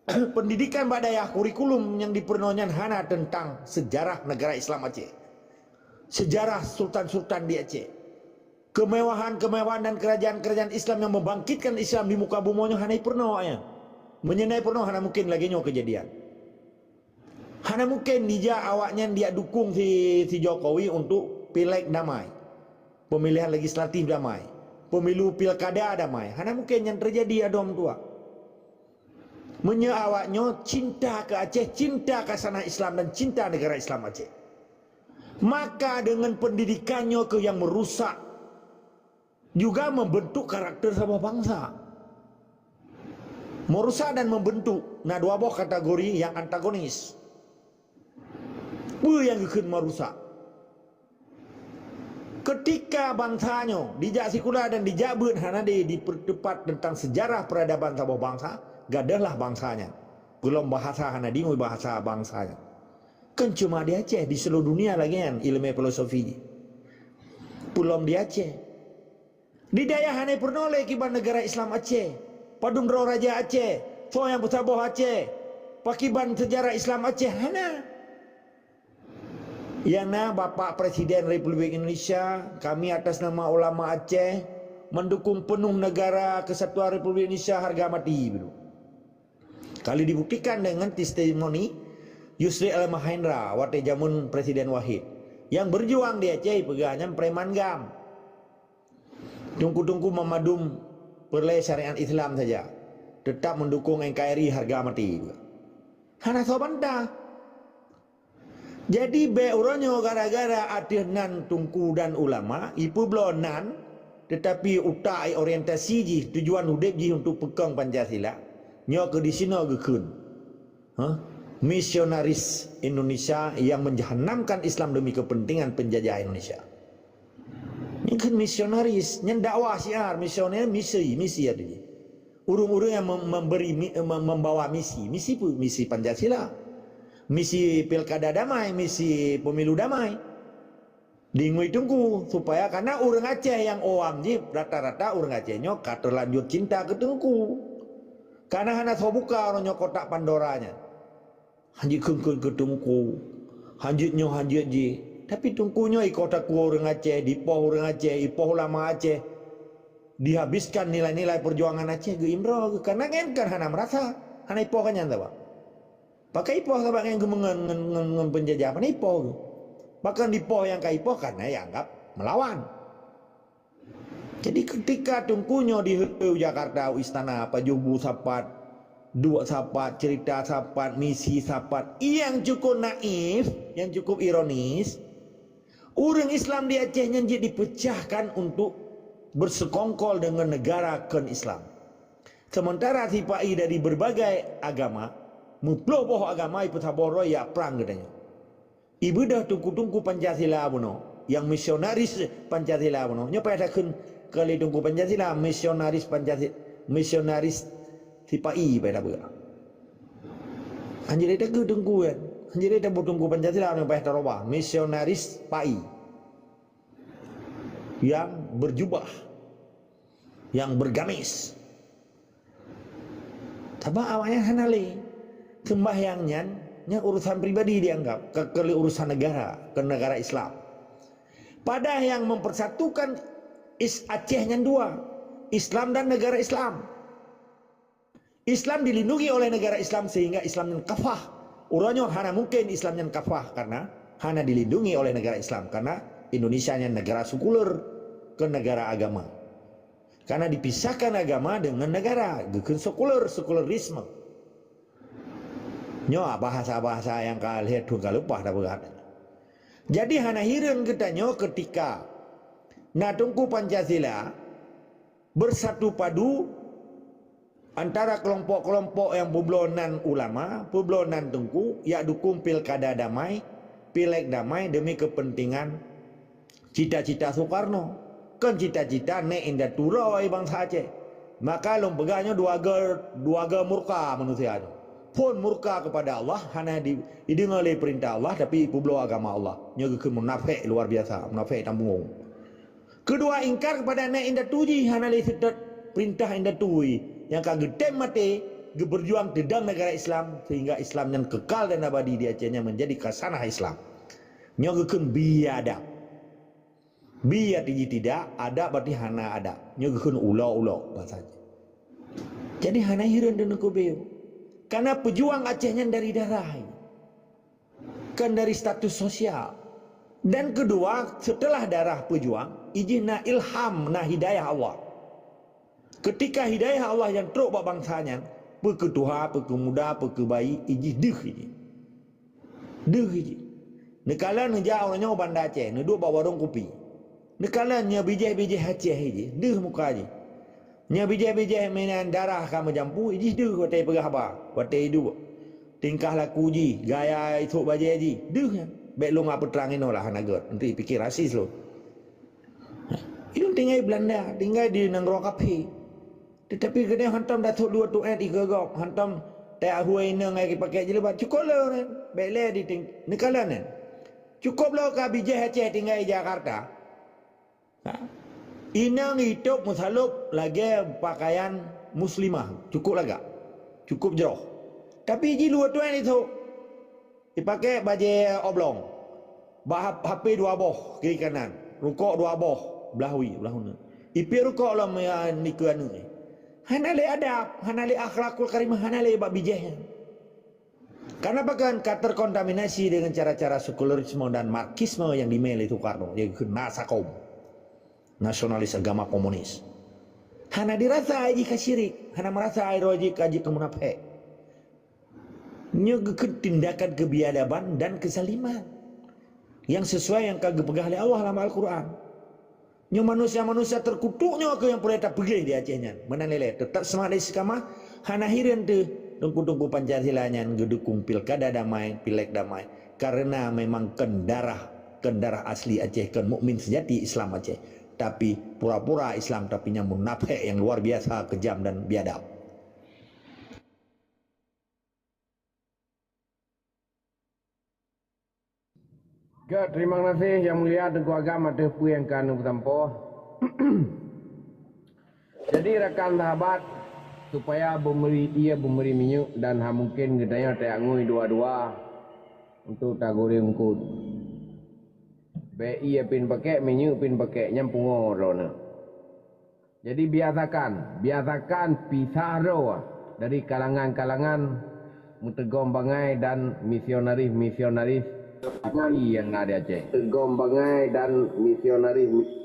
Pendidikan bak dayah, kurikulum nyang jipeurunoe nyan hana teuntang seujarah negara Islam Aceh. Seujarah sultan-sultan di Aceh. Keumewahan-keumewahan dan keurajaan-keurajaan Islam nyang meubangkitkan Islam di muka bumoe nyoe hana jipeurunoe awaknyan. Meunyoe na jipeurunoe, hana mungken lagèe nyoe keujadian. Hana mungken dijak awaknyan dijak dukong si, si Jokowi untuk pileg damai, pemilihan legislatif damai, pemilu pilkada damai. Hana mungken nyan teujadi, adoe meutuah. Meunyoe awaknyoe cinta keu Aceh, cinta keu khazanah Islam dan cinta negara Islam Aceh, maka deungon pendidikan nyoe keuh nyang meurusak juga membentuk karakter saboh bansa. Merusak dan membentuk na dua boh kategori nyang antagonis. Peue nyang geukheun merusak? Keutika bansa nyoe dijak sikula dan dijak beuet hana di, dipeuteupat teuntang seujarah peuradaban saboh bansa, gadôhlah bansa nyan. Peulom bahasa hana deungoe bahasa bansa nyan. Kon cuma di Aceh, di seluruh dunia lagèe nyan ileumèe filosofi. Peulom di Aceh. Di dayah hana peurunoe lé kiban negara Islam Aceh, padum droe raja Aceh, soe nyang peusaboh Aceh, pakiban seujarah Islam Aceh, hana. Nyang na Bapak Presiden Republik Indonesia, kami atas nama ulama Aceh mendukung penuh negara kesatuan Republik Indonesia harga mati. Kalau dibuktikan dengan testimoni Yusril Al Mahendra watée jameun Presiden Wahid. Nyang berjuang di Aceh peugah nyan preman GAM. Teungku-teungku memadum peureulée syariat Islam saja, tetap mendukung NKRI harga mati. Hana soe bantah. Jadi bék uroe nyoe gara-gara ateueh nan teungku dan ulama ipeubloe nan, tetapi utak orientasi jih, tujuan udeb jih untuk peukong Pancasila, nyoe keu disinoe geukheun. Hah? Misionaris Indonesia yang menjahanamkan Islam demi kepentingan penjajah Indonesia. Nyan kheun misionaris, nyan dakwah syiar, misioner misi, misi ada jih. Ureuëng-ureuëng yang mem- memberi mi- mem- membawa misi, misi peue? Misi Pancasila. Misi pilkada damai, misi pemilu damai. Dingui teungku supaya karena ureuëng Aceh nyang awam jih rata-rata ureuëng Aceh nyoe ka terlanjur cinta keu teungku. Karena hana soe buka uroe nyoe kotak Pandora nyan. Hanjeuet kheun-kheun keu teungku. Hanjeuet nyoe, hanjeuet jih. Tapi teungku nyoe ikoh takue ureuëng Aceh, dipoh ureuëng Aceh, ipoh ulama Aceh. Dihabiskan nilai-nilai perjuangan Aceh geuimroe geuh. Karena nyan kan hana merasa, hana ipoh kan nyan saban. Pakai ipoh saban ngon geumeungon ngon, ngon, ngon penjajah, hana ipoh geuh. Bahkan dipoh nyang ka ipoh karena ianggap melawan. Jadi ketika teungku nyoe diheue u Jakarta, u istana, pajoh bu sapat, duek sapat, cerita sapat, misi sapat, nyang cukup naif, nyang cukup ironis, ureuëng Islam di Aceh nyan jeuet dipecahkan untuk bersekongkol dengan negara kon Islam. Sementara sipa-i dari berbagai agama, meuploh boh agama ipeusaboh droe jak prang geutanyoe. Ibeudôh teungku-teungku Pancasila bunoe, nyang misionaris Pancasila bunoe. Nyoe payah takheun kali teungku Pancasila, misionaris Pancasila, misionaris sipa-i payah tapeugah. Hanjeuet takheun teungku kan. Hanjeuet tabu teungku Pancasila nyang payah tarubah, misionaris sipa-i. Yang berjubah, yang bergamis. Sabab awaknyan hana lé. Seumbahyang nyan, nyan urusan pribadi dianggap, ka keu lé urusan negara, keu negara Islam. Padahai nyang mempersatukan is Aceh nyan dua, Islam dan negara Islam. Islam dilindungi oleh negara Islam sehingga Islam nyan kafah. Uroe nyoe hana mungkin Islam nyan kafah karena hana dilindungi oleh negara Islam, karena Indonesia nyan negara sekuler, kon negara agama. Karena dipisahkan agama dengan negara, geukheun sekuler, sekularisme. Nyoe bahasa-bahasa nyang ka lheueh thon ka leupah tapeugah. Jadi hana hireuen geutanyoe ketika na Teungku Pancasila bersatu padu antara kelompok-kelompok nyang peubloe nan ulama, peubloe nan teungku, jak dukong pilkada damai, pilék damai demi kepentingan cita-cita Soekarno. Kon cita-cita nèk indatu droe bansa Aceh. Maka lôn peugah nyoe dua ge, dua ge murka manusia nyoe. Phon murka kepada Allah, hana di, dideungoe lé peurintah Allah, tapi peubloe agama Allah. Nyoe geukheun munafék luar biasa, munafék tambuong. Keudua, ingkar kepada nèk indatu jih, hana lé seutôt peurintah indatu jih nyang ka geutem maté, geupeurjuang teudong negara Islam, sehingga Islam nyan kekal dan abadi di Aceh nyan menjadi khasanah Islam. Nyoe geukheun biadab. Bi arti jih tidak, adab berarti hana adab. Nyoe geukheun ulo-ulo bahasa jih. Jadi hana hireuen deungon kubeue. Karena pejuang Aceh nyan dari darah. Kan dari status sosial. Dan kedua, setelah darah pejuang, ijih na ilham, na hidayah Allah. Ketika hidayah Allah nyang trok bak bansa nyan, peu keu tuha, peu keu muda, peu keu bayi, ijih deuh ijih. Deuh ijih. Neukalon neujak uroe nyoe u Banda Aceh, neuduek bak warong kupi. Neukalon nyoe bijéh-bijéh Aceh ijih, deuh muka jih. Nyoe bijéh-bijéh meunan darah ka meujampu, ijih deuh watée peugah haba, watée iduek. Tingkah laku jih, gaya isok bajée jih, deuh nyan. Bék lôn peutrang inoe lah hana gét, nanti pike rasis lôn. Ilôn tinggai Belanda, tinggai di nanggroe kaphé. Tetapi keudeh hantom datuk dua tuet ikeue gob, hantom teuakhue inong ngai pakèk jilbab, cukôp lé nyan. Bék lé diting-, neukalon nyan. Cukôp lé ka bijéh Aceh tinggai Jakarta. Ha? Inong itôb meusalôb lagée pakaian muslimah, cukôp lagak. Cukôp jroh. Tapi jih dua tuet isok. Ipakèk bajée oblong. Bak hap-, H P dua boh kiri kanan, rukok dua boh blah wie, blah uneuk. Ipiep rukok lom ya nikeue aneuk. Hana lé adab, hana lé akhlakul karimah, hana lé bak bijéh nyan. Karena pakon ka terkontaminasi dengan cara-cara sekularisme dan Marxisme yang dimé lé Soekarno, yaitu nasakom, nasionalis agama komunis. Hana dirasa jih ka syirik, hana merasa droe jih ka jeuet keu munafék. Nyoe geukheun tindakan keubiadaban dan keuzaliman nyang sesuai nyang ka geupeugah lé Allah lam Al-Qur'an. Nyoe manusia-manusia teukutuk nyoe keuh nyang peureulée tapeugah di Aceh nyan. Meunan lé, teutap seumangat istiqamah, hana hireuen teuh teungku-teungku Pancasila nyan geudukong pilkada damai, pilék damai, kareuna memang kon darah, kon darah asli Aceh, kon mukmin seujati Islam Aceh. Tapi pura-pura Islam, tapi nyan munafék nyang luar biasa keujam dan biadab. Gét, terima kasih Yang Mulia Teungku Agam ateueh peue nyang ka neupeusampoe. Jadi rakan sahabat, supaya beumeri ie beumeri minyeuk dan hana mungken geutanyoe tajak ngui dua-dua untuk tagureng eungkôt. Bék ie pih pakèk, minyeuk pih pakèk, nyan pungo droeneuh. Jadi biasakan, biasakan pisah droe dari kalangan-kalangan meuteugom bangai dan misionaris-misionaris P K I nyang na di Aceh. Teugom bangai dan misionaris mi-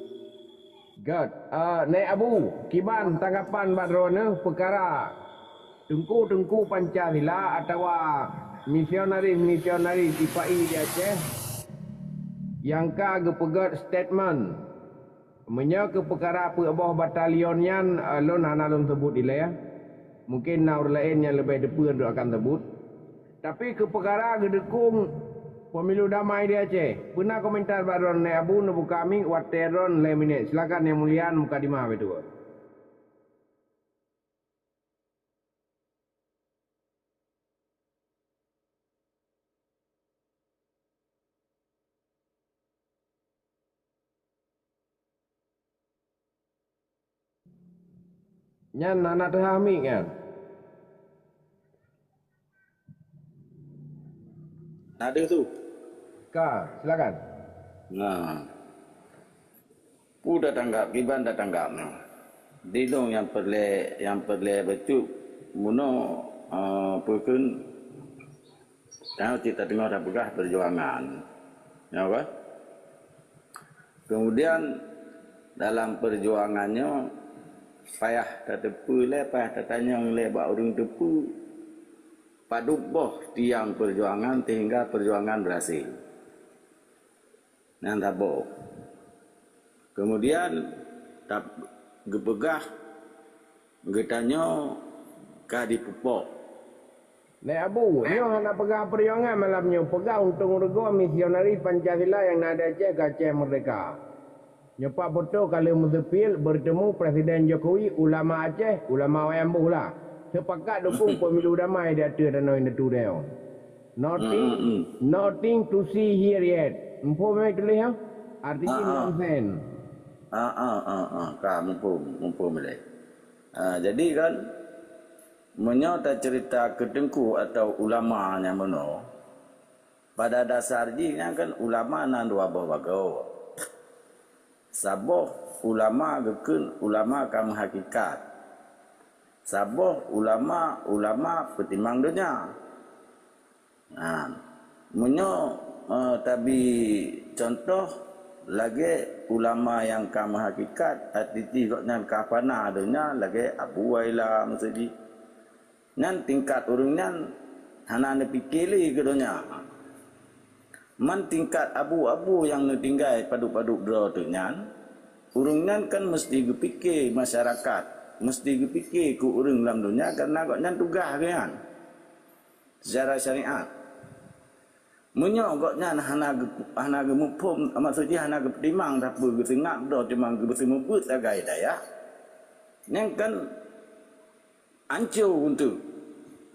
Gét. Eh, Nèk Abu, kiban tanggapan bak droeneuh peukara teungku-teungku Pancasila atawa misionaris-misionaris P K I di Aceh nyang ka geupeugét statement? Meunyoe keu peukara peuet boh batalion nyan, eh, lôn hana lôn seubut ilée. Mungken na ureuëng laén nyang leubeh teupeue lôn akan seubut. Tapi keu peukara geudukong pemilu damai di Aceh, peue na komentar bak droeneuh? Abu neubuka mic watée droeneuh lhée minét. Silakan Yang Mulia, mukadimah beutôi. Nyan hana teuhah mic nyan. Na deuh su. Ka, silakan. Nah. Peue tatanggap, kiban tatanggap nyoe. Di lôn nyang peureulée, nyang peureulée bacut, bunoe, eh, peue kheun, tanyoe cit tateungoh tapeugah peujuangan. Nyoe kan? Kemudian, dalam peujuangan nyoe, payah tateupeue lé, payah tatanyong lé bak ureuëng teupeue, padub boh tiang peujuangan sehingga peujuangan berhasil. Nyang saboh. Kemudian, tap-, geupeugah geutanyoe ka dipeupok. Nèk Abu, nyoe hana peugah peujuangan malam nyoe, peugah untông rugoe misionaris Pancasila nyang na di Aceh keu Aceh Merdeka. Nyoe pat foto ka lheueh meuseupil beurtemu Presiden Jokowi, ulama Aceh, ulama wayang boh lah. Seupakat dukong pemilu damai di ateueh tanoh indatu tanyoe. Nothing, hmm, hmm, hmm, nothing to see here yet. Muphom nyang tuléh nyoe? Artinya, ah, ah, nonsense. Ah, ah, ah, ah. Ka muphom, muphom lé. Ah, jadi kan, meunyoe taceurita keu teungku atau ulama nyang meunoe, pada dasar jih nyan kan ulama na dua boh bagoe. Saboh ulama geukheun ulama ka meuhakikat. Saboh ulama, ulama peutimang donya. Nah, meunyoe, eh, tabi contoh lagée ulama nyang ka meuhakikat, arti jih gobnyan ka fana donya lagée Abu Waila Musaji. Nyan tingkat ureuëng nyan hana neupike lé keu donya. Man tingkat abu-abu nyang neutinggai padub-padub droe teuk nyan, ureuëng nyan kan meuseuti geupike masyarakat, meuseuti geupike keu ureuëng lam donya kareuna gobnyan tugaih geuh nyan seucara syariat. Meunyoe gobnyan hana geu-, hana geumuphom, maksud jih hana geupeutimang sapeue geuseungab droe teuma geupeuseumeubeut sagai dayah, nyan kan ancô untuk.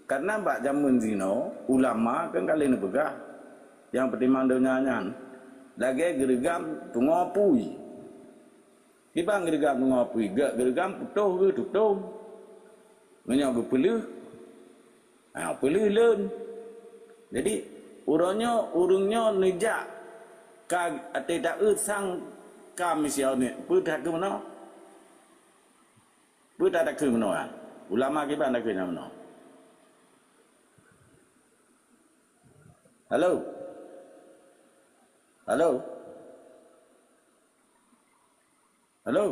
Karena bak jameun jinoe, ulama kan ka lheueh neupeugah nyang peutimang donya nyan lagée geureugam pungoe apui. Kiban geureugam pungoe apui, geureugam putôh geuh tutong. Meunyoe geupeuleueh, ha, peuleueh leuen. Jadi, uroe nyoe, ureuëng nyoe neujak Ka até taeu sang ka misioné, peue takheun meunoe? Peue takheun meunoe, ha? Ulama kiban takheun meunoe. Halo? Halo? Halo?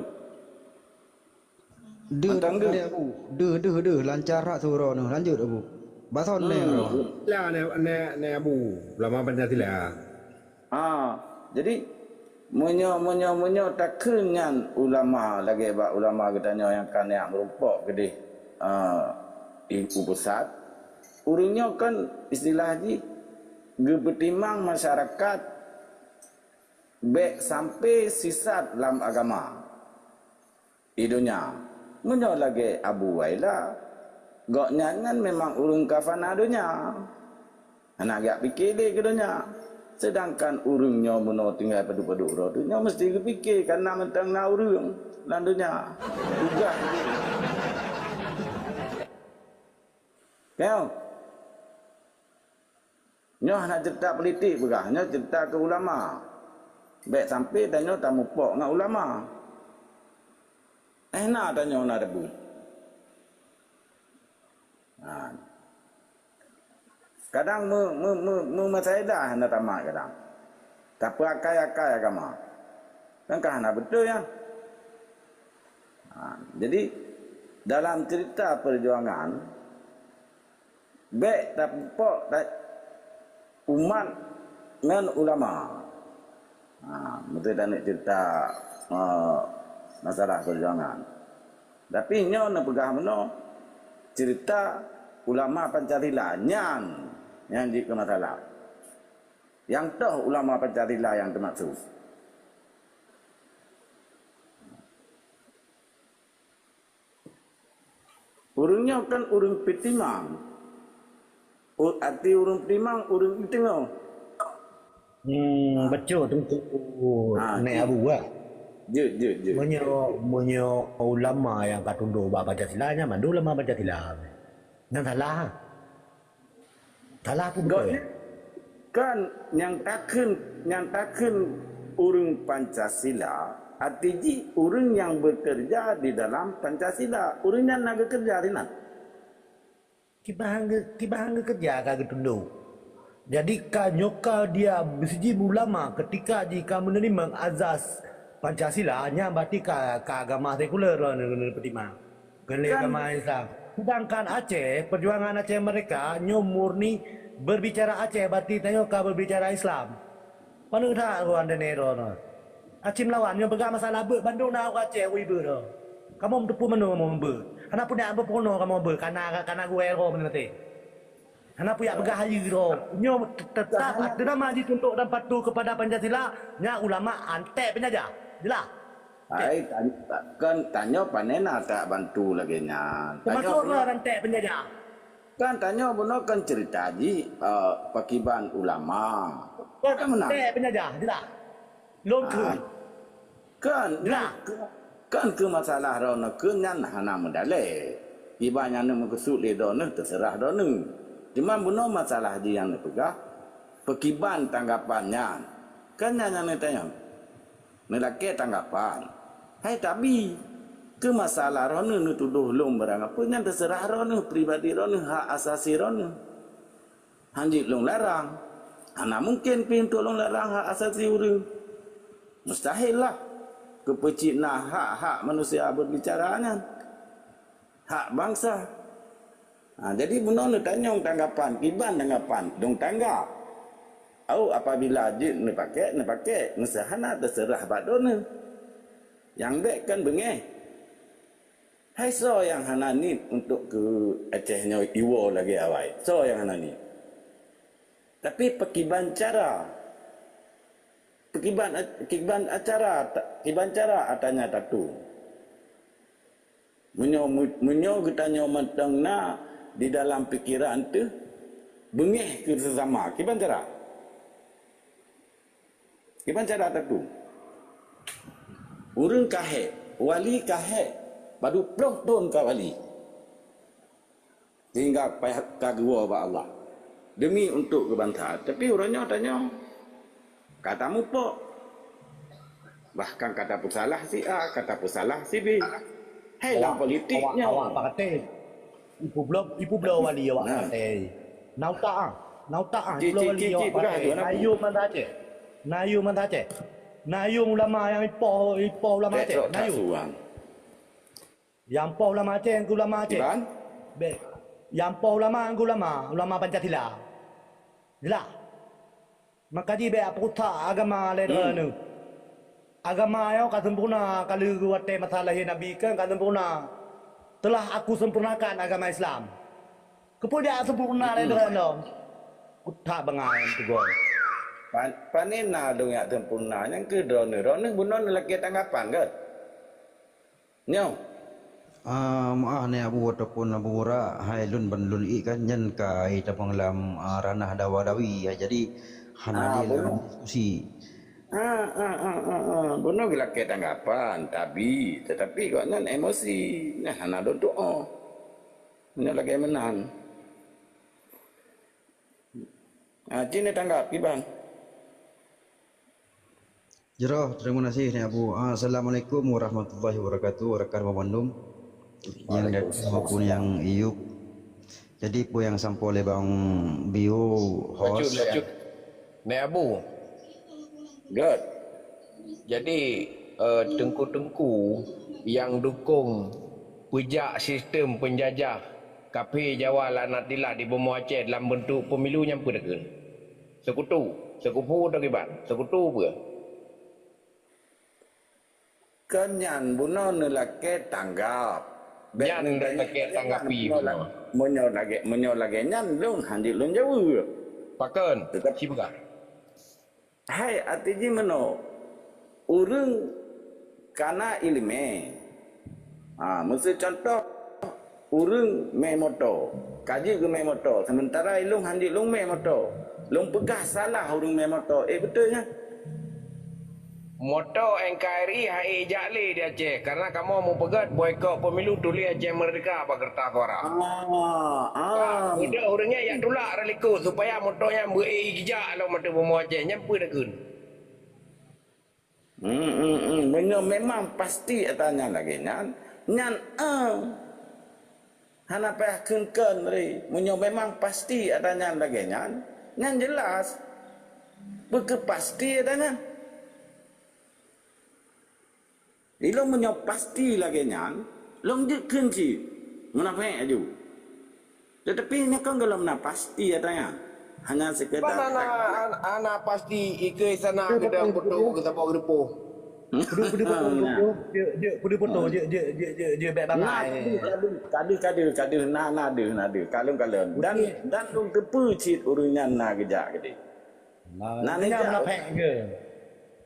Deuh, Mantong deuh, deuh. Deuh, Abu. Deuh, deuh, deuh. Lancar that suara nyoe. Lanjut, Abu. Bason neh, hmm, Abu. Sila neh, neh, neh, Abu. Ulama Pancasila. Ha, jadi, meunyoe, meunyoe, meunyoe takheun nyan ulama, lagèe bak ulama geutanyoe nyang ka neujak meurumpok keudeh, ah, ibu pusat, ureueng nyoe kan istilah jih geupeutimang masyarakat bèk sampai sisat lam agama. Di donya. Meunyoe lagèe Abu Waila, gobnyan nyan memang ureueng ka fana donya. Hana geujak pike lé keu donya. Seudangkan ureueng nyoe bunoe tinggai padub-padub uroe, nyoe meusti geupike, kareuna mantong na ureueng lam donya. Tugaih. Nyoe. Nyoe hana ceurita politik peugah, nyoe ceurita keu ulama. Bèk sampai tanyoe tamupok ngon ulama. Eh, na tanyoe na tabeuet. Ha. Kadang me-, me-, me-, meumasalah hana tamat kadang. Tapeuakai-akai agama. Kan ka hana beutôi nyan. Ha, jadi, dalam cerita perjuangan, bèk tapupok ta-, umat ngon ulama. Ha, beutôi taneuk cerita, eh, masalah perjuangan. Tapi nyoe neupeugah meunoe, cerita ulama Pancasila nyan, nyan jeuet keu masalah. Nyang toh ulama Pancasila nyang teumaksud. Ureueng nyoe kan ureueng peutimang. U-, arti ureueng peutimang, ureueng di teungoh. Hmm, beutôi, teungku. Ha, Nek jeuet. Abu, ah. Jeuet, jeuet, jeuet. Meunyoe, meunyoe ulama nyang ka tundok bak Pancasila, nyan mandum ulama Pancasila. Nyan salah. Salah aku beutôi. Gobnyan kan nyang takheun, nyang takheun ureueng Pancasila, arti jih ureueng nyang bekerja di dalam Pancasila. Ureueng nyan na geukeureuja sinan. Kiban geu-, kiban geukeureuja ka geutundok. Jadi ka nyoe ka dia beusijih ulama ketika jih ka meuneurimong azas Pancasila, nyan berarti ka, ka agama sekuler lôn peutimang. Keu lé agama Islam. Sedangkan Aceh, perjuangan Aceh Merdeka nyoe murni berbicara Aceh, berarti tanyoe ka berbicara Islam. Paneuk that ureueng Danero nyoe. Acim lawan nyoe peugah masalah beuet, bandum na ureueng Aceh wui beuet nyoe. Kamoe meuteupeue manoe kamoe beuet. Hana peureulèe beupunoe kamoe beuet, kana, kana gurèe roh meunan maté. Hana peuyak peugah hayeue droe. Nyoe te-, tetap teunama jituntut dan patuh kepada Pancasila, nyan ulama antek peunjajah. Jeulaih? Hai, tan-, ta-, kan tanyoe pane na tak bantu lagèe nyan. Tanyoe termasuk bunoe, droe antek peunjajah. Kan tanyoe bunoe kan cerita jih, eh, pakiban ulama. Kan meunan. Antek peunjajah, jeulaih? Lôn kheun. Ah. Kan, nah, kan keu masalah droeneuh keu nyan hana meudalèh. Kiban nyang neumeukeusut lé droeneuh teuseurah droeneuh. Cuma bunoe masalah jih nyang neupeugah, peukiban tanggapan nyan. Kan nyan nyang neutanyong. Neulakèe tanggapan. Hai tabi, keu masalah droeneuh neutudôh lôn barang apa nyan teuseurah droeneuh, pribadi droeneuh, hak asasi droeneuh. Hanjeuet lôn larang. Hana mungken pih untuk lôn larang hak asasi ureueng. Mustahil lah. Keu peue cit na hak-hak manusia berbicara nyan. Hak bansa. Ha, jadi bunoe neutanyong tanggapan, kiban tanggapan, dong tangga. Au, apabila jeuet neupakèk, neupakèk, meuseuhana teuseurah bak droeneuh. Nyang bèk kan beungèh. Hai soe nyang hana niet untuk keu Aceh nyoe iwoe lagèe awai? Soe nyang hana niet? Tapi pakiban cara? Pakiban, kiban acara, kiban cara atanya tatu? Meunyoe, meunyoe geutanyoe mantong na di dalam pikeran teuh, beungèh keu seusama, kiban cara? Kiban cara tatu? Ureueng ka hék, wali ka hék, padub ploh thon ka wali. Sehingga payah ka geuwoe bak Allah. Demi untuk keu bansa. Tapi uroe nyoe tanyoe, Ka tamupok. Bahkan ka tapeusalah si A, ka tapeusalah si B. Hai lam politik awak, nyoe. Awak pakat. Ipeubloe, ipeubloe wali awak pakat. Na utak ah. Na utak ah, ipeubloe wali awak pakat. Na yum mantah Aceh. Na yum mantah Aceh. Na yum ulama nyang ipoh, ipoh ulama Aceh. Na yum. Nyang poh ulama Aceh, nyang keu ulama Aceh. Iban? Bèk. Nyang poh ulama, nyang keu ulama, ulama Pancasila. Jelas. Maka jih bèk peurusak agama lé droeneuh. Agama nyoe ka sempurna, ka lheueh watèe masa lahé Nabi kan ka sempurna. Telah Aku sempurnakan agama Islam. Keupeue jak sempurna lé droeneuh? Peurusak bangai teugong. Pan, pane na dong jak sempurna, nyang keu droeneuh. Droeneuh bunoe neulakèe tanggapan, kan? Nyoe. Ah, meu'ah nyoe Abu ataupun Abu Burak, hai lôn ban lôn ék kan nyan ka itamong lam, ah, ranah dawa-dawi, ya. Jadi hana lé lam diskusi. Ah, ah, ah, ah, ah. Bunoe geulakèe tanggapan, tabi, tetapi gobnyan emosi. Nyan hana lôn tu'oh. Nyoe lagèe meunan. Ah, cit neutanggapi, Bang. Jroh, terima kasih ni Abu. Ah, Assalamualaikum warahmatullahi wabarakatuh. Rakan banmandum. Nyang datang maupun nyang iyup. Jadi, peue nyang sampoe lé Bang Bio host? Bacut, bacut. Ni Abu. Good. Jadi, eh, teungku-teungku nyang dukong peujak sistem penjajah kafé Jawa laknatillah di bumoe Aceh dalam bentuk pemilu nyan peue takheun? Seukutu, seukupu atau kiban? Seukutu peue? Kon nyan bunoe neulakèe tanggap. Bèk nyan neulakèe tanggapi bunoe. Meunyoe lagèe, meunyoe lagèe nyan lôn hanjeuet lôn jaweueb. Pakon? Tetapi sipeugah. Hai, arti jih meunoe, ureueng kana ileumèe. Ha, miseu contoh, ureueng mè moto, ka jeuet geumè moto, sementara ilôn hanjeuet lôn mè moto. Lôn peugah salah ureueng mè moto. Eh, beutôi nyan? Moto N K R I han ék jak lé di Aceh, karena kamoe meupeugèt boikot pemilu tuléh Aceh Merdeka bak kertas suara. Ah, ah. Udah ureueng nyan jak tulak rot likot supaya moto nyan beu ék geujak lom ateueh bumoe Aceh. Nyan peue takheun? Hmm, hmm, hmm. Meunyoe memang pasti ata nyan lagèe nyan, nyan, eh, hana payah kheun-kheun lé. Meunyoe memang pasti ata nyan lagèe nyan, nyan jelas. Peu kheueh pasti ata nyan? Ilôn meunyoe pasti lagèe nyan, lôn jeuet kheun cit. Munafék aju. Tetapi nyoe kan gohlom na pasti ata nyan. Hanya sekedar. Ban hana, hana pasti ikeue sana geudong peutoh keu saboh geureupoh. Peudeuh, peudeuh peutoh, jeuet, jeuet, peudeuh peutoh, jeuet, jeuet, jeuet, jeuet, jeuet, bèk bangai. Nah, kadeuh, kadeuh, kadeuh, kadeuh, na, na deuh, na deuh, kalon-kalon. Dan, dan lôn teupeue cit ureueng nyan na geujak keudeh. Nah, na nyan geujak. Munafék ke?